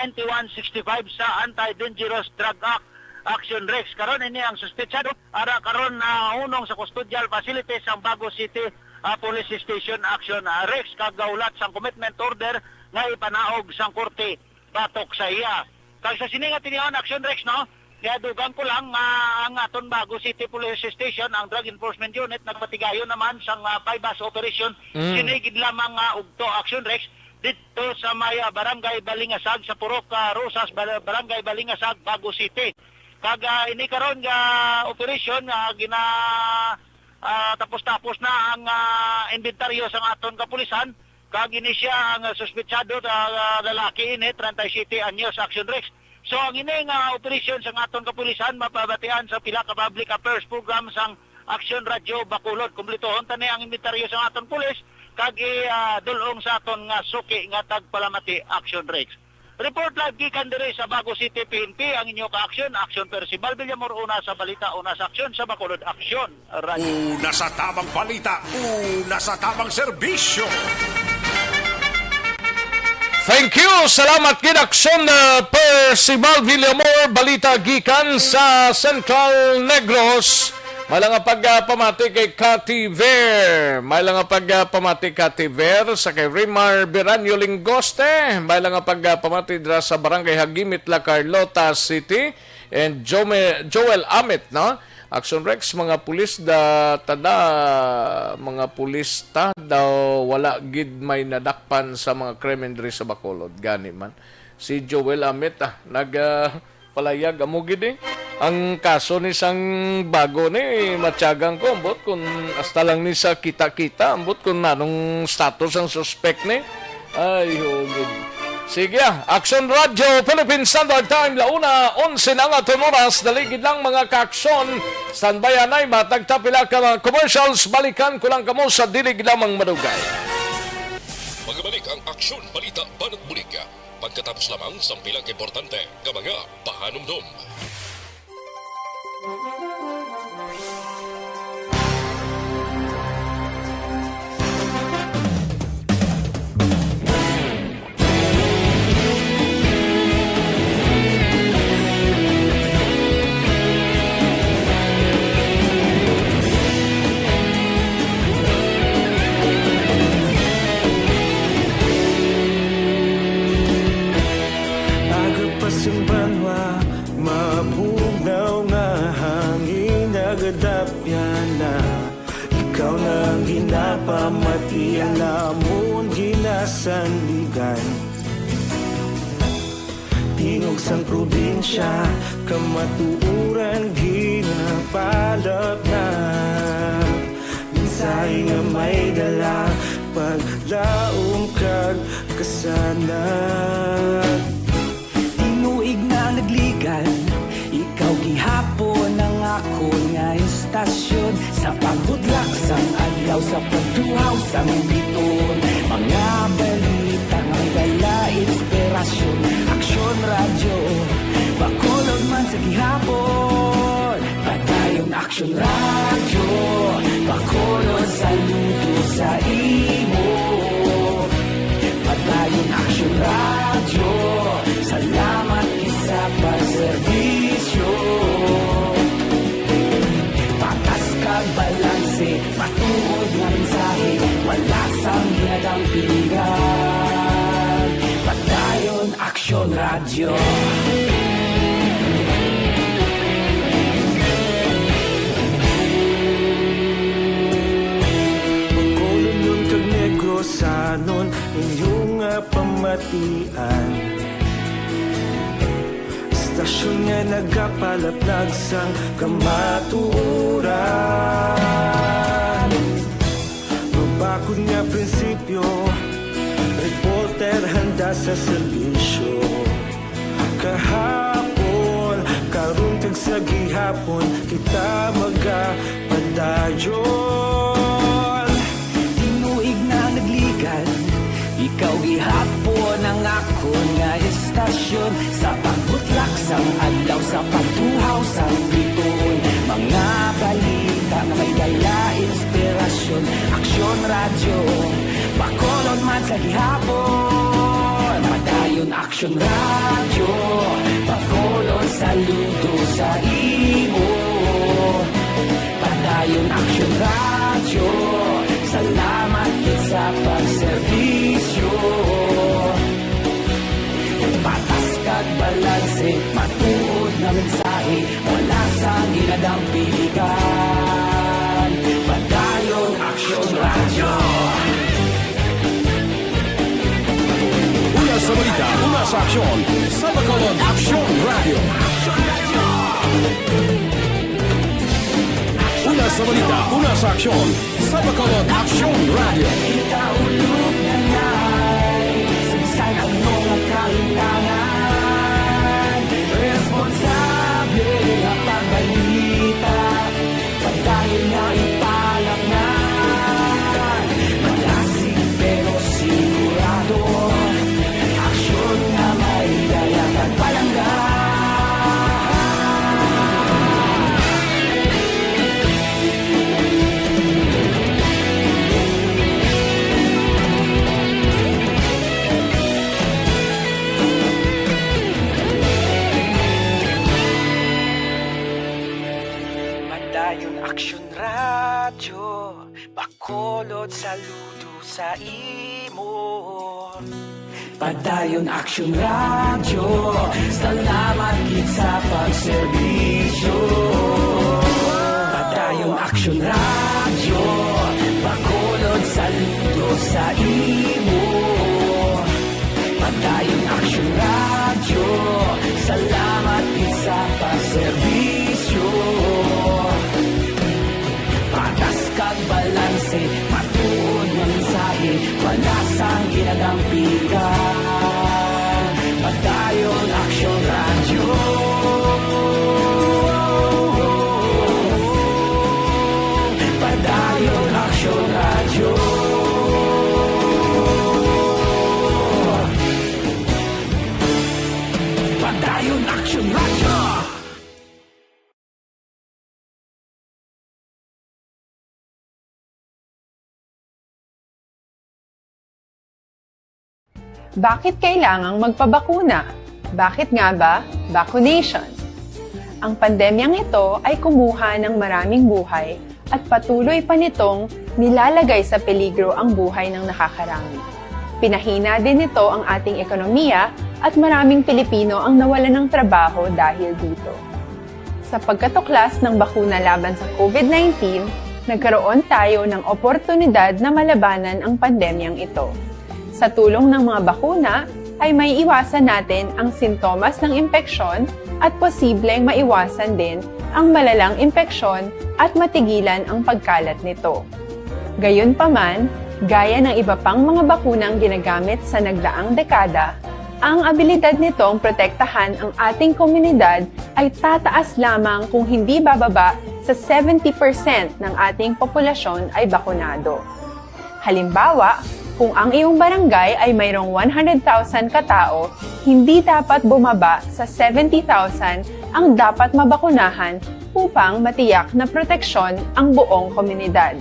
ninety-one sixty-five sa Anti-Dangerous Drug Act, Action Rex. Karon ini ang suspetsado ara karon nahunong sa custodial facility sang Bago City, ah, Police Station, Action, ah, Rex, kag gaulat sang commitment order nga ipanaog sang korte batok sa iya. Kag sa sini nga tinion, Action Rex, no? Kaya dugang ko lang nga ang aton Bago City Police Station, ang Drug Enforcement Unit, nagpatigayon naman sang, ah, buy-bust operation. Mm. Sini gid lamang nga ugto, Action Rex, dito sa may, ah, Barangay Balingasag, sa Purok, ah, Rosas, Bar-, Barangay Balingasag, Bago City. Kag, ah, ini karon nga operasyon nga gina, ah, tapos-tapos na ang, ah, inventaryo sang aton kapulisan, kag ini sia ang, ah, suspetsado, ah, lalaki ini, treinta y siete anyos, Action Rex. So, ang ini nga operasyon sang aton kapulisan mapabatian sa pila ka public affairs program sang Action Radio Bacolod. Kumpletohon tani ang inventaryo sang aton pulis kag i, ah, dul-ong sa aton nga suki nga tagpalamati, Action Rex. Report live gikan diri sa Bago City P N P, ang inyo ka-aksyon, Aksyon Percival Villamor, una sa balita, una sa aksyon, sa Bacolod Aksyon Radio. Una sa tamang balita, una sa tamang serbisyo. Thank you. Salamat gid, Aksyon, uh, Percival Villamor. Balita gikan sa Central Negros. May lang nga pagpamati kay Cathy Ver. May lang nga pagpamati, Cathy Ver, sa kay Rimar Beranyo Lingoste. May lang nga pagpamati dira sa Barangay Hagimit, La Carlota City. And Jome-, Joel Amit, no? Action Rex, mga pulis da, tada, mga pulis ta daw wala gid may nadakpan sa mga krimen diri sa Bacolod. Gani man. Si Joel Amit, ah, nag, ah, palayag, amo gid eh. Ang kaso ni sang Bago ni, matyagan ko, ambot kung hasta lang ni sa kita-kita, ambot kung nanong status ang suspek ni. Ay, hugid. Sige, ah. Action Radio, Philippine Standard Time, la una onse na ang aton oras. Dali gid lang, mga ka-aksyon. Standby anay, matag ta pila ka mga commercials. Balikan ko lang kamo sa dili gid lamang madugay. Magabalik ang aksyon, balita, banat bulig. Pagkatapos lamang sang pila ka importante nga mga pahanumdom. Aga pa sang banwa, mabugnaw nga hangin nagadapyan na. Ikaw na ang ginapamati, ang lamon ginasandigan. Tingog sang probinsya, kamatuoran ginapalapnap. Mensahe nga may dala, paglaom kag kasanag. Tinuig na nagligan, ikaw gihapon ang akon nga istasyon. Sa pagudlak sang adlaw, sa pagduhaw sang biton, mga balita nga dala inspirasyon. Aksyon Radyo, Bacolod man sa gihapon, Padayon Aksyon Radyo, Bacolod, saludo sa imo. Padayon Aksyon Radyo, salamat gid sa pagserbisyo. Patas kag balanse, matuod nga mensahe, wala sang ginadampigan. Padayon Aksyon Radyo. Bacolodnon kag Negrosanon, inyo nga pamatian. Istasyon nga nagapalaplag sang kamatuoran. Mabakod nga prinsipyo, reporter handa sa serbisyo. Kahapon, karon kag sa gihapon, kita magapadayon. Tinuig na nagligad, ikaw gihapon ang akon nga istasyon. Sa pagbutlak sang adlaw, sa pagtuhaw sang bituon, mga balita nga may dala inspirasyon. Aksyon Radyo, Bacolod man sa gihapon. Padayon Aksyon Radyo, Bacolod, saludo sa imo. Padayon Aksyon Radyo, salamat gid sa pagserbisyo. Patas kag balanse, matuod nga mensahe, wala sang ginadampigan. Padayon Aksyon Radyo. Una sa balita, una sa aksyon, sa Bacolod Aksyon Radyo. Una sa balita, una sa aksyon, sa Bacolod Aksyon Radyo. Kita ulog na na'y sa bisan ano nga kahitangan. Responsable nga pagbalita, padayon nga ipalaknay. Malasig pero sigurado, aksyon nga may dala kag palangga. Padayon Aksyon Radyo, Bacolod, saludo sa imo. Padayon Aksyon Radyo, salamat gid sa pagserbisyo. Padayon Aksyon Radyo, Bacolod, saludo sa imo. Padayon Aksyon Radyo, salamat gid sa pagserbisyo. Patas kag balanse, matuod nga mensahe, wala sang ginadampigan. Padayon Aksyon Radyo. Padayon Aksyon Radyo. Padayon Aksyon Radyo. Bakit kailangang magpabakuna? Bakit nga ba vaccination? Ang pandemyang ito ay kumuha ng maraming buhay at patuloy pa nitong nilalagay sa peligro ang buhay ng nakakarami. Pinahina din nito ang ating ekonomiya at maraming Pilipino ang nawalan ng trabaho dahil dito. Sa pagkatuklas ng bakuna laban sa COVID nineteen, nagkaroon tayo ng oportunidad na malabanan ang pandemyang ito. Sa tulong ng mga bakuna, ay may iwasan natin ang sintomas ng impeksyon at posibleng maiwasan din ang malalang impeksyon at matigilan ang pagkalat nito. Gayunpaman, gaya ng iba pang mga bakunang ginagamit sa nagdaang dekada, ang abilidad nitong protektahan ang ating komunidad ay tataas lamang kung hindi bababa sa seventy percent ng ating populasyon ay bakunado. Halimbawa, Kung ang iyong barangay ay mayroong one hundred thousand ka tawo, hindi dapat bumaba sa seventy thousand ang dapat mabakunahan upang matiyak na proteksyon ang buong komunidad.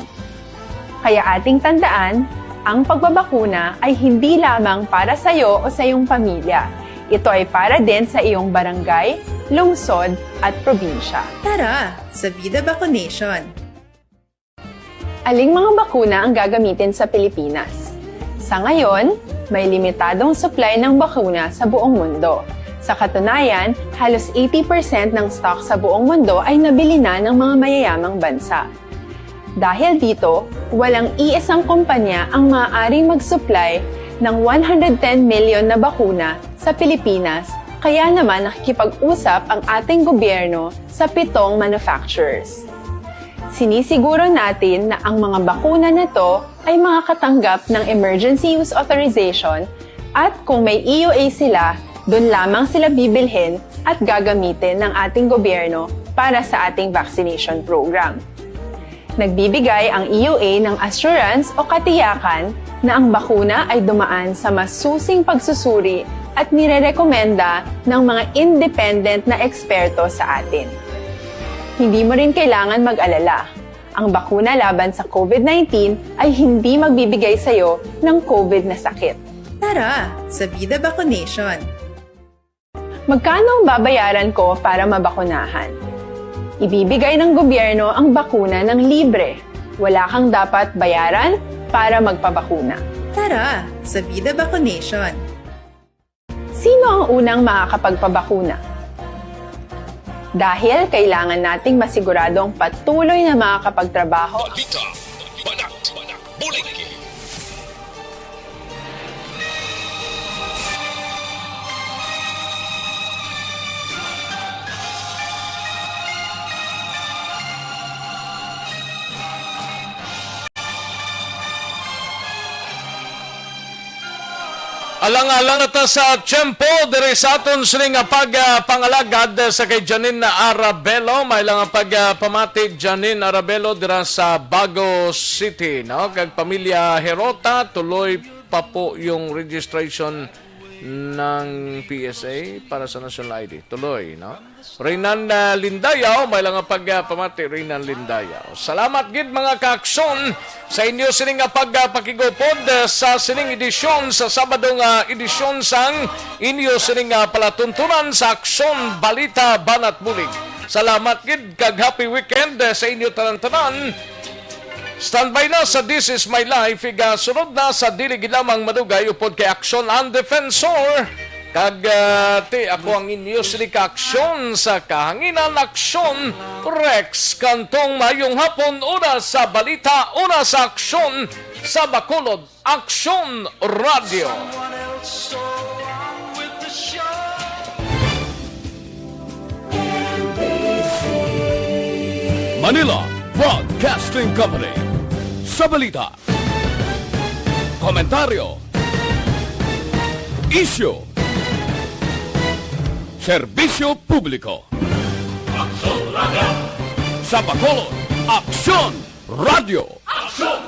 Kaya ating tandaan, ang pagbabakuna ay hindi lamang para sa iyo o sa iyong pamilya. Ito ay para din sa iyong barangay, lungsod, at probinsya. Tara, sa Vida Vaccination! Aling mga bakuna ang gagamitin sa Pilipinas? Sa ngayon, may limitadong supply ng bakuna sa buong mundo. Sa katunayan, halos eighty percent ng stock sa buong mundo ay nabili na ng mga mayayamang bansa. Dahil dito, walang iisang kumpanya ang maaaring mag-supply ng one hundred ten million na bakuna sa Pilipinas, kaya naman nakikipag-usap ang ating gobyerno sa pitong manufacturers. Sinisiguro natin na ang mga bakuna na to ay makakatanggap ng emergency use authorization, at kung may E U A sila, dun lamang sila bibilhin at gagamitin ng ating gobyerno para sa ating vaccination program. Nagbibigay ang E U A ng assurance o katiyakan na ang bakuna ay dumaan sa masusing pagsusuri at nirerekomenda ng mga independent na eksperto sa atin. Hindi mo rin kailangan mag-alala. Ang bakuna laban sa COVID nineteen ay hindi magbibigay sa iyo ng COVID na sakit. Tara, sa Vida Vaccination! Magkano ang babayaran ko para mabakunahan? Ibibigay ng gobyerno ang bakuna ng libre. Wala kang dapat bayaran para magpabakuna. Tara, sa Vida Vaccination! Sino ang unang makakapagpabakuna? Dahil kailangan nating masigurado ang patuloy na makakapagtrabaho. Balita, banat, bulig. Alang-alang na ta sa tiyempo diri sa aton sini nga pag, ah, pangalagad sa kay Janine Arabelo. May lang ang pag, ah, pamati, Janine Arabelo, dira sa Bago City, no? Kag pamilya Herota, tuloy pa po yung registration ng P S A para sa national I D. Tuloy, no? Reynan, ah, Lindayaw, may lang ang pag, ah, pamati, Reynan Lindayaw. Salamat gid, mga kaaksyon, sa inyo sining nga pag, ah, pakigupod, ah, sa sining edisyon, sa Sabado nga edisyon sang inyo sining nga palatuntunan sa Aksyon, Balita, Banat, Bulig. Salamat gid, kag happy weekend, ah, sa inyo tanan-tanan. Standby na sa This Is My Life, igasunod na sa dili gid lamang madugay upod kay Aksyon ang Defensor. Kag, ah, ti ako ang inyo sini ka aksyon sa kahanginan, Aksyon Rex Cantong. Mayong hapon, una sa balita, una sa aksyon sa Bacolod, Aksyon Radio. Manila Broadcasting Company. Sa balita, komentaryo, isyu, serbisyo publiko. Aksyon Radio. Sa Bacolod, Aksyon Radio. Aksyon